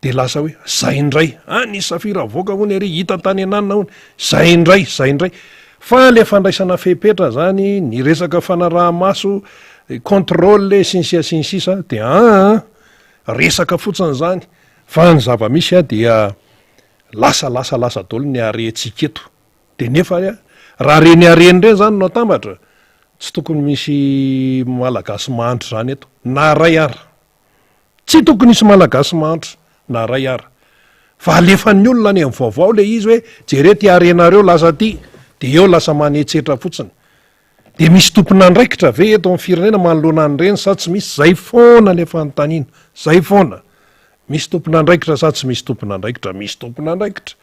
De lasa hoe zay indray, ah nisy safira avoaka hono ery, hita tany ananona hono, zay indray, zay indray. Fa le fandraisana fepetra zany, ny resaka fanaraha-maso, contrôle sy ny sisa sy ny sisa de aa resaka fotsiny zany fa ny zava-misy dia Lasa lasa lasa daholo ny harentsika eto. Dia nefa ary raha ireny harena ireny izany no atambatra, tsy tokony misy Malagasy mahantra izany eto, na iray ara. Tsy tokony hisy Malagasy mahantra na iray ara. Fa alefan'ny olona any amin'ny vaovao ilay izy hoe jereo ty harenareo lasa ty, dia eo lasa manetsetra fotsiny. Dia misy tompon'andraikitra ve eto amin'ny firenena manoloana an'ireny sa tsy misy? Zay foana ilay fanontaniana, zay foana. Misy tompon'andraikitra sa tsy misy tompon'andraikitra? Misy tompon'andraikitra.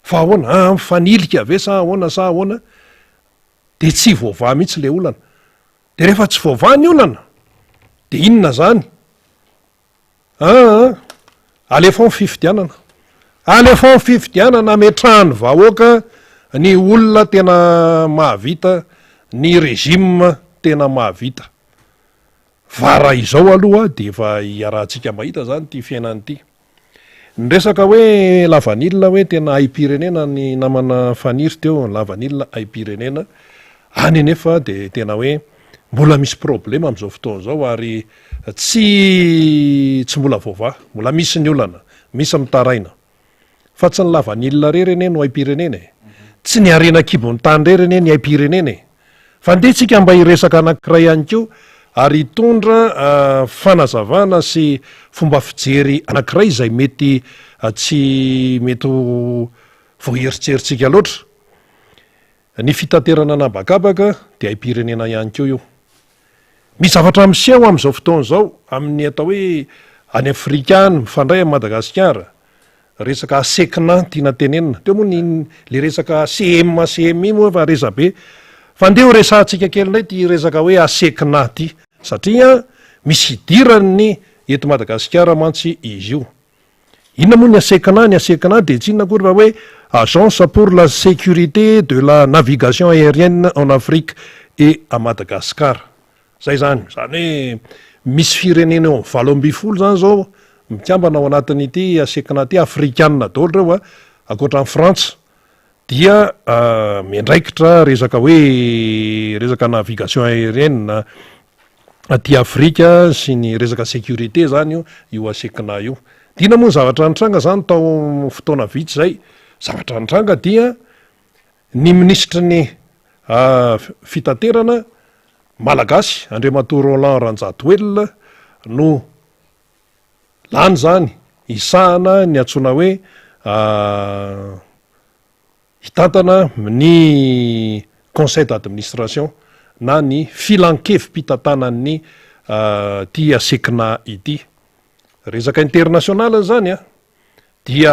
Fa ahoana? Aa mifanilika ve sa ahoana sa ahoana? Dia tsy voavaha mihitsy ilay olana. Dia rehefa tsy voavaha ny olana, dia inona izany? Aa alefao ny fifidianana. Alefao ny fifidianana ametrahan'ny vahoaka ny olona tena mahavita, ny régime tena mahavita. Fa raha izao aloha dia efa iarahantsika mahita izany ity fiainana ity. Ny resaka hoe lavanila hoe tena aim-pirenena ny namana Faniry teo, lavanila aim-pirenena, any anefa dia tena hoe mbola misy problema amin'izao fotoana izao ary tsy tsy mbola voavaha, mbola misy ny olana, misy mitaraina. Fa tsy ny lavanila irery anie no aim-pirenena e! Tsy ny harena an-kibon'ny tany irery anie ny aim-pirenena e! Fa ndeha tsika mba hiresaka anankiray ihany koa ary hitondra fanazavana sy fomba fijery anankiray izay mety tsy mety ho voaeritseritsika loatra. Ny fitaterana an'habakabaka dia aim-pirenena ihany koa io. Misy zavatra miseho amin'izao fotoana izao amin'ny atao hoe any Afrika any mifandray amin'i Madagasikara, resaka ASECNA tiana tenenina. Teo moa ny le resaka CM, CMI moa efa resabe. Fa ndeha ho resahantsika kely indray ity resaka hoe ASECNA ity satria misy hidiran'ny eto Madagasikara mantsy izy io. Inona moa ny ASECNA? Ny ASECNA dia tsy inona akory fa hoe Agence pour la sécurité de la navigation aérienne en Afrique et à Madagascar. Zay izany. Izany hoe misy firenena eo amin'ny 18 izany izao mikambana ao anatin'ity ASECNA ity, afrikana daholo ireo a, ankoatra an'i Frantsa, dia miandraikitra resaka hoe resaka navigation aérienne aty Afrika sy ny resaka sécurité izany io, io ASECNA io. Dia inona moa ny zavatra nitranga izany tao fotoana vitsy izay? Zavatra nitranga dia Ny minisitry ny fitaterana Malagasy, Andriamatoa Roland Ranjatoelina no lany izany hisahana ny antsoina hoe hitantana ny conseil d'administration na ny filankevi-pitantanan'ny ity ASECNA ity. Resaka international izany an! Dia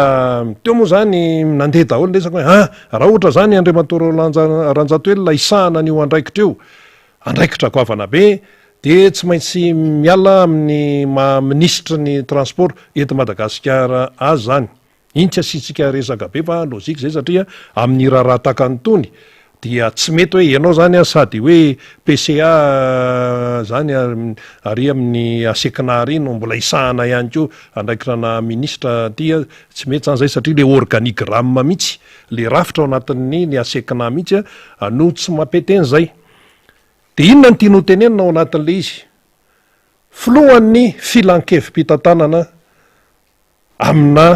teo moa izany nandeha daholo ny resaka hoe ah, raha ohatra izany Andriamatoa Roland Ranjatoelina hisahana an'io andraikitra io, andraikitra goavana be, dia tsy maintsy miala amin'ny maha minisitry ny transport eto Madagasikara azy izany. Iny tsy asiantsika resaka be fa logique izay satria amin'ny raharaha tahaka an'itony Dia tsy mety hoe ianao zany an sady hoe PCA zany ary amin'ny ASECNA ary no mbola hisahana ihany koa andraikitra ana ministra aty an, tsy mety zany zay satria le organigramme mihitsy, le rafitra ao anatin'ny ny ASECNA mihitsy an no tsy mampety an'izay. Dia inona no tiany ho tenenina ao anatin'le izy? Filohan'ny filankevi-pitantanana amina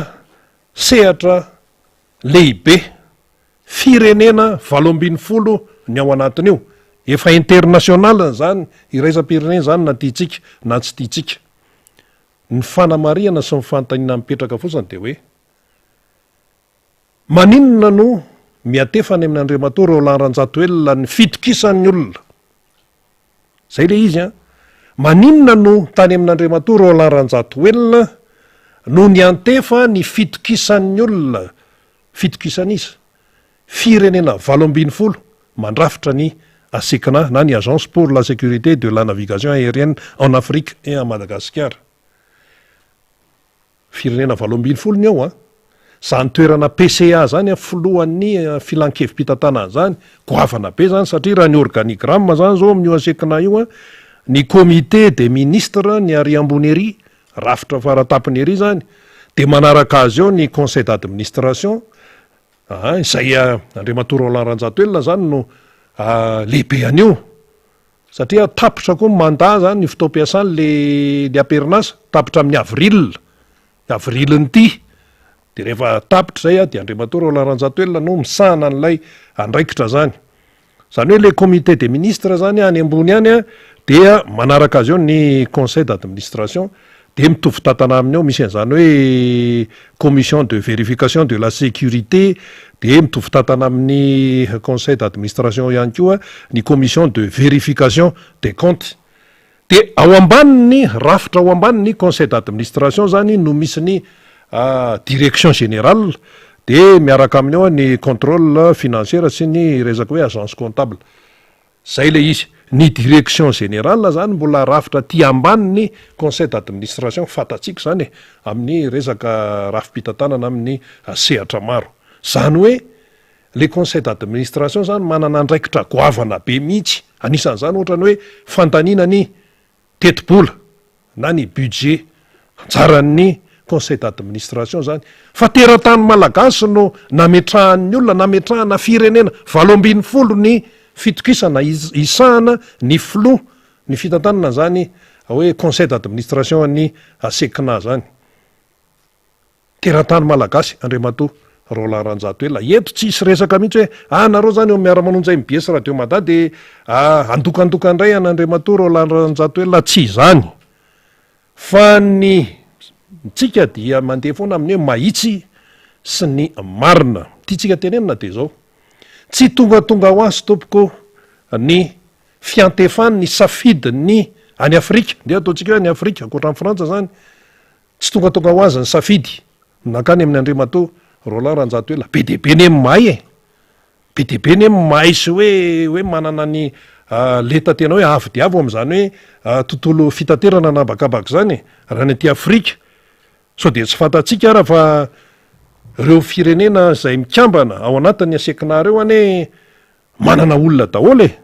sehatra lehibe Firenena 18 ny ao anatin'io. Efa international izany, iraisam-pirenena izany na tiantsika na tsy tiantsika. Ny fanamarihana sy ny fanontaniana mipetraka fotsiny dia hoe, maninona no miatefa any amin'Andriamatoa Roland Ranjatoelina ny fitokisan'ny olona? Izay ilay izy an! Maninona no tany amin'Andriamatoa Roland Ranjatoelina no niantefa ny fitokisan'ny olona Fitokisan'iza? Firenena 18 mandrafitra ny ASECNA na ny Agence pour la sécurité de la navigation aérienne en Afrique et à Madagascar. Firenena 18 ny ao an! Izany toerana PCA izany an, filohan'ny filankevi-pitantanana izany, goavana be izany satria raha ny organigramme izany izao amin'io ASECNA io an, ny comité des ministres ny ary ambony ery, Rafitra faratapony ery izany, dia manaraka azy eo ny conseil d'administration, aa izay Andriamatoa Roland Ranjatoelina izany no lehibe an'io, satria tapitra koa ny mandat izany, ny fotoam-piasany le le am-perinasa, tapitra amin'ny avril, avrilin'ity, dia rehefa tapitra izay dia Andriamatoa Roland Ranjatoelina no misahana an'ilay andraikitra izany. Izany hoe ilay comité des ministres izany any ambony any dia manaraka azy eo ny conseil d'administration. Dia mitovy tantana aminy ao misy an'izany hoe commission de verification de la sécurité, dia mitovy tantana amin'ny conseil d'administration ihany koa ny commission de verification des comptes. Dia ao ambanin'ny rafitra ao ambanin'ny conseil d'administration zany no misy ny direction générale, dia miaraka aminy ao ny contrôle financière sy ny resaka hoe agence comptable. Zay ilay izy. Ny direction générale zany mbola rafitra aty ambanin'ny conseil d'administration, fantatsika izany e, amin'ny resaka rafi-pitantanana amin'ny sehatra maro. Zany hoe le conseil d'administration zany manana andraikitra goavana be mihitsy, anisan'izany ohatra ny hoe fandaniana ny tetibola na ny budget, anjaran'ny conseil d'administration zany, fa teratany malagasy no nametrahan'ny olona, nametrahana firenena 18 ny fitokisana hisahana ny filoha ny fitantanana zany hoe conseil d'administration an'ny ASECNA zany. Teratany Malagasy Andriamatoa Roland Ranjatoelina. Eto tsy hisy resaka mihitsy hoe ah nareo zany eo miara-manonja mbs Radio Mada de handokandoka indray an'Andriamatoa Roland Ranjatoelina, tsy izany fa ny ntsika dia mandeha foana amin'ny hoe mahitsy sy ny marina. Tiantsika tenenina dia izao, tsy tongatonga ho azy tompoko ny fiantefan'ny safidin'ny any Afrika, ndeha ataontsika hoe any Afrika ankoatra an'i Frantsa zany, Tsy tongatonga ho azy ny safidy nankany amin'i Andriamatoa Roland Ranjatoela. Be dia be anie ny mahay e! Be dia be anie ny mahay sy hoe hoe manana ny lenta tena hoe avo dia avo amin'izany hoe tontolo fitaterana an'habakabaka izany e! Raha ny aty Afrika. Sao dia tsy fantatsika ara fa ireo firenena izay mikambana ao anatin'ny ASECNA ireo anie manana olona daholo e!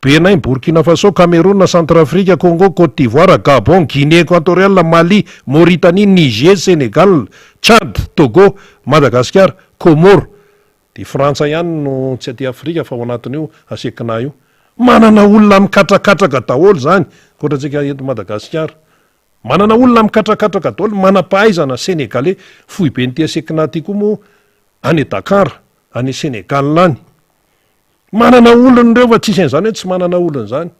Bénin, Burkina Faso, Cameroun, Centrafrique, Congo, Côte d'Ivoire, Gabon, Guinée Equatoriale, Mali, Mauritanie, Niger, Sénégal, Tchad, Togo, Madagasikara, Comores. Dia Frantsa ihany no tsy aty Afrika fa ao anatin'io ASECNA io. Manana olona mikatrakatraka daholo izany, ankoatra antsika eto Madagasikara. Manana olona mikatrakatraka daholo, manam-pahaizana Sénégalais. Foiben'ity ASECNA ity koa moa any Dakar, any Sénégal any. Manana olona ireo fa tsisy an'izany hoe tsy manana olona izany.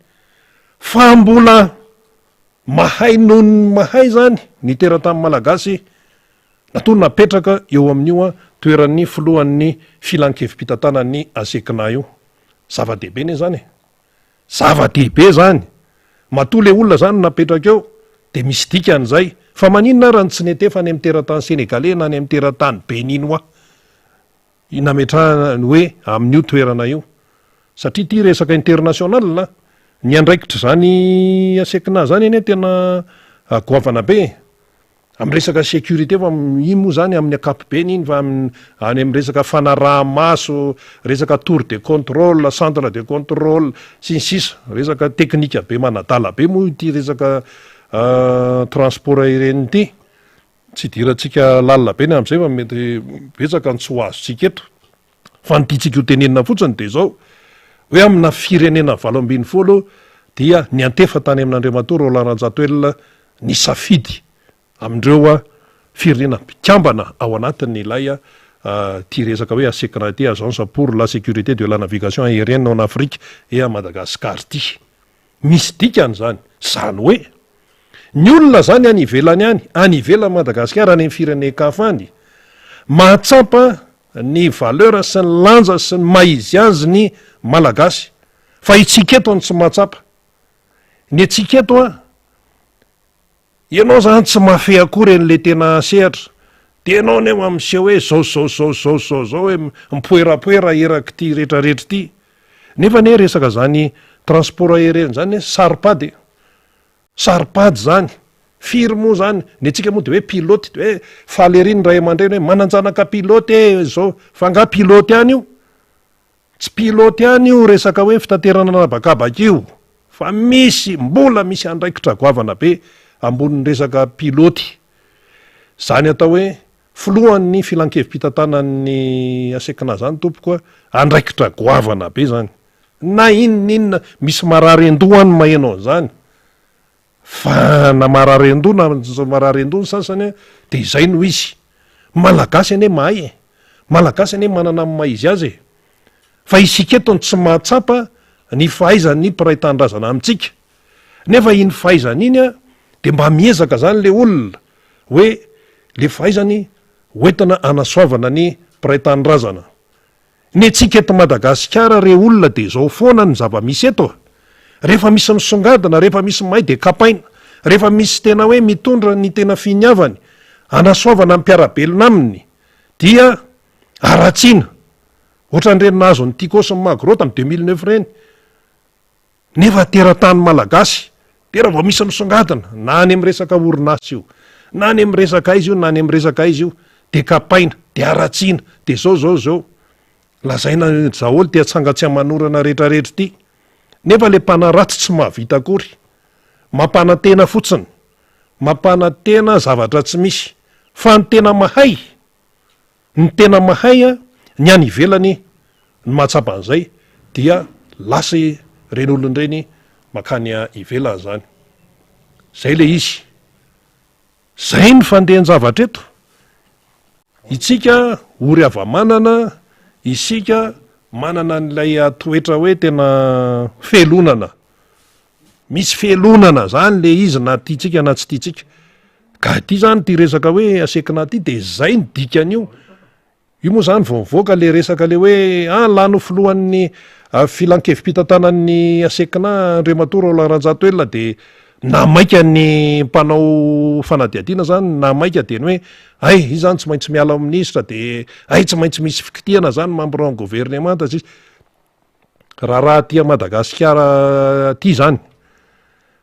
Fa mbola mahay noho ny mahay izany ny teratany malagasy natoa napetraka eo amin'io toeran'ny filohan'ny filankevi-pitantanan'ny ASECNA io. Zava-dehibe anie izany e. Zava-dehibe izany. Matoa ilay olona izany napetraka eo dia misy dikany izay. Fa maninona ary no tsy netefa any amin'ny teratany sénégalais na any amin'ny teratany béninois? nametrahana ny hoe amin'io toerana io satria ity resaka international a, ny andraikitr'izany ASECNA zany anie tena goavana be e, amin'ny resaka sécurité fa iny moa zany amin'ny ankapobeny iny fa any amin'ny resaka fanaraha-maso, resaka tour de contrôle, centre de contrôle sy ny sisa, resaka teknika be manadala be moa ity resaka transport aérienne ity. Tsy idirantsika lalina be ny amin'izay fa mety betsaka ny tsy ho azontsika eto. Fa ny tiantsika ho tenenina fotsiny dia izao, hoe amina firenena 18 dia niantefa tany amin'Andriamatoa Roland Ranjatoelina ny safidy amin'ireo firenena mpikambana ao anatin'ilay ity resaka hoe ASECNA ity, Agence pour la Sécurité de la Navigation Aérienne en Afrique et à Madagascar ity. Misy dikany izany. Izany hoe, ny olona izany any ivelany any, any ivelan'i Madagasikara, any amin'ny firenen-kafa any, mahatsapa ny valeur sy ny lanja sy ny maha izy azy ny Malagasy. Fa itsika eto no tsy mahatsapa. Ny antsika eto an, Ianao zany tsy mahafehy akory an'le tena sehatra de ianao nefa miseho hoe zao zao zao zao zao zao hoe mipoerapoera erak'ity retraretra ity nefa anie resaka zany transport aérien zany anie saropady e, saropady zany, firy moa zany, ny antsika moa de hoe pilote de hoe faly ery ny ray aman-dreny hoe manan-janaka pilote e zao, fa nga pilote ihany io? Tsy pilote ihany io resaka hoe fitaterana an'habakabaka io fa misy, mbola misy andraikitra goavana be ambonin'ny resaka pilote. Izany atao hoe filohan'ny filankevi-pitantanan'ny ASECNA izany tompoko a, andraikitra goavana be izany. Na inona inona, misy marary an-doha any maheno an'izany. Fa na marary an-doha na tsy marary an-doha ny sasany dia izay no izy. Malagasy anie mahay e! Malagasy anie manana ny maha izy azy e! Fa isika eto no tsy mahatsapa ny fahaizan'ny mpiray tanindrazana amintsika. Nefa iny fahaizana iny an, De mba miezaka zany le olona hoe le fahaizany hoentina hanasoavana ny mpiray tanindrazana. Ny antsika eto Madagasikara re olona de zao foana ny zava-misy eto a! Rehefa misy misongadina, rehefa misy mahay de kapaina, rehefa misy tena hoe mitondra ny tena finiavany hanasoavana ny mpiara-belona aminy dia haratsiana. Ohatran'ireny nahazo ny Tiko sy ny Magro tamin'ny 2009 ireny. Nefa teratany malagasy dia raha vao misy misongadina na any amin'ny resaka orinasa io, na any amin'ny resaka aiza io na any amin'ny resaka aiza io dia kapaina, dia haratsiana, dia zao zao zao. Lazaina daholo ity atsanga tsy aman'orana rehetrarehetra ity. Nefa le mpanaratsy tsy mahavita akory. Mampanantena fotsiny. Mampanantena zavatra tsy misy. Fa ny tena mahay Ny tena mahay a, ny any ivelany no mahatsapa an'izay dia lasa ireny olona ireny makany ivelany zany. Zay le izy. Zay ny fandehan-javatra eto. Itsika ory hava-manana, isika manana an'ilay toetra hoe tena felonana. Misy felonana zany le izy na tiantsika na tsy tiantsika. Ka ity zany ity resaka hoe asekina ity de zay ny dikan'io. Io moa zany vao nivoaka le resaka le hoe ah lany ho filohan'ny filankevi-pitantanan'ny asekina Andriamatoa Roland Ranjatoelina de namaika ny mpanao fanadihadiana zany namaika de ny hoe hay izy zany tsy maintsy miala ao minisitra de hay tsy maintsy misy fikitihana zany membre en gouvernemanta sisa. Raharaha aty Madagasikara aty izany.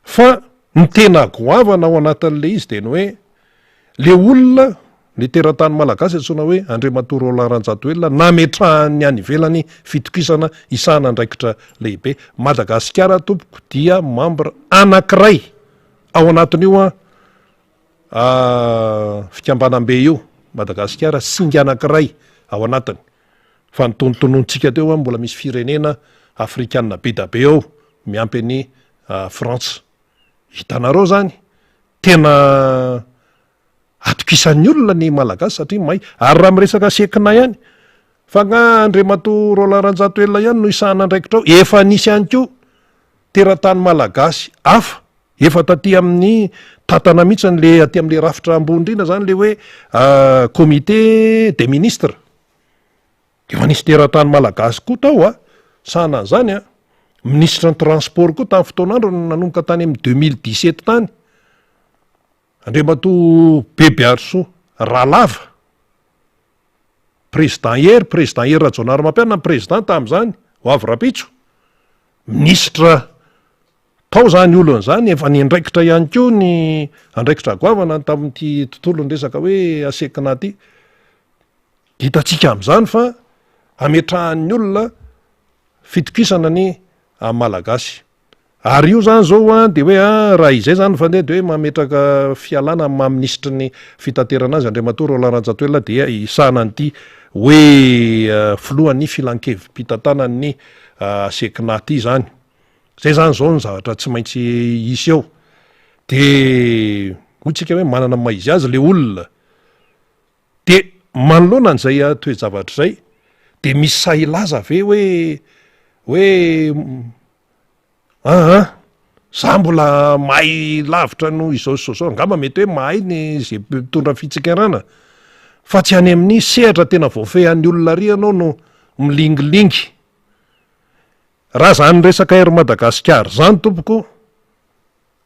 Fa ny tena goavana ao anatin'ilay izy dia ny hoe le olona, le teratany malagasy antsoina hoe Andriamatoa Roland Ranjatoelina nametrahan'ny any ivelany fitokisana hisahana andraikitra lehibe. Madagasikara tompoko dia membre anankiray ao anatin'io an fikambanam-be io. Madagasikara singa anankiray ao anatiny. Fa ny tonontonontsika teo an, mbola misy firenena afrikana be da be ao miampy an'i Frantsa. Hitanareo zany, tena atokisan'ny olona ny Malagasy satria mahay. Ary raha miresaka Sekina ihany, fa nga Andriamatoa Roland Ranjatoelina ihany no hisahana andraikitra ao, efa nisy ihany koa teratany Malagasy hafa, efa taty amin'ny tantana mihitsy le aty amin'le rafitra ambony indrindra zany le hoe comité des ministres. Efa nisy teratany malagasy koa tao a! Sahala an'izany a! Minisitry ny transport koa tamin'ny fotoan'androny nanomboka tany amin'ny 2017 tany, Andriamatoa Bebiarisoa Ralava, président Hery, président Hery Rajaonarimampianina ny président tamin'izany, ho avy rahampitso, minisitra tao izany olona izany, efa niandraikitra ihany koa ny andraikitra goavana tamin'ity tontolon'ny resaka hoe ASECNA ity. Hitantsika amin'izany fa ametrahan'ny olona fitokisana ny amin'ny Malagasy. Ary io izany izao an, dia hoe an, raha izay izany ny fandeha dia hoe mametraka fialana amin'ny maha minisitry ny fitaterana azy Andriamatoa Roland Ranjatoelina dia hisahana an'ity hoe filohan'ny filankevi-pitantanan'ny ASECNA ity izany. Izay izany izao ny zavatra tsy maintsy hisy eo. Dia hoy tsika hoe manana ny maha izy azy ilay olona. Dia manoloana an'izay toe-javatra izay, dia misy sahy hilaza ve hoe hoe aa za mbola mahay lavitra noho izao sy izao izao, angamba mety hoe mahay ny ze mpitondra fitsikerana, fa tsy any amin'ny sehatra tena voafehin'ny olona ary ianao no milingilingy. Raha zany resaka Air Madagascar zany tompoko,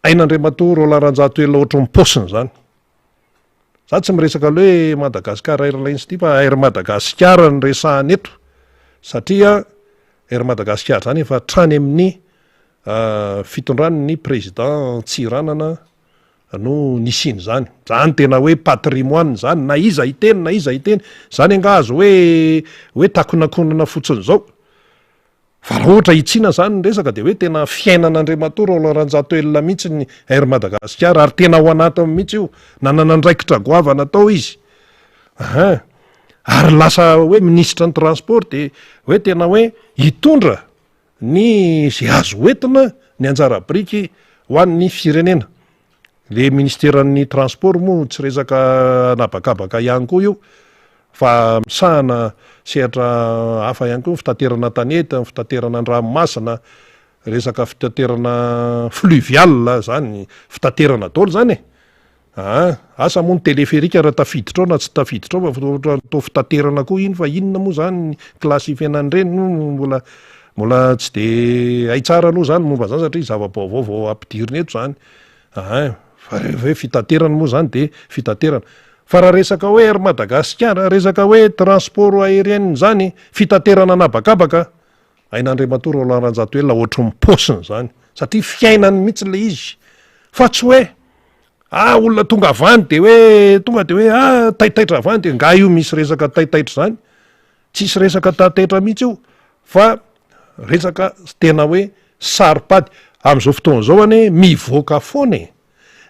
Hain'Andriamatoa Roland Ranjatoelina ohatry ny paosiny izany. Za tsy miresaka aloha hoe Madagascar Airlines ity fa Air Madagasikara no resahana eto satria Air Madagasikara izany efa hatrany amin'ny fitondran'ny président Tsiranana no nisian'izany. Zany tena hoe patrimoine zany na iza hiteny na iza hiteny. Zany angaha azo hoe hoe takonakonana fotsiny zao. Fa raha ohatra hitsiana izany ny resaka dia hoe tena fiainan'Andriamatoa Roland Ranjatoelina mihitsy ny Air Madagascar ary tena ao anatiny mihitsy io, nanana andraikitra goavana tao izy. Ahin. Ary lasa hoe minisitra ny transport dia hoe tena hoe hitondra ny izay azo hoentina ny anjara biriky ho an'ny firenena. Le ministeran'ny transport moa tsy resaka anabakabaka ihany koa io fa misahana sehatra hafa ihany koa, ny fitaterana an-tanety, ny fitaterana an-dranomasina. resaka fitaterana fluvial zany, fitaterana daholo zany e! Aa asa moa ny téléphérique raha tafiditra ao na tsy tafiditra ao fa ohatran'ny toa fitaterana koa iny fa inona moa zany ny classifier-na an'ireny moa mbola mbola tsy de hay tsara aloha zany momba an'zany satria zava-baovao vao ampidirina eto zany aa fa rehefa hoe fitaterana moa zany de fitaterana fa raha resaka hoe Air Madagascar, resaka hoe transport aérien zany, fitaterana an'habakabaka, Hain'Andriamatoa Roland Ranjatoelina ohatry ny paosiny izany satria fiainany mihitsy ilay izy fa tsy hoe ah olona tonga avy any de hoe tonga de hoe ah taitaitra avy any de nga io misy resaka taitaitra izany, tsisy resaka taitaitra mihitsy io fa resaka tena hoe saro-pady, amin'izao fotoana izao anie mivoaka foana e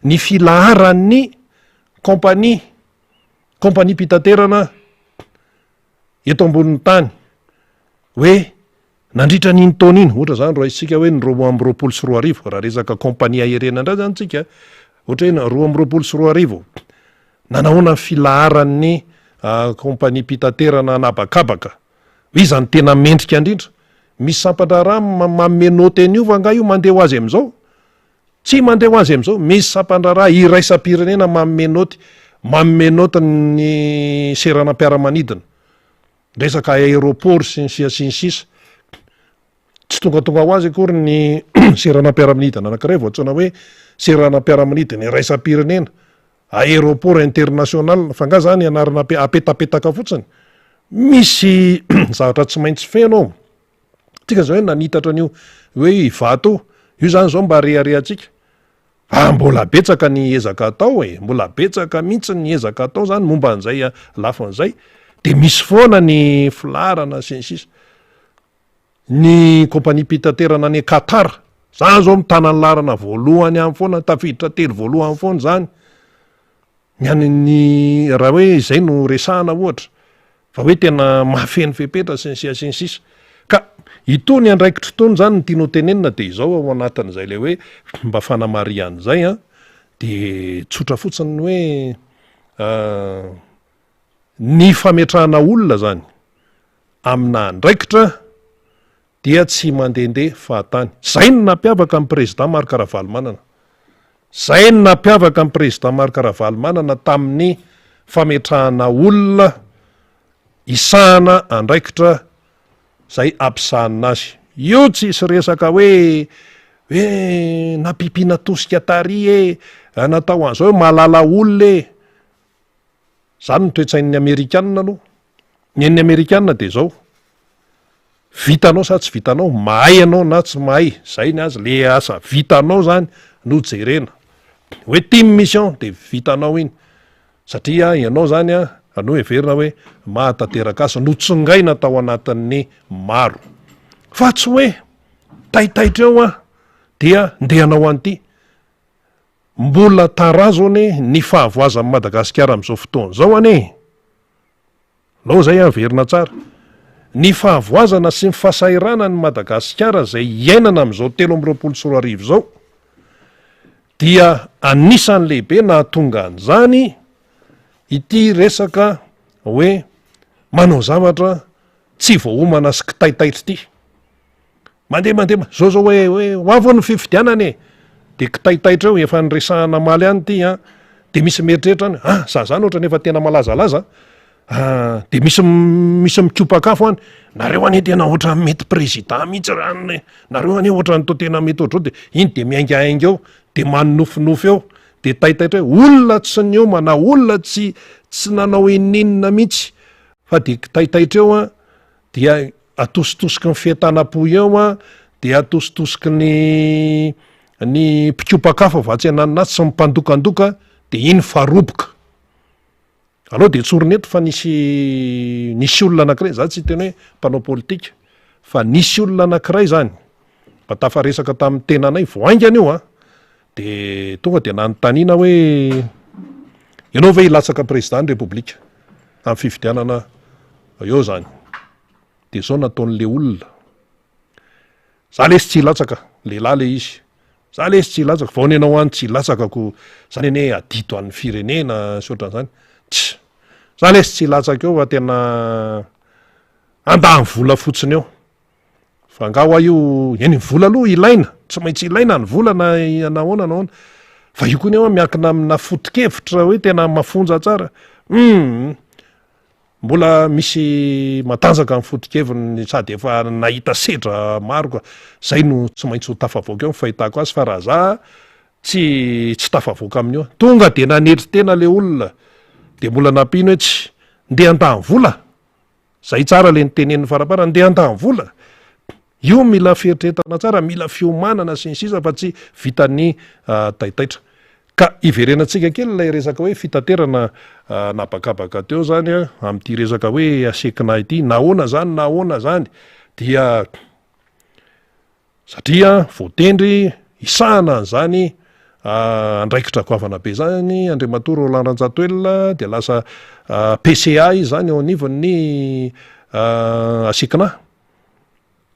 ny filaharan'ny compagnie, compagnie-pitaterana eto ambonin'ny tany hoe nandritra an'iny taona iny, ohatra zany raisintsika hoe ny 2022, raha resaka compagnie aérienne indray zany tsika, ohatra hoe ny 2022, nanahoana ny filaharan'ny compagnie mpitaterana an'habakabaka, hoe iza no tena mendrika indrindra? Misy sampan-draharaha manome naoty an'io va angaha io mandeha ho azy amin'izao? Tsy mandeha ho azy amin'izao, misy sampan-draharaha iraisam-pirenena manome naoty, manome naoty ny seranam-piaramanidina, resaka aéroport sy ny sia sy ny sisa. Tsy tongatonga ho azy akory ny seranam-piaramanidina anankiray vao antsoina hoe seranam-piaramanidina iraisam-pirenena, aéroport international, fa nga zany anarana apetapetaka fotsiny? Misy zavatra tsy maintsy feno ao. Tsika zao hoe nanitatra an'io hoe Ivato io, io zany zao mba reharehantsika, fa mbola betsaka ny ezaka atao e, mbola betsaka mihitsy ny ezaka atao zany momba an'izay lafiny zay, de misy foana ny filaharana sy ny sisa. Ny kompaniam-pitaterana any Qatar, zany zao mitana ny laharana voalohany any foana, tafiditra telo voalohany foana zany. Ny any ny raha hoe izay no resahana ohatra fa hoe tena mahafeno fepetra sy ny sia sy ny sisa. Ka itony andraikitra itony izany no tiana ho tenenina dia izao ao anatin'izay ilay hoe mba fanamarihana izay an, dia tsotra fotsiny ny hoe ny fametrahana olona izany amina andraikitra dia tsy mandehandeha fahatany. Zay no nampiavaka an'i Président Marc Ravalomanana. Zay no nampiavaka an'i Président Marc Ravalomanana tamin'ny fametrahana olona hisahana andraikitra zay ampisahanina azy. Io tsisy resaka hoe hoe nampiampiana tosika tary e, natao an'izao hoe mahalala olona e. Zany ny toe-tsain'ny Amerikana aloha. Ny an'ny Amerikana dia izao, vitanao sa tsy vitanao, mahay ianao na tsy mahay, zay ny azy, le asa vitanao zany no jerena. Hoe team mission dia vitanao iny, satria ianao zany an no heverina hoe mahatanteraka asa, notsongaina tao anatin'ny maro. Fa tsy hoe taitaitra eo an dia ndeha hanao an'ity. Mbola tarazo anie ny fahavoazan'i Madagasikara amin'izao fotoana izao anie e! Alao izay haverina tsara. Ny fahavoazana sy ny fahasahiranan'i Madagasikara izay iainana amin'izao 2023 izao dia anisan'ny lehibe nahatonga an'izany ity resaka hoe manao zavatra tsy voaomana sy kitaitaitra ity. Mandeha mandeha, zao zao hoe hoe ho avy hono ny fifidianana e! De kitaitaitra eo, efa niresahana omaly ihany ity an, de misy mieritreritra any, ah za zany ohatrany efa tena malazalaza an, de misy misy mikopak'afo any, nareo anie tena ohatrany mety prezida mihitsy raha ny, nareo anie ohatrany toa tena mety ohatr'izao, de iny de miaingainga eo, de manonofinofy eo, de taitaitra eo, olona tsy niomana, olona tsy tsy nanao inoninona mihitsy fa de kitaitaitra eo an, dia atositosiky ny fientanam-po eo an, dia atositosiky ny ny mpikopak'afo avy atsy ananona atsy sy ny mpandokandoka dia iny fa roboka. Aleo dia tsorina eto fa nisy nisy olona anankiray, za tsy hiteny hoe mpanao politika, fa nisy olona anankiray zany mba tafaresaka tamin'ny tenanay vao haingana io an, de tonga de nanontaniana hoe ianao ve hilatsaka président ny repoblika amin'ny fifidianana eo zany? De zao nataon'le olona, za lesy tsy hilatsaka, lehilahy le izy, za lesy tsy hilatsaka, vao ny anao any tsy hilatsaka ko, zany anie adidy ho an'ny firenena sy ohatran'zany, tsia, za lesy tsy hilatsaka eo fa tena handany vola fotsiny eo. Fa angaha hoa io, eny ny vola aloha ilaina, tsy maintsy ilaina ny vola na na ahoana na ahoana. Fa io koa nefa miankina amina foto-kevitra hoe tena mafonja tsara. Humm! Mbola misy matanjaka ny foto-keviny sady efa nahita sedra maro ka zay no tsy maintsy ho tafavoaka eo ny fahitako azy fa raha za tsy tsy tafavoaka amin'io. Tonga de nanetry tena le olona de mbola nampiany hoe tsy ndeha handany vola. Zay tsara le niteneniny faraparany, ndeha handany vola. Io mila fieritreretana tsara, mila fiomanana sy ny sisa fa tsy vitan'ny taitaitra. Ka hiverenantsika kely ilay resaka hoe fitaterana nabakabaka teo zany amin'ity resaka hoe asekina ity. Nahoana zany, nahoana zany dia Satria voatendry hisahana an'izany andraikitra goavana be izany Andriamatoa Roland Ranjatoelina dia lasa PCA izy izany eo anivon'ny ASECNA,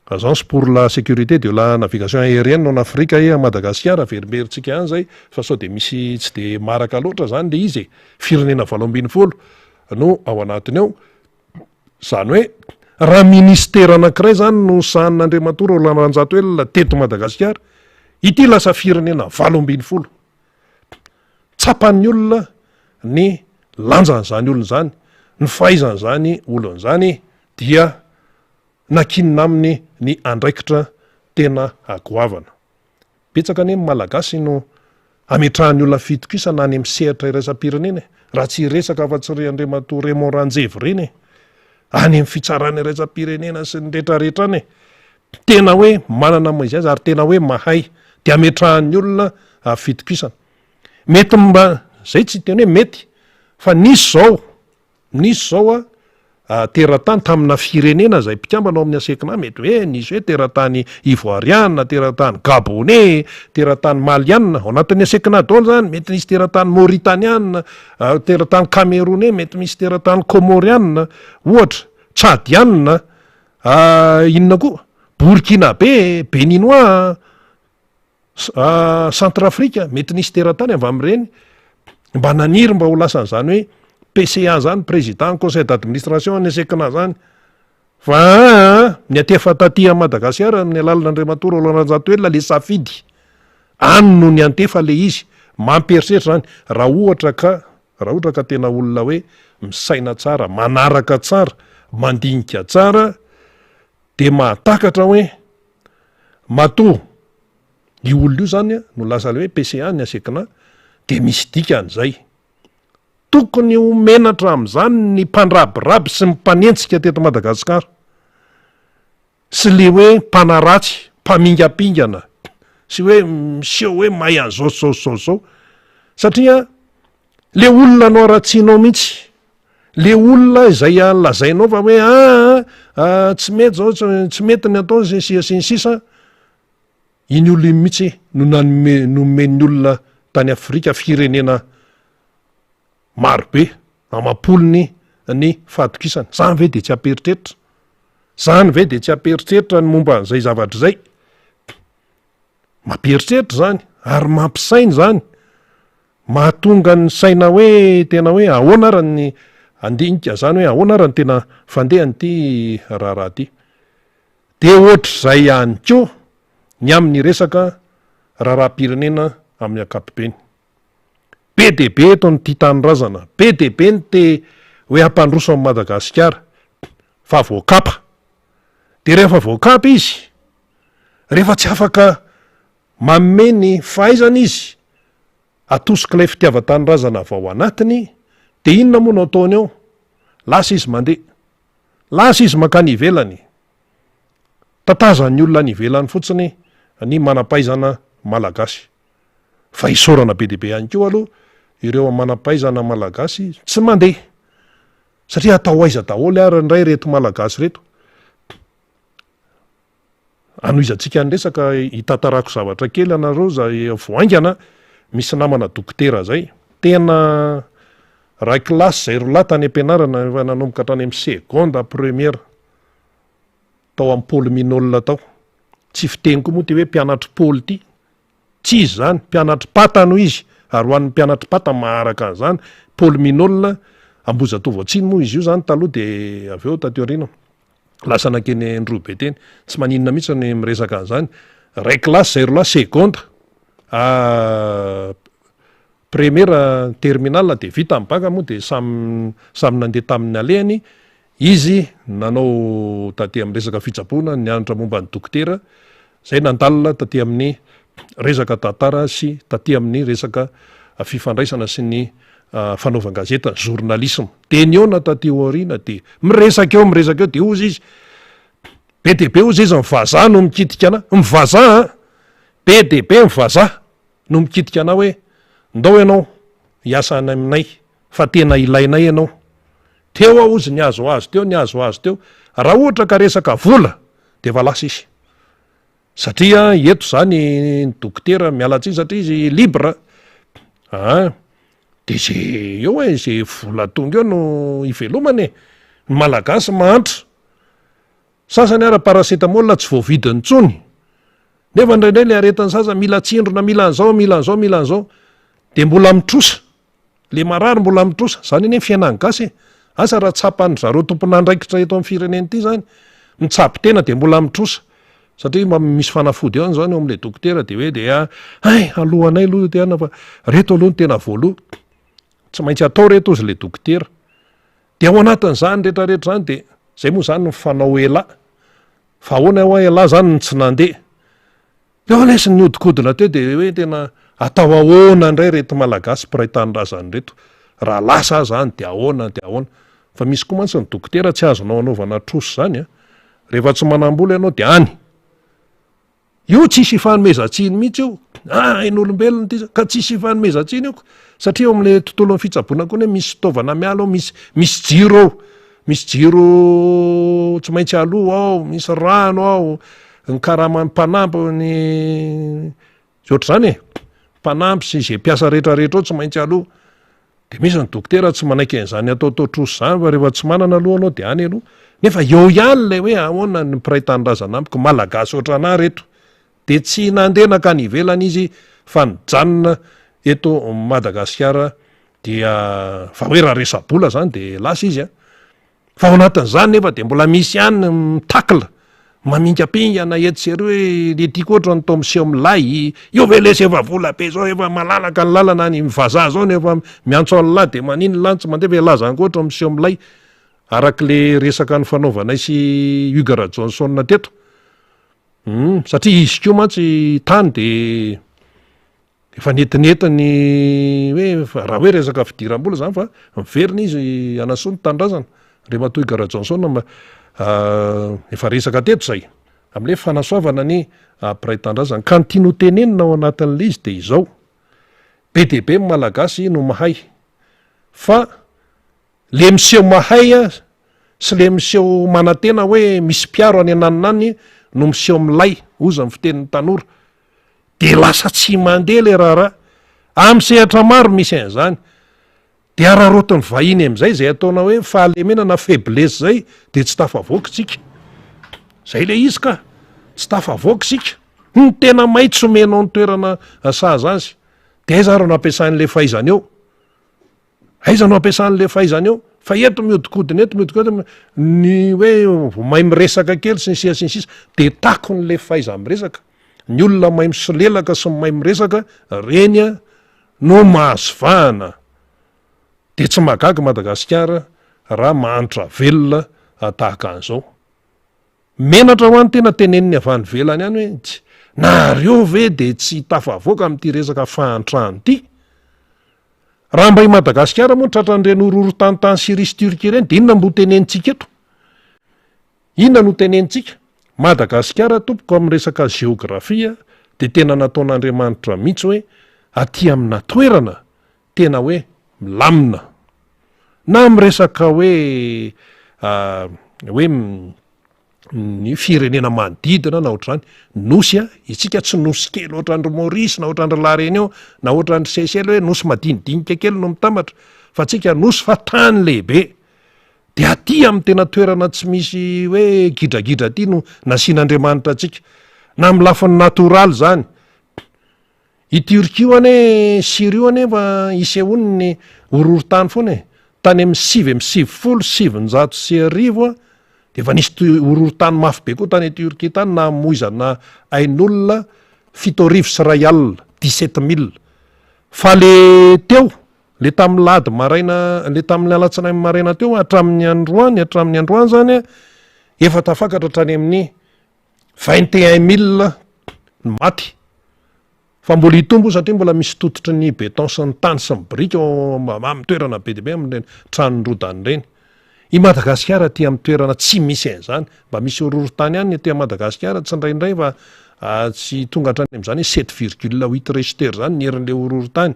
Agence pour la sécurité de la navigation aérienne en Afrique et à Madagascar, averimberintsika ihany izay fa sao dia misy tsy dia maharaka loatra izany ilay izy e, firenena 18 no ao anatiny ao. Izany hoe raha minisitera anankiray izany no sahanin'Andriamatoa Roland Ranjatoelina teto Madagasikara, ity lasa firenena 18. Tsapan'ny olona ny lanjan'izany olona izany, ny fahaizan'izany olona izany dia nankinina aminy ny andraikitra tena goavana. Betsaka anie ny Malagasy no ametrahan'ny olona fitokisana any amin'ny sehatra iraisam-pirenena e! Raha tsy hiresaka afa-tsy ry Andriamatoa Raymond Ranjevy ireny e! Any amin'ny fitsarana iraisam-pirenena sy ny retraretra any e! Tena hoe manana ny maha izy azy ary tena hoe mahay dia ametrahan'ny olona fitokisana. Mety mba, izay tsy hiteny hoe mety, fa nisy izao Nisy izao a, teratany tamina firenena izay mpikambana ao amin'ny ASECNA, mety hoe nisy hoe teratany Ivoiriana, teratany Gabonais, teratany Maliana, ao anatin'ny ASECNA daholo izany, mety nisy teratany Mauritaniana, teratany Camerounais, mety misy teratany Comoriana, ohatra, Tchadiana, inona koa, Burkinabe, Béninois, Centrafrique, mety nisy teratany avy amin'ireny mba naniry mba ho lasan'izany hoe PCA zany, président conseil d'administration ny ASECNA zany. Fa aa ny aty efa taty à Madagasikara amin'ny alalan'Andriamatoa Roland Ranjatoelina le safidy. Any no niantefa le izy. Mampieritreritra zany raha ohatra ka raha ohatra ka tena olona hoe misaina tsara, manaraka tsara, mandinika tsara dia mahatakatra hoe matoa io olona io zany no lasa le hoe PCA ny ASECNA dia misy dikany zay. Tokony ho menatra amin'izany ny mpandrabiraby sy ny mpanenjika teto Madagasikara sy le hoe mpanaratsy, mpamingampingana sy hoe miseho hoe mahay an'izao sy zao sy zao sy zao satria Le olona noharatsianao mihitsy, le olona izay lazainao fa hoe aa tsy mety zao, tsy mety ny ataony sy ny sisa sy ny sisa, iny olona iny mihitsy no nanome nomen'ny olona tany Afrika firenena maro be amam-polony ny fahatokisana. Zany ve de tsy ampieritreritra? Zany ve de tsy ampieritreritra ny momba an'izay zavatra izay? Mampieritreritra izany ary mampisaina izany. Mahatonga ny saina hoe tena hoe ahoana ara ny handinika izany hoe ahoana ara ny tena fandehan'ity raharaha ity. Dia ohatr'izay ihany koa ny amin'ny resaka raharaham-pirenena amin'ny ankapobeny. Be dia be eto ny tia tanindrazana, be dia be ny te hoe hampandroso an'i Madagasikara fa voakapa. Dia rehefa voakapa izy, rehefa tsy afaka Manome ny fahaizana izy, atosik'ilay fitiavan-tanindrazana avy ao anatiny, dia inona moa no ataony eo? Lasa izy mandeha. Lasa izy mankany ivelany. Tatazan'ny olona any ivelany fotsiny ny manam-pahaizana malagasy. Fa isaorana be dia be ihany koa aloha ireo manam-pahaizana malagasy tsy mandeha. Satria atao aiza daholo ary indray ireto malagasy ireto? Anohizantsika ny resaka, hitantarako zavatra kely anareo zay vao haingana, misy namana dokotera zay, tena ray kilasy zay roa lahy tany am-pianarana efa nanomboka hatrany amin'ny seconde première tao amin'ny Paoly Minol tao, tsy fiteny koa moa ty hoe mpianatr'i Paoly ty, tsy izy zany, mpianatr'i Pata no izy, ary ho an'ny mpianatr'i Pata maharaka an'izany, Paoly Minol, Ambohijatovo Atsimo moa izy io zany taloha de avy eo taty aoriana. Lasa nankeny Androhibe teny. Tsy maninona mihitsy ny miresaka an'izany. Iray kilasy izay roalahy, seconde, première, terminale dia vita ny bac moa dia samy samy nandeha tamin'ny alehany. Izy nanao taty amin'ny resaka fitsaboana, nianatra momba ny dokotera, izay nandalina taty amin'ny resaka tantara sy taty amin'ny resaka fifandraisana sy ny fanaovan-gazety, journalisme. Dia nihaona taty aoriana dia miresaka eo miresaka eo dia hozy izy, be dia be hozy izy ny vazaha no mikitika anah, ny vazaha an! Be dia be ny vazaha no mikitika anah hoe ndao ianao hiasa any aminay fa tena ilainay ianao. Teo aho hozy nihazohazo teo nihazohazo teo, raha ohatra ka resaka vola dia efa lasa izy. Satria eto zany ny dokotera miala tsiny satria izy libre an, de ze eo e, ze vola tonga eo no ivelomana e, ny malagasy mahantra, sasany ara paracetamol tsy voavidiny intsony, nefa indraindray le aretin'ny sasany mila tsindrona mila an'izao mila an'izao mila an'izao, de mbola mitrosa. Le marary mbola mitrosa, zany anie ny fiainan'ny gasy e! Asa raha tsapan'ny zareo tompon'andraikitra eto amin'ny firenena ity zany, mitsabo tena de mbola mitrosa, satria mba misy fanafody eo zany eo amle dokotera de hoe dia hay alohanay aloha ty ana fa reto aloha no tena voaloha, tsy maintsy atao reto ozy le dokotera, de ao anatin'izany rehetra rehetra zany de zay moa zany ny fanao elah, fa ahoana hoa elah zany no tsy nandeha? Teo lesy ny nihodinkodina teo dia hoe tena atao ahoana indray ireto Malagasy mpiray tanindrazana ireto? Raha lasa aza any dia ahoana dia ahoana? Fa misy koa mantsy ny dokotera tsy azonao anaovana trosa izany an! Rehefa tsy manam-bola ianao dia any! Io tsisy ifanomezan-tsiny mihitsy io! Ah, ain'olombelona ity ka tsisy ifanomezan-tsiny io ka! Satria eo amin'ilay tontolon'ny fitsaboana koa anie misy fitaovana miala ao, misy misy jiro ao, misy jiro tsy maintsy aloa ao, misy rano ao, ny karaman'ny mpanampy ny zay ohatr'izany e, mpanampy sy izay mpiasa rehetrarehetra ao tsy maintsy aloa, de misy ny dokotera tsy manaiky an'izany ataotao trosa izany fa rehefa tsy manana aloha anao de any aloha, nefa eo ihany ilay hoe ahoana ny mpiray tanindrazana amiko, malagasy ohatran'ahy reto, de tsy nandeha nankany ivelany izy fa nijanona eto Madagasikara dia fa hoe raha resa-bola zany de lasa izy an. Fa ao anatin'izany nefa dia mbola misy ihany ny mitacle, mamingampingana etsy sy eroa hoe le tiako ohatra ny tao miseho milay, io ve lesy efa vola be zao efa malalaka ny lalana any, ny vazaha zao no efa miantso an'lah de manino lah no tsy mandeha fa elah zany koa ohatra miseho milay, arak'le resaka nifanaovanay sy Hugues Rajohnson teto, hum satria izy koa mantsy tany de. Efa netinety ny hoe raha hoe resaka fidiram-bola zany fa miverina izy hanasoa ny tanindrazana. Andriamatoa Hugues Rajaonson efa resaka teto izay amin'ilay fanasoavana ny mpiray tanindrazana. Ka ny tiany ho tenenina ao anatin'ilay izy dia izao, be dia be ny Malagasy no mahay fa le miseho mahay sy le miseho manantena hoe misy mpiaro any ananona any no miseho milay, hozy ny fitenin'ny tanora. De lasa tsy mandeha le raharaha. Amin'ny sehatra maro misy an'izany. De araraotin'ny vahiny amin'izay izay ataona hoe fahalemena na faiblesse zay de tsy tafavoaka isika. Zay le izy ka. Tsy tafavoaka isika. Ny tena maitso omenao ny toerana sahaza azy. De aiza ary no ampiasain'le fahaizana eo? Aiza no ampiasan'le fahaizana eo? Fa eto mihodinkodina eto mihodinkodina ny hoe vao mahay miresaka kely sy ny sisa sy ny sisa de takon'le fahaiza-miresaka. Ny olona mahay misolelaka sy mahay miresaka reny a no mahazo vahana. De tsy mahagaga Madagasikara raha mahantra velona tahaka an'izao. Menatra ho an'ny tena teneniny avy any ivelany any hoe tsy nareo ve de tsy tafavoaka amin'ity resaka fahantrana ity? Raha mba i Madagasikara moa no tratran'ireny horohorontany tany Syrie sy Turquie ireny dia inona no hotenenintsika eto? Inona no hotenenintsika? Madagasikara tompoko amin'ny resaka géographie dia tena nataon'Andriamanitra mihitsy hoe aty amina toerana tena hoe milamina. Na amin'ny resaka hoe hoe ny firenena manodidina na ohatr'izany, nosy a, isika tsy nosy kely ohatran-dry Maurice na ohatran-dry La Réunion na ohatran-dry Seychelles hoe nosy madinidinika kely no mitambatra fa tsika nosy fa tany lehibe, de aty amin'ny tena toerana tsy misy hoe gidragidra aty no nasian'Andriamanitra antsika, na amin'ny lafiny natoraly zany, I Turquie io anie, Syrie io anie efa isehoan'ny horohorontany foana e! Tany amin'ny 1999 Dia efa nisy horohorontany mafy be koa tany Turquie tany namoizana ain'olona 2100, 17 mille. Fa le teo, le tamin'ny lahady maraina, le tamin'ny alatsinainy maraina teo hatramin'ny androany, hatramin'ny androany zany efa tafakatra hatrany amin'ny 21 mille ny maty. Fa mbola hitombo satria mbola misy tototry ny béton sy ny tany sy ny biriky ao amin'ny toerana be dia be amin'ireny trano nirodana ireny. I Madagasikara aty amin'ny toerana tsy misy an'izany. Mba misy horohorontany ihany ny aty Madagasikara tsindraindray fa tsy tonga hatrany amin'izany hoe sept virgule huit richter izany ny herin'ilay horohorontany.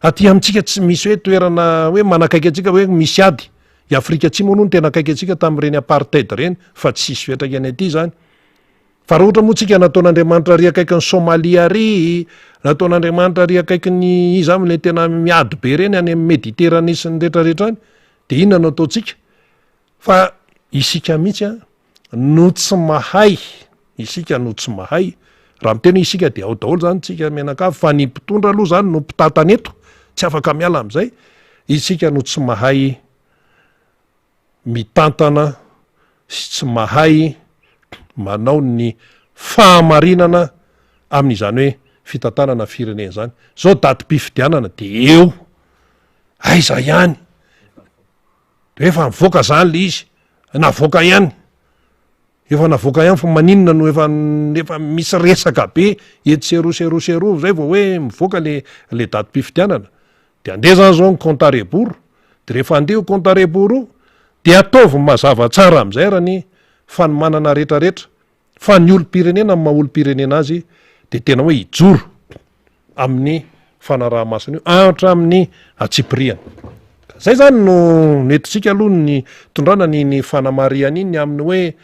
Aty amintsika tsy misy hoe toerana hoe manakaiky antsika hoe misy ady. I Afrika Atsimo aloha no tena akaiky antsika tamin'ireny apartheid ireny fa tsisy fiantraikany aty izany. Fa raha ohatra moa tsika nataon'Andriamanitra ary akaikin'i Somalia ary, nataon'Andriamanitra ary akaikin'ny iza avy ilay tena miady be ireny any amin'ny Méditerranée sy ny rehetra rehetra any, dia inona no ataontsika? Fa isika mihitsy an, no tsy mahay, isika no tsy mahay, raha miteny hoe isika dia ao daholo izany tsika mianakavy, fa ny mpitondra aloha izany no mpitantana eto, tsy afaka miala amin'izay, isika no tsy mahay mitantana sy tsy mahay manao ny fahamarinana amin'izany hoe fitantanana firenena izany. Zao datim-pifidianana de eo, aiza ihany? De efa nivoaka zany le izy, navoaka ihany. Efa navoaka ihany fa maninona no efa efa misy resaka be etsy sy eroa sy eroa sy eroa zay vao hoe mivoaka le le datim-pifidianana. De andeha zany zao ny compte à rebours, de rehefa andeha io compte à rebours io de ataovy mazava tsara amizay ary ny fanomanana retraretra fa ny olom-pirenena amin'ny maha olom-pirenena azy de tena hoe hijoro amin'ny fanaraha-maso an'io hatramin'ny antsipiriany. Zay zany no nentintsika aloha ny nitondrana an'iny fanamarihana iny ny amin'ny hoe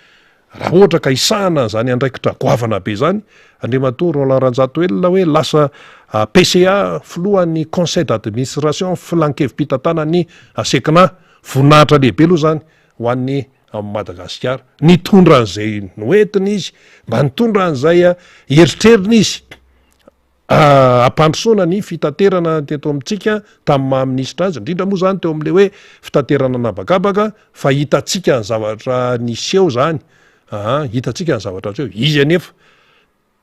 raha ohatra ka hisahana an'izany andraikitra goavana be izany Andriamatoa Roland Ranjatoelina hoe lasa PCA filohan'ny conseil d'administration filan-kevi-pitantanan'ny ASECNA, voninahitra lehibe aloha izany ho an'ny Madagasikara. Nitondra an'izay noentiny izy, mba nitondra an'izay eritreriny izy. Hampandrosoana ny fitaterana teto amintsika tamin'ny maha minisitra azy, indrindra moa izany teo amin'ilay hoe fitaterana an'habakabaka fa hitantsika ny zavatra niseho izany aa, hitantsika ny zavatra niseho, izy anefa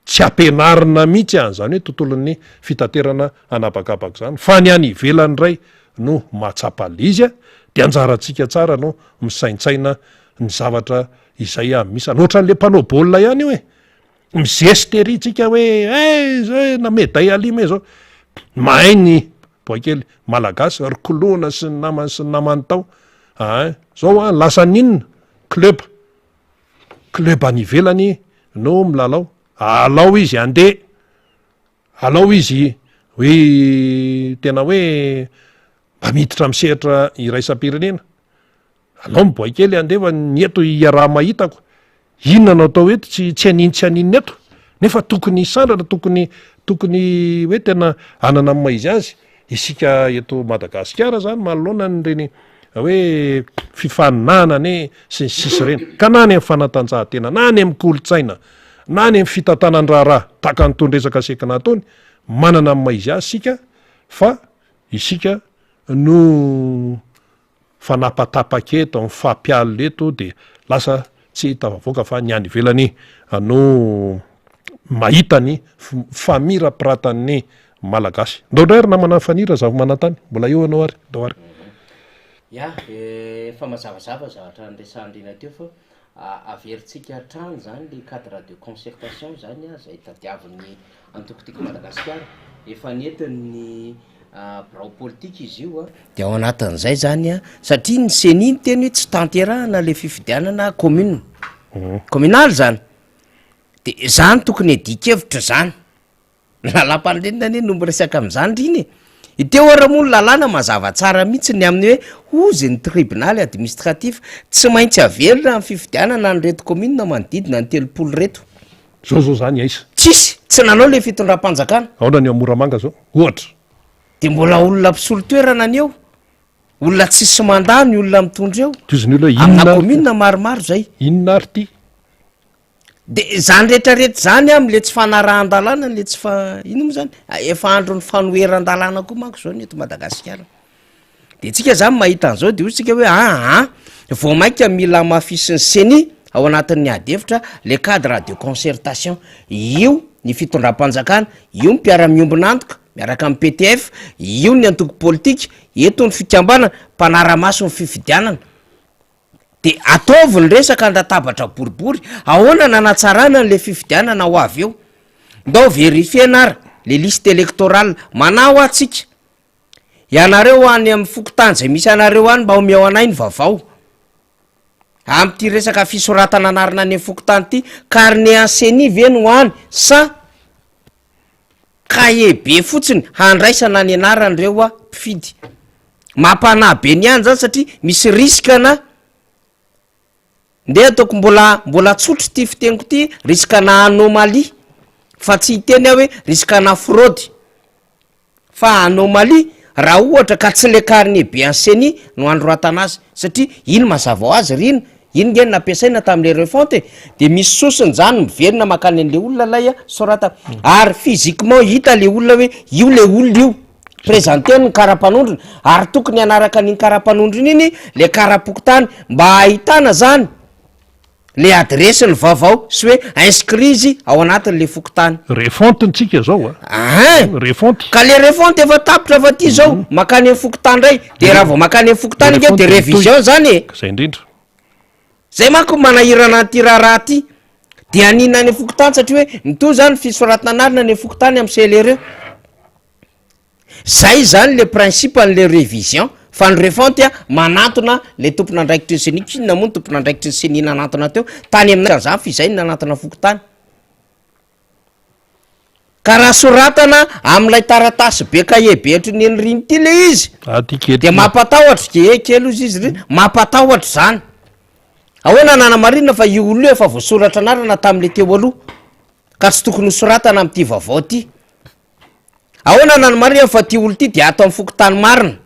tsy ampianarina mihitsy an'izany hoe tontolon'ny fitaterana an'habakabaka izany fa ny any ivelany indray no mahatsapa an'ilay izy dia anjarantsika tsara no misaintsaina ny zavatra izay misy, ohatran'ilay mpanao baolina ihany io e. Mizesta ery tsika hoe eh zay na meday alima e zao. Mahay ny boay kely malagasy ry koloana sy ny namany sy ny namany tao. Ain, zao an lasa n'inona? Club. Club any ivelany no milalao. Alao izy handeha. Alao izy hoe tena hoe mba miditra amin'ny sehatra iraisam-pirenena. Alao ny boay kely andeha fa ny eto iaraha-mahita ko. Inona no atao eto tsy tsy hanin tsy haninona eto. Nefa tokony hisandratra, tokony tokony hoe tena hanana ny maha izy azy isika eto Madagasikara zany manoloana an'ireny hoe fifaninanana anie sy ny sisa ireny. Ka na any amin'ny fanatanjahantena, na any amin'ny kolontsaina, na any amin'ny fitantanan-draharaha tahaka an'itony resaka sekina itony, manana ny maha izy azy isika fa isika no mifanapatapaka eto, mifampialona eto dia lasa tsy tafavoaka fa ny any ivelany no mahita ny famirapiratan'ny Malagasy. Ndao indray ry namana Fanira Zafimanantany, mbola eo ianao ary, ndao ary. Ya, efa mazavazava zavatra niresahan-dRina teo fa averintsika hatrany izany le cadre de concertation izany izay tadiavin'ny Antoko Tiako Madagasikara. Efa nentin'ny birao politika izy io dia ao anatin'izay zany satria ny ceni niteny hoe tsy tanterahana le fifidianana commune, communale zany, de zany tokony hiadian-kevitra zany, ny lalàmpanorenana anie no miresaka am'zany ry iny e, i teo ara moa ny lalàna mazava tsara mihitsy ny amin'ny hoe hozy ny tribonaly administratif tsy maintsy averina ny fifidianana an'ireto commune manodidina ny 30 reto. Zao zao zany aiza? Tsisy, tsy nanao le fitondram-panjakana. Aona ny ao Moramanga zao? Ohatra. De mbola olona mpisolo toerana ny eo, olona tsisy mandat ny olona mitondra eo. Tohizo ny olona hoe inona Amina commune maromaro zay. Inona ary ty? De zany retraretra zany amle tsy fanarahan-dalàna le tsy fa, inona moa zany? Efa andron'ny fanoheran-dalàna koa manko zao ny eto Madagasikara. De tsika zany mahita an'izao de hoy tsika hoe aa vao mainka mila hamafisin'ny ceni ao anatin'ny ady hevitra le cadre de concertation io ny fitondram-panjakana, io ny mpiara-miombon'antoka miaraka amin'ny PTF, io ny antoko politika, eto ny fikambanana mpanara-maso ny fifidianana. De ataovy ny resaka an-databatra boribory, ahoana nanatsarana an'le fifidianana ho avy eo? Ndao verifier-na ara le liste électorale, manahy hoa tsika, ianareo any amin'ny fokontany zay misy anareo any mba omeo anay ny vaovao, amin'ity resaka fisoratana anarana any amin'ny fokontany ity, carnet an'i ceni ve no any sa Cahier be fotsiny handraisana ny anaran'ireo mpifidy. Mampanahy be ny any zany satria misy risque na, ndeha ataoko mbola mbola tsotra ity fiteniko ity, risque na anomalie fa tsy hiteny aho hoe risque na fraude. Fa anomalie raha ohatra ka tsy le carnet be an'i ceni no anoratana azy satria iny mazava ho azy ry iny, iny nge no nampiasaina tamin'le refonte e, de misy sosony zany miverina mankany an'le olona ilay soratana ary physiquement hita le olona hoe io le olona io, presenter-ny ny kara-panondrony ary tokony hanaraka an'iny kara-panondrony iny le kara-pokontany mba hahitana zany Le adiresy ny vaovao sy hoe inscrit izy ao anatin'le fokontany. Refonte ny tsika zao a. Ahin! Refonte. Ka le refonte efa tapitra fa ty zao makany am fokontany ndray de raha vao makany am fokontany nge de revision zany e. Zay indrindra. Zay manko manahirana an'ity raharaha ty. De anina any am fokontany satria hoe mitohy zany fisoratana anarana any am fokontany am CLRE. Zay zany le principe an'le revision fa ny refonte a manantona le tompon'andraikitry ny ceni, k'inona moa ny tompon'andraikitry ny ceni nanantona teo, tany aminay zany f'izay no nanantona fokontany. Ka raha soratana amin'ilay taratasy be cahier be ohatry ny an'i Rina ity le izy Ah, ty kely de ty. mampatahotra, ke kely ozy izy ry, mampatahotra zany. Ahoana nanamarinana fa io olona io efa voasoratra anarana tamin'le teo aloha ka tsy tokony ho soratana amin'ity vaovao ty. Ahoana nanomarihana fa ity olona ity dia ato amin'ny fokontany marina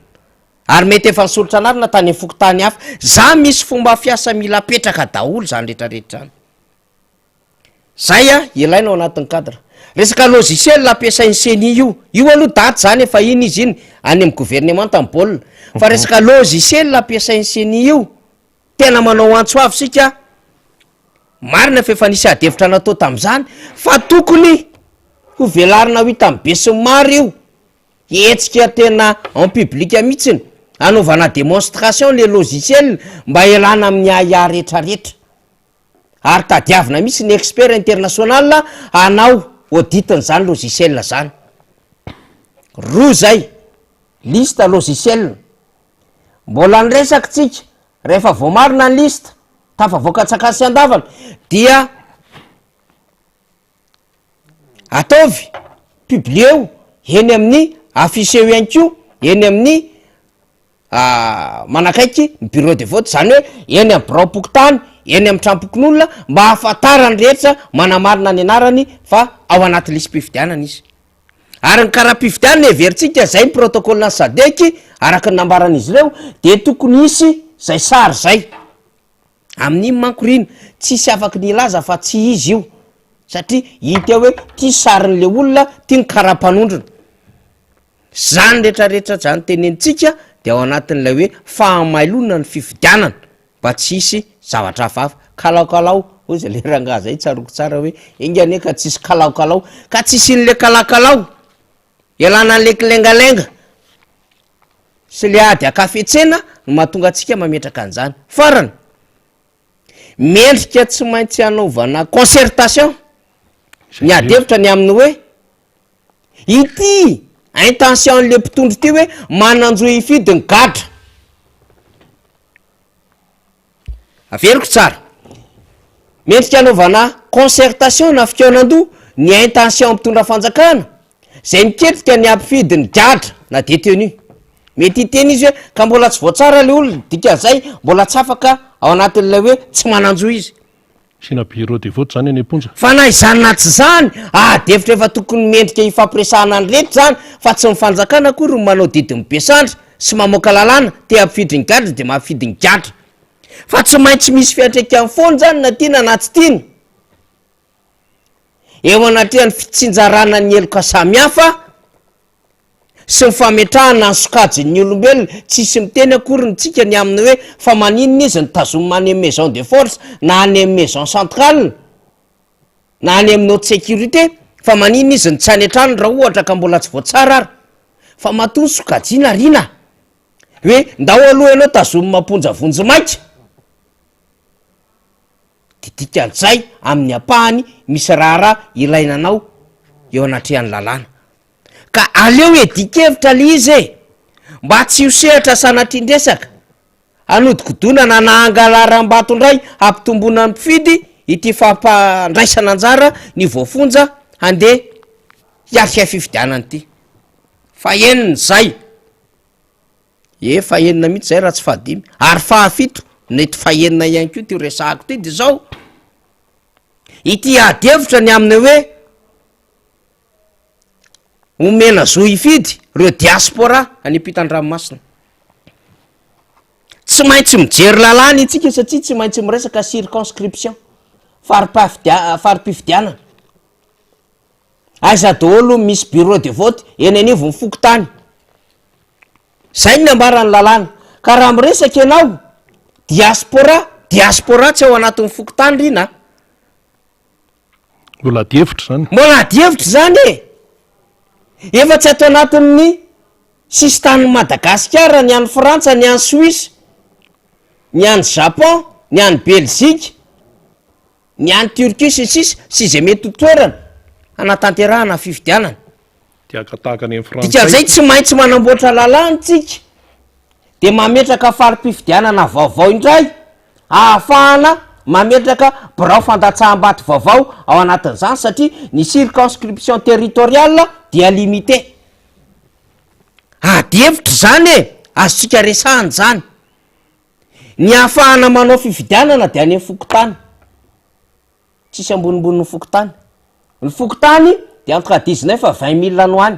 ary mety efa nisolotra anarana tany amin'ny fokontany hafa. Za misy fomba fiasa mila apetraka daholo zany rehetra rehetra zany. Zay a ilaina ao anatin'ny cadre. Resaka logiciel ampiasain'ny ceni io, io aloha daty zany efa iny izy iny any amin'ny gouvernemanta ny baolina. Fa resaka logiciel ampiasain'ny ceni io, tena manao antso avo isika, Marina fa efa nisy ady hevitra natao tamin'izany fa tokony ho velarina ho hitan'ny besinimaro io hetsika tena en public mihitsiny hanaovana démonstration le logiciel mba hialana amin'ny ahiahy retraretra ary tadiavina mihitsy ny expert international hanao audit n'izany logiciel zany. Roa zay, liste logiciel. Mbola niresaka tsika Rehefa voamarina ny liste, tafavoaka an-tsakany sy an-davany, dia ataovy, publier-o eny amin'ny, afficher-o ihany koa eny amin'ny manakaiky ny bureau de vote, zany hoe eny amin'ny biraom-pokontany, eny amin'ny tranom-pokonolona, mba hahafantaran'ny rehetra manamarina ny anarany fa ao anaty lisi-pifidianana izy. Ary ny kara-pifidianana heverintsika izay ny protocole ny sadec araka ny nambaran'izy ireo dia tokony hisy izay sary izay. Amin'iny manko ry iny tsisy afaky ny hilaza fa tsy izy io satria hita eo hoe ty sarin'le olona ty ny kara-panondrona. Zany retraretra zany tenenintsika dia ao anatin'ilay hoe fahamailona ny fifidianana. Mba tsy hisy zavatra hafahafa. Kalaokalao, hoy zay le rangahy zay, tsaroako tsara hoe enga anie ka tsisy kalaokalao, ka tsy hisian'le kalakalao, ialana an'le kilengalenga sy le ady ankafetsena no mahatonga antsika mametraka an'izany. Farany, mendrika tsy maintsy hanaovana concertation, ny ady hevitra ny amin'ny hoe ity intention-n'le mpitondra ity hoe manan-jo hifidy ny gadra. Averiko tsara. Mendrika anaovana concertation na fikaonandoha ny intention mpitondra fanjakana izay miketrika ny hampifidy ny gadra na détenu. Mety hiteny izy hoe ka mbola tsy voatsara ilay olona, dikan'izay mbola tsy afaka ao anatin'ilay hoe tsy manan-jo izy. Asiana bureau de vote zany any am-ponja. Fa na izany na tsy izany, ady hevitra efa tokony mendrika hifampiresahana ny rehetra izany fa tsy ny fanjakana akory no manao didin'ny be sandry sy mamoaka lalàna te hampifidy ny gadra dia mampifidy ny gadra. Fa tsy maintsy misy fiantraikany foana izany na tiana na tsy tiana. Eo anatrehan'ny fitsinjarana ny heloka samihafa. sy ny fametrahana ny sokajin'ny olombelona, tsisy miteny akory ny tsika ny amin'ny hoe fa maninona izy no tazomina any amin'ny maison de force na any amin'ny maison centrale na any amin'ny haute sécurité, fa maninona izy no tsy any an-trano raha ohatra ka mbola tsy voatsara ary, fa matoa ny sokajiana ariana hoe ndao aloha ianao tazomina am-ponja vonjimaika. Dia dikan'izay amin'ny ampahany misy raharaha ilaina anao eo anatrehan'ny lalàna. Ka aleo hiadian-kevitra le izy e! Mba tsy ho sehatra sanatrian-dresaka, hanodikodonana na hangalaram-bato indray hampitomboana ny mpifidy ity fampandraisana anjara ny voafonja handeha hiatrika fifidianana ity. Fahenina izay. Ee fahenina mihitsy zay raha tsy fahadimy, ary fahafito nety fahenina ihany koa ity resahako ity de zao, ity ady hevitra ny amin'ny hoe omena zo hifidy reo diaspora any ampitan-dranomasina, tsy maintsy mijery lalàna itsika satria tsy maintsy miresaka circonscription, fari-pafidia- fari-pifidianana. Aiza daholo misy bureau de vote eny anivon'ny fokontany. Zay ny nambaran'ny lalàna. Ka raha miresaka ianao diaspora, diaspora tsy ao anatin'ny fokontany ry na. Mbola ady hevitra izany. Mbola ady hevitra izany e! Efa tsy ato anatin'ny sisintanin'i Madagasikara ny any Frantsa, ny any Suisse, ny any Japon, ny any Belzika. Ny any Turquie sy ny sisa sy izay mety ho toerana hanatanterahana fifidianana. Dia haka tahaka ny any frantsay. Dikan'izay tsy maintsy manamboatra lalàna tsika dia mametraka fari-pifidianana vaovao indray ahafahana mametraka birao fandatsaham-bato vaovao ao anatin'izany satria ny circonscription territoriale dia limité. Ady hevitra izany e! Azontsika resahana izany. Ny ahafahana manao fifidianana dia any amin'ny fokontany. Tsisy ambonimbonin'ny fokontany. Ny fokontany dia entre dix-neuf à 20 mille any ho any.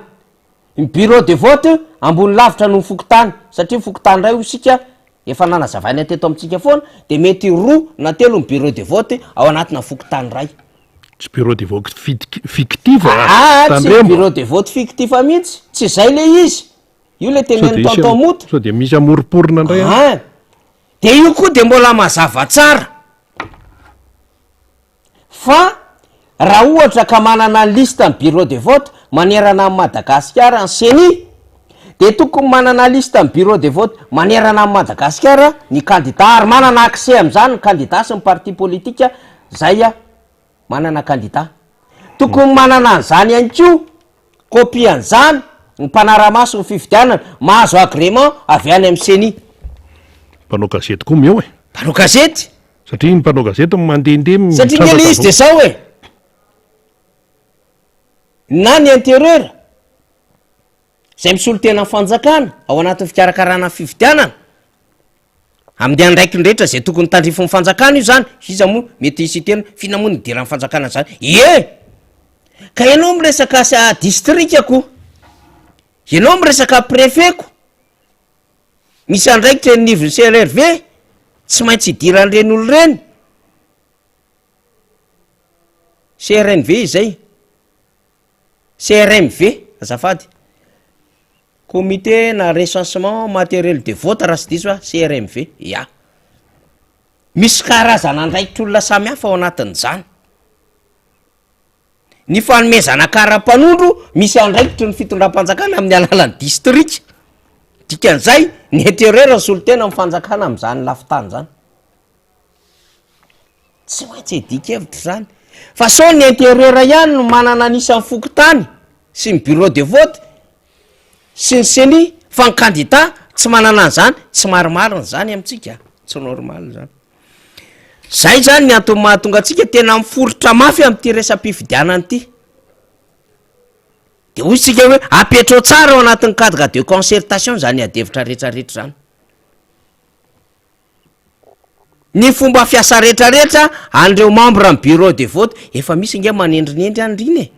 Ny bureau de vote ambony lavitra noho ny fokontany satria ny fokontany iray hoy isika efa nanazavaina teto amintsika foana dia mety roa na telo ny bureau de vote ao anatina fokontany iray. Tsy bureau de vote fictif a! Aa tsy bureau de vote fictif mihitsy, tsy izay le izy. Io le tenenin'i tonton Moto. Sao dia misy hamoromporona indray an. An! Dia io koa dia mbola mazava tsara fa raha ohatra ka manana ny liste ny bureau de vote manerana an'i Madagasikara ny ceni dia tokony manana liste ny bureau de vote manerana an'i Madagasikara ny kandida ary manana accès amin'izany ny kandida sy ny parti politique zay manana kandida. Tokony manana an'izany ihany koa Copie an'izany ny mpanara-maso ny fifidianana, mahazo agrément avy any amin'ny ceni. Mpanao gazety koa mieo e! Mpanao gazety? Satria ny mpanao gazety no mandehandeha Satria nge le izy de zao e! Na ny intérieur izay misolo tena ny fanjakana ao anatin'ny fikarakarana ny fifidianana, Amin'ny andraikiny rehetra izay tokony tandrifin'ny fanjakana io zany, iza moa mety hisy hiteny hoe f'inona moa no idiran'ny fanjakana zany? Ie! Ka ianao miresaka asa distrika ko, ianao miresaka préfet ko, misy andraikitra eny anivon'ny CRRV, tsy maintsy idiran'ireny olona ireny, CRNV izay. CRMV, azafady, Comité na recensement matériel de vote raha tsy diso aho, CRMV, ya. Misy karazana andraikitr'olona samihafa ao anatin'izany. Ny fanomezana kara-panondro, misy andraikitry ny fitondram-panjakana amin'ny alalan'ny distrika. Dikan'izay, ny intérieur no solontena amin'ny fanjakana amin'izany lafin-tany izany. Tsy maintsy hiadian-kevitra izany. Fa sao ny intérieur ihany no manana ny isan'ny fokontany sy ny bureau de vote sy ny ceni fa ny kandida tsy manana an'izany, tsy marimarina izany amintsika, tsy normal izany. Zay zany ny antony mahatonga antsika tena miforitra mafy amin'ity resa-pifidianana ity. De hoy isika hoe apetrao tsara ao anatin'ny cadre de concertation izany adihevitra rehetrarehetra izany. Ny fomba fiasa retraretra an'ireo membre ny bureau de vote, efa misy nge manendrinendry any r'iny e!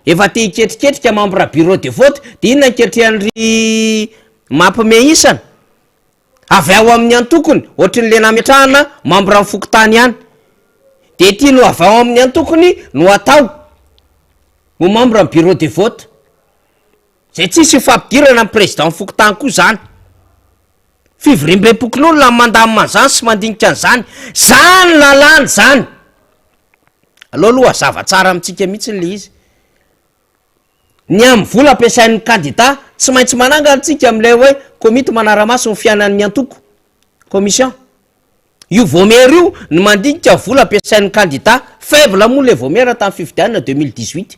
Efa te hiketriketrika membre bureau de vote, de inona ny ketrehan'ry mampime isana? Avy ao amin'ny antokony, ohatrin'ny le nametrahana membre ny fokontany ihany, de ity no avy ao amin'ny antokony no atao ho membre ny bureau de vote. Zay tsisy fampidirana ny président fokontany koa zany. Fivoriambem-pokonolona no mandamina an'izany sy mandinika an'izany. Zany lalàna zany. Aleo aloha hazava tsara amintsika mihitsy le izy. Ny amin'ny vola ampiasain'ny kandida, tsy maintsy manangana tsika amin'ilay hoe komity manara-maso ny fiainan'ny antoko, commission. Io vaomiera io no mandinika vola ampiasain'ny kandida, faible moa ilay vaomiera tamin'ny fifidianana 2018.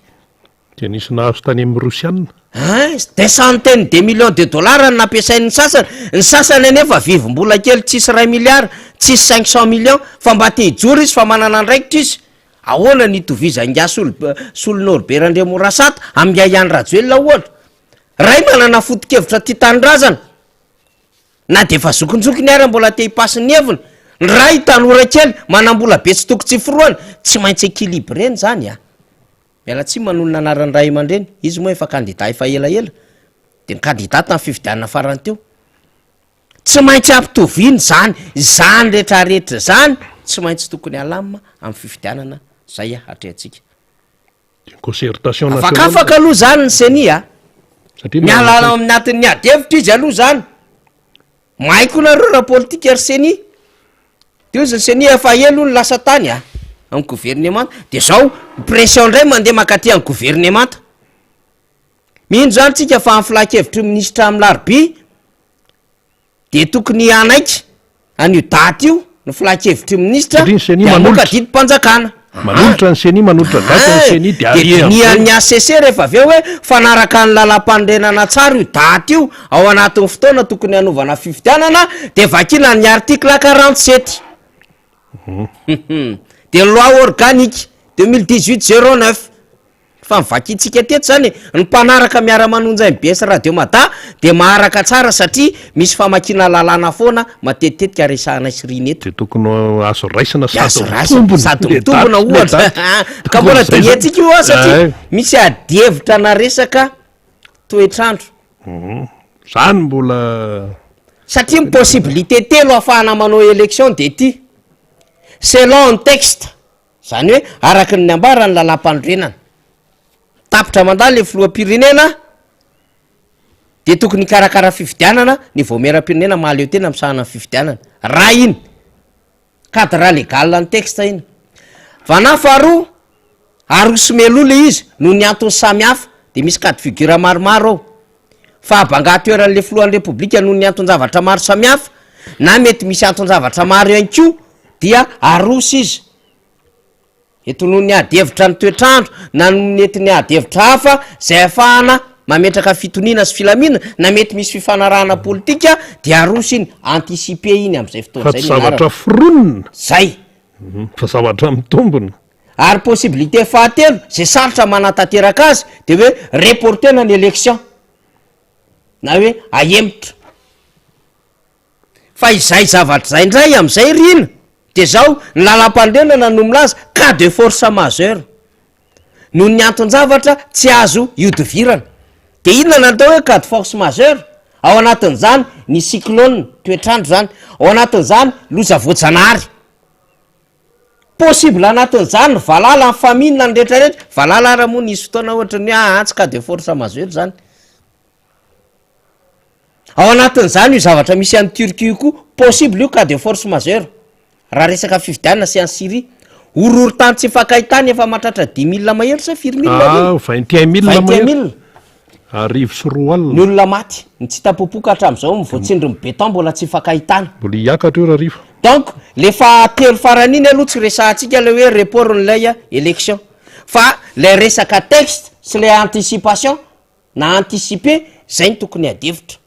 Dia nisy nahazo tany amin'ny Rosiana. Hein, des centaines de millions de dollars no nampiasain'ny sasany, ny sasany anefa vivim-bola kely tsisy iray milliard, tsisy 500 millions, fa mba te hijoro izy fa manana andraikitra izy. Ahoana no itovizan'ingahy Solo Solo Norbert Andriamorasata amin'ingahy Andry Rajoelina ohatra? Ray manana foto-kevitra tia tanindrazana, na dia efa zokinjokiny ara mbola te hipasy ny heviny, ny ray tanora kely manam-bola be tsy toko tsy forohana, tsy maintsy équilibrena izany a! Miala tsiny manonona anaran'ny ray aman-dreny, izy moa efa kandida efa elaela, dia ny kandida tamin'ny fifidianana farany teo. Tsy maintsy ampitoviana izany, izany rehetrarehetra izany tsy maintsy tokony alamina amin'ny fifidianana izay atrehantsika. Concertation nationale. Afakafaka aloha izany ny ceni a! Satria Miala ao anatin'ny ady hevitra izy aloha izany. Mahay koa nareo raha politika ry ceni. Teo izy ny ceni efa ela hono lasa tany a! Amin'ny governemanta. Dia izao pression indray mandeha mankaty amin'ny governemanta. Mino izany tsika fa amin'ny filan-kevitry ny minisitra amin'ny larobia dia tokony hanaiky an'io daty io ny filan-kevitry ny minisitra Satria ny ceni dia hamoaka manolotra. didim-panjakana. Manolotra ny ceni, manolotra daty ny ceni dia Dia allié amin'izay. dinihan'ny HCC rehefa avy eo hoe fanaraka ny lalàmpanorenana tsara io daty io ao anatin'ny fotoana tokony hanaovana fifidianana dia vakiana ny article 47 dia loi organique 2018 09. Fa novakintsika teto zany e, ny mpanaraka miara-manonja mbs radio mada dia maharaka tsara satria misy famakiana lalàna foana matetitetika resahanay sy rina eto. Dia tokony ho azo raisina Dia sady azo raisina mitombina sady le mitombina daty, le ohatra daty. Ka mbola Tokony zay zany. dinihantsika io an satria Ay. misy adihevitra na resaka toetr'andro. Zany mbola. Satria ny possibilité telo ahafahana manao élection dia ity, selon ny texte, Izany hoe araka ny nambaran'ny lalàmpanorenana, tapitra mandat ilay filoham-pirenena dia tokony hikarakara fifidianana ny vaomieram-pirenena mahaleo tena misahana ny fifidianana. Raha iny, cadre légal ny texte iny. Vana faharoa, aroso mialoha ilay izy noho ny antony samihafa dia misy cas de figure maromaro ao. Fahabangan-toeran'ilay filohan'ny Repoblika noho ny anton-javatra maro samihafa na mety misy anton-javatra maro ihany koa dia aroso izy. Eto noho ny ady hevitra ny toetr'andro na noho ny entin'ny ady hevitra hafa izay ahafahana mametraka fitoniana sy filaminana na mety misy fifanarahana politika dia aroso iny, anticiper iny amin'izay fotoana Fa izay tsy ny anarany. zavatra foronina. Zay. Fa zavatra mitombina. Ary possibilité fahatelo izay sarotra manatanteraka azy dia hoe reporter-na ny élection na hoe ahemotra. Fa izay zavatra izay indray amin'izay Rina dia izao, ny lalam-panorenana no milaza cas de force majeure noho ny anton-javatra tsy azo ihodivirana. Dia inona no atao hoe cas de force majeure? Ao anatin'izany ny cyclone, toetr'andro izany, ao anatin'izany loza voajanahary. Possible anatin'izany ny valala, ny famine, ny rehetra rehetra, valala ara moa nisy fotoana ohatra ny hoe aa tsy cas de force majeure zany. Ao anatin'izany io zavatra misy any Turquie io koa, possible io cas de force majeure, raha resaka fifidianana sy any Syrie. Horohorontany tsy ifankahitana efa mahatratra dix mille mahery sa firy mille Ah, 21 mille 21 mahery. mille. 1100. Ny olona maty, ny tsy hita popoka hatramin'izao, ny voatsindrin'ny beton mbola tsy ifankahitana. Mbola hiakatra io rahariva. Donc le fahatelo farany iny aloha tsy resahantsika le hoe report n'ilay élection fa lay resaka texte sy lay anticipation na anticiper zay no tokony ady hevitra.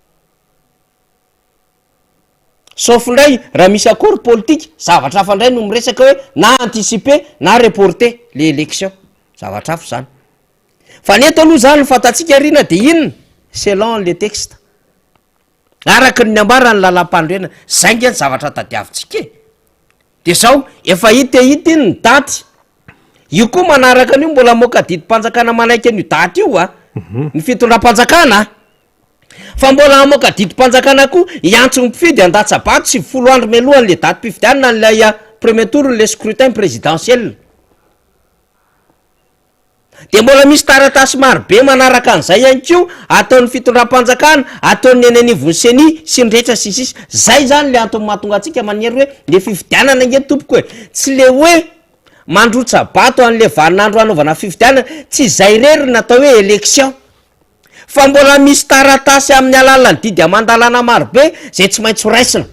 Sauf indray raha misy accord politique, zavatra hafa indray no miresaka hoe na anticiper na reporter le élection, zavatra hafa zany. Fa ny eto aloha zany ny fantatsika ry na de inona selon le texte. Araka ny nambaran'ny lalàmpanorenana, zay nge ny zavatra tadiavintsika e! De zao, efa hita hita iny ny daty, io koa manaraka an'io mbola hamoaka didim-panjakana manaiky an'io daty io a, ny fitondram-panjakana a! Fa mbola hamoaka didim-panjakana koa hiantso ny mpifidy handatsa-bato 90 andro mialohan'le datim-pifidianana an'ilay premier tour n'le scrutin présidentiel. Dia mbola misy taratasy maro be manaraka an'izay ihany koa ataon'ny fitondram-panjakana, ataon'ny eny anivon'ny ceni sy ny rehetra sy ny sisa. Zay zany le antony mahatonga antsika manery hoe le fifidianana ange tompoko e, tsy le hoe mandrotsa-bato an'le vaninandro hanaovana fifidianana, tsy izay irery no atao hoe élection. Fa mbola misy taratasy amin'ny alalan'ny didy aman-dalàna maro be izay tsy maintsy horaisina.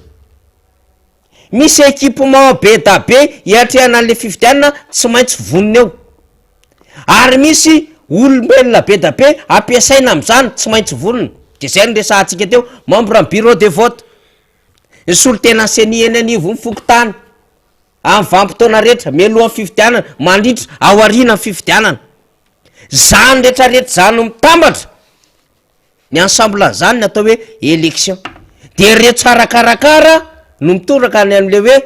Misy équipement be da be hiatrehana an'le fifidianana tsy maintsy vonona eo. Ary misy olombelona be da be ampiasaina amin'izany tsy maintsy vonona. De zay no resahantsika teo, membre ny bureau de vote, ny solontenan'ny ceni eny anivon'ny fokontany, amin'ny vanim-potoana rehetra, mialohan'ny fifidianana, mandritra, aorianan'ny fifidianana. Zany retraretra zany no mitambatra, ny ensemble an'izany no atao hoe élection. De reo tsara karakara no mitoraka any am'le hoe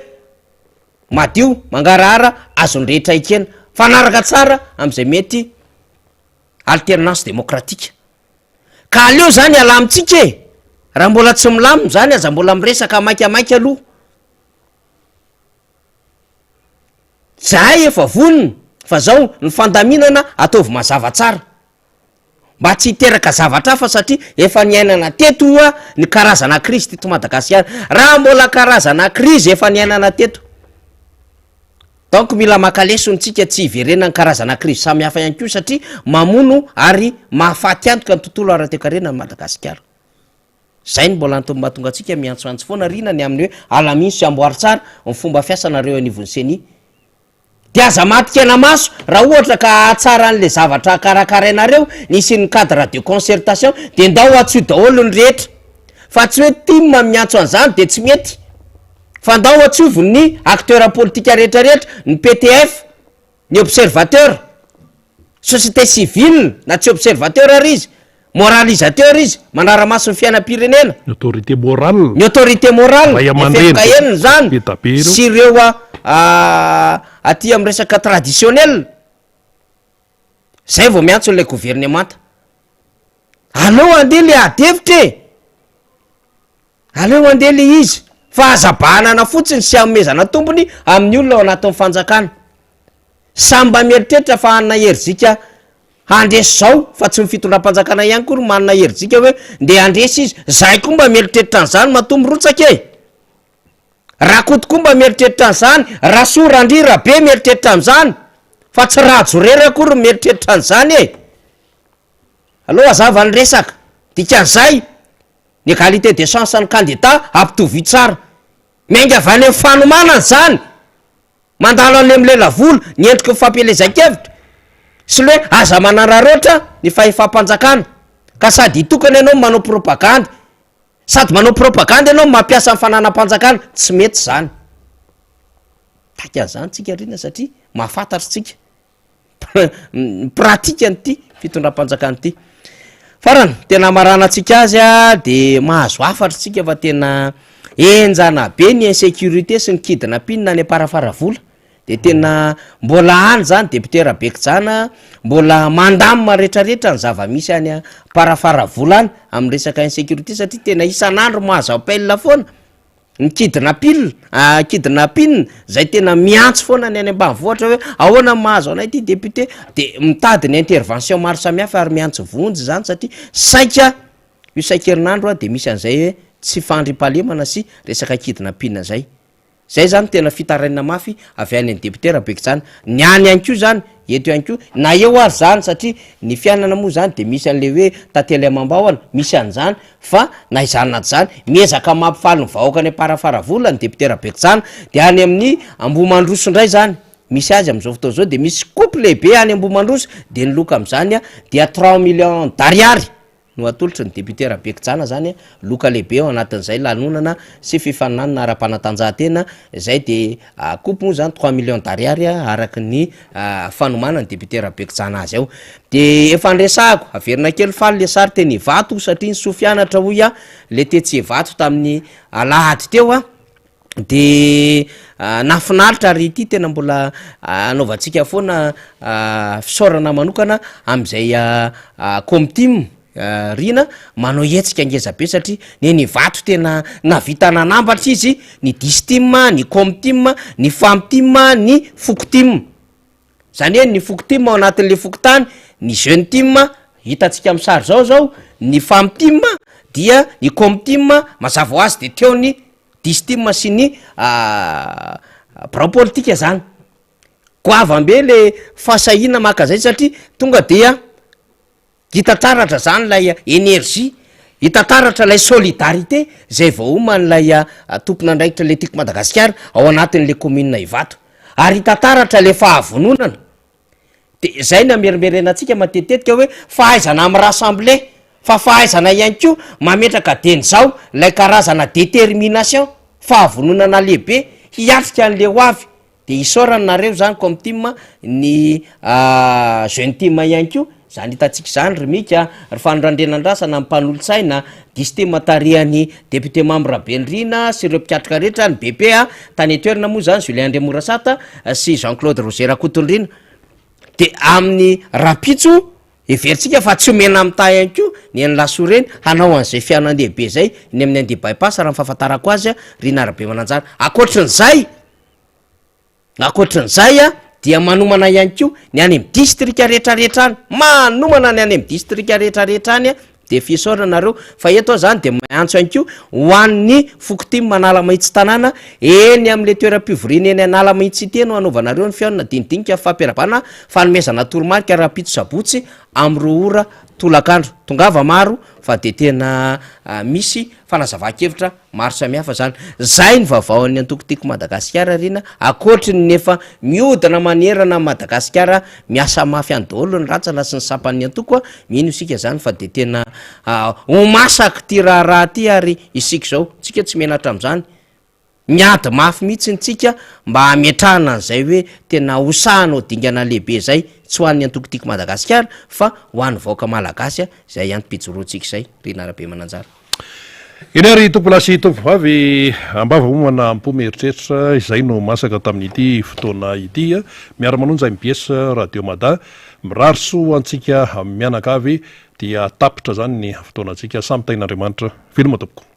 madio, mangarahara, azon'ny rehetra ekena, mifanaraka tsara am'zay mety alternance démocratique. Ka aleo zany alamintsika e! Raha mbola tsy milamina zany aza mbola miresaka maikamaika aloha. Zahay efa vonona fa zao ny fandaminana ataovy mazava tsara mba tsy hiteraka zavatra hafa satria efa niainana teto oa ny karazana krizy teto Madagasikara, raha mbola karazana krizy efa niainana teto donc mila maka lesona tsika tsy hiverenan'ny karazana krizy samihafa ihany koa satria mamono ary mahafaty antoka ny tontolo ara-toekarena ny Madagasikara. Zay no mbola antony mahatonga antsika miantsoantso foana Rina ny amin'ny hoe alamino sy amboary tsara ny fomba fiasanareo eo anivon'ny ceni. Dia aza maty-kena maso raha ohatra ka hahatsara an'le zavatra karakarainareo ny hisian'ny cadre de concertation dia ndao antsoy daholo ny rehetra fa tsy hoe tim miantso an'izany dia tsy mety fa ndao antsoivo ny acteur politika rehetra rehetra, ny PTF, ny observateur, société civile na tsy observateur ary izy, moralisateur izy, manara-maso ny fiainam-pirenena. Ny autorité morale. Ny autorité morale, Ray aman-dreny FFKN izany, be da be ireo. sy ireo aty amin'ny resaka traditionnel, zay vao miantso an'ilay governemanta. Aleo handeha le ady hevitra e! Aleo handeha le izy fa aza bahanana fotsiny sy anomezana tombony amin'ny olona ao anatin'ny fanjakana. Samy mba mieritreritra fa hanana herijika handresy zao fa tsy ny fitondram-panjakana ihany koa no manana herijika hoe ndeha handresy izy. Zahay koa mba mieritreritra an'izany matoa mirotsaka e! Rakoto koa mba mieritreritra an'izany, Rasoa, Randria, Rabe mieritreritra an'izany fa tsy Rajo irery akory no mieritreritra an'izany e! Aleo hazava ny resaka. Dikan'izay, Ny égalité de chance ny kandida ampitovio tsara. Miainga avy any amin'ny fanomanana izany, mandalo any amin'ny lelavola, ny endriky ny fampielezan-kevitra, sy ny hoe aza manararaotra ny fahefam-panjakana, ka sady hitokana ianao no manao propagandy, sady manao propagandy ianao no mampiasa ny fananam-panjakana, tsy mety izany. Mitaky an'izany tsika ry satria mahafantatra tsika. pratique an'ity fitondram-panjakana ity. Farany, tena hamaranantsika azy de mahazo hafatra tsika fa tena henjana be ny insécurité sy ny kidnapping any Amparafaravola, de tena mbola any zany député Rabekijana mbola mandamina retraretra ny zava-misy any Amparafaravola any amin'ny resaka insécurité satria tena isan'andro mahazo appel foana. Ny kidnapil, kidnapping zay tena miantso foana ny any ambanivohitra hoe ahoana ny mahazo anay ity député, de mitady ny intervention maro samihafa ary miantso vonjy zany satria saika io saika-herinandro a de misy an'izay hoe tsy fandriampahalemana sy resaka kidnapping zay. Zay zany tena fitarainana mafy avy any amin'ny député Rabekijana. Ny any ihany koa zany, eto ihany koa, na eo ary zany satria ny fiainana moa zany de misy an'le hoe tantely amam-bahona, misy an'izany Fa na izany na tsy izany, miezaka mampifaly ny vahoaka any Amparafaravola ny député Rabekijana, dia any amin'ny Ambohimandroso indray izany, misy azy amin'izao fotoana izao, dia misy coupe lehibe any Ambohimandroso, dia ny loka amin'izany dia trois millions d'ariary no atolotry ny député Rabekijana izany, loka lehibe ao anatin'izay lanonana sy fifaninanana ara-panatanjahantena izay, dia coupe moa izany trois millions d'ariary araka ny fanomanan'ny député Rabekijana azy ao. De efa niresahako, averina kely faly le sary teny Ivato satria ny soa fianatra hoy aho le tetsy Ivato tamin'ny alahady teo a, de nahafinaritra ary ity tena mbola anaovantsika foana fisaorana manokana amin'izay Comtim Rina manao hetsika ngeza be satria ny eny Ivato tena nahavita nanambatra izy ny Distim, ny Comtim, ny Famtim, ny Fokotim. Izany hoe ny foko tim ao anatin'le fokontany, ny jeune tim, hitantsika amin'ny sary izao zao, ny fam tim, dia ny com tim, mazava ho azy de teo ny distim sy ny birao politika zany. Goavam-be le fahasahiana maka zay satria tonga dia Hita taratra zany ilay energie, hita taratra ilay solidarité zay voaoman'ilay tompon'andraikitra le Tiako Madagasikara ao anatin'le commune Ivato. Ary hita taratra le fahavononana. De zay no amerimberenantsika matetitetika hoe fahaizana mi-rassembler, fa fahaizana ihany koa mametraka dieny zao ilay karazana détermination, fahavononana lehibe hiatrika an'le ho avy. De isaorana nareo zany comme team ny jeune team ihany koa zany hitantsika zany ry Mika ry Fano Randrianandrasana ny mpanolotsaina distim tarihan'ny député Mamy Rabenirina sy ireo mpikatroka rehetra ny BP a tany an-toerana moa zany Julien Andriamorasata sy Jean Claude Roger Rakotondrina de amin'ny rahampitso heverintsika fa tsy omena mitaha ihany koa ny an'i Lasoa ireny hanao an'izay fihaonan-dehibe zay eny amin'ny Andia Bypass raha ny fahafantarako azy Rina Rabemananjara ankoatrin'izay Ankoatran'izay dia manomana ihany koa ny any amin'ny distrika rehetrarehetra any, manomana ny any amin'ny distrika rehetrarehetra any dia fisaorana nareo fa eto aho zany dia miantso ihany koa ho an'ny fokontany Analamahitsy tanàna eny amin'ilay toeram-pivoriana eny Analamahitsy ity no hanaovanareo ny fihaonana dinidinika fampiarahabana fanomezana toromarika rahampitso sabotsy amin'ny roa ora tolakandro. Tongava maro fa dia tena misy fanazavan-kevitra maro samihafa zany. Zay ny vaovaon'ny antoko Tiako Madagasikara ry na ankoatry ny efa mihodina manerana an'i Madagasikara miasa mafy any daholo ny rantsana sy ny sampan'ny antoko a, mino isika zany fa de tena ho masaka ity raharaha ity ary isika izao, tsika tsy menatra amin'izany, miady mafy mihitsy tsika mba hametrahana an'izay hoe tena ho sahy hanao dingana lehibe zay, tsy ho an'ny antoko Tiako Madagasikara fa ho an'ny vahoaka malagasy izay antom-pijoroantsika izay, Rina Rabemananjara. Eny ary tompolahy sy tompovavy, ambava homana am-po mieritreritra, izay no masaka tamin'ity fotoana ity. Miara-manonja mbs Radio Mada, mirary soa ho antsika mianakavy dia tapitra izany ny fotoanantsika. Samy tahin'Andriamanitra. Veloma tompoko.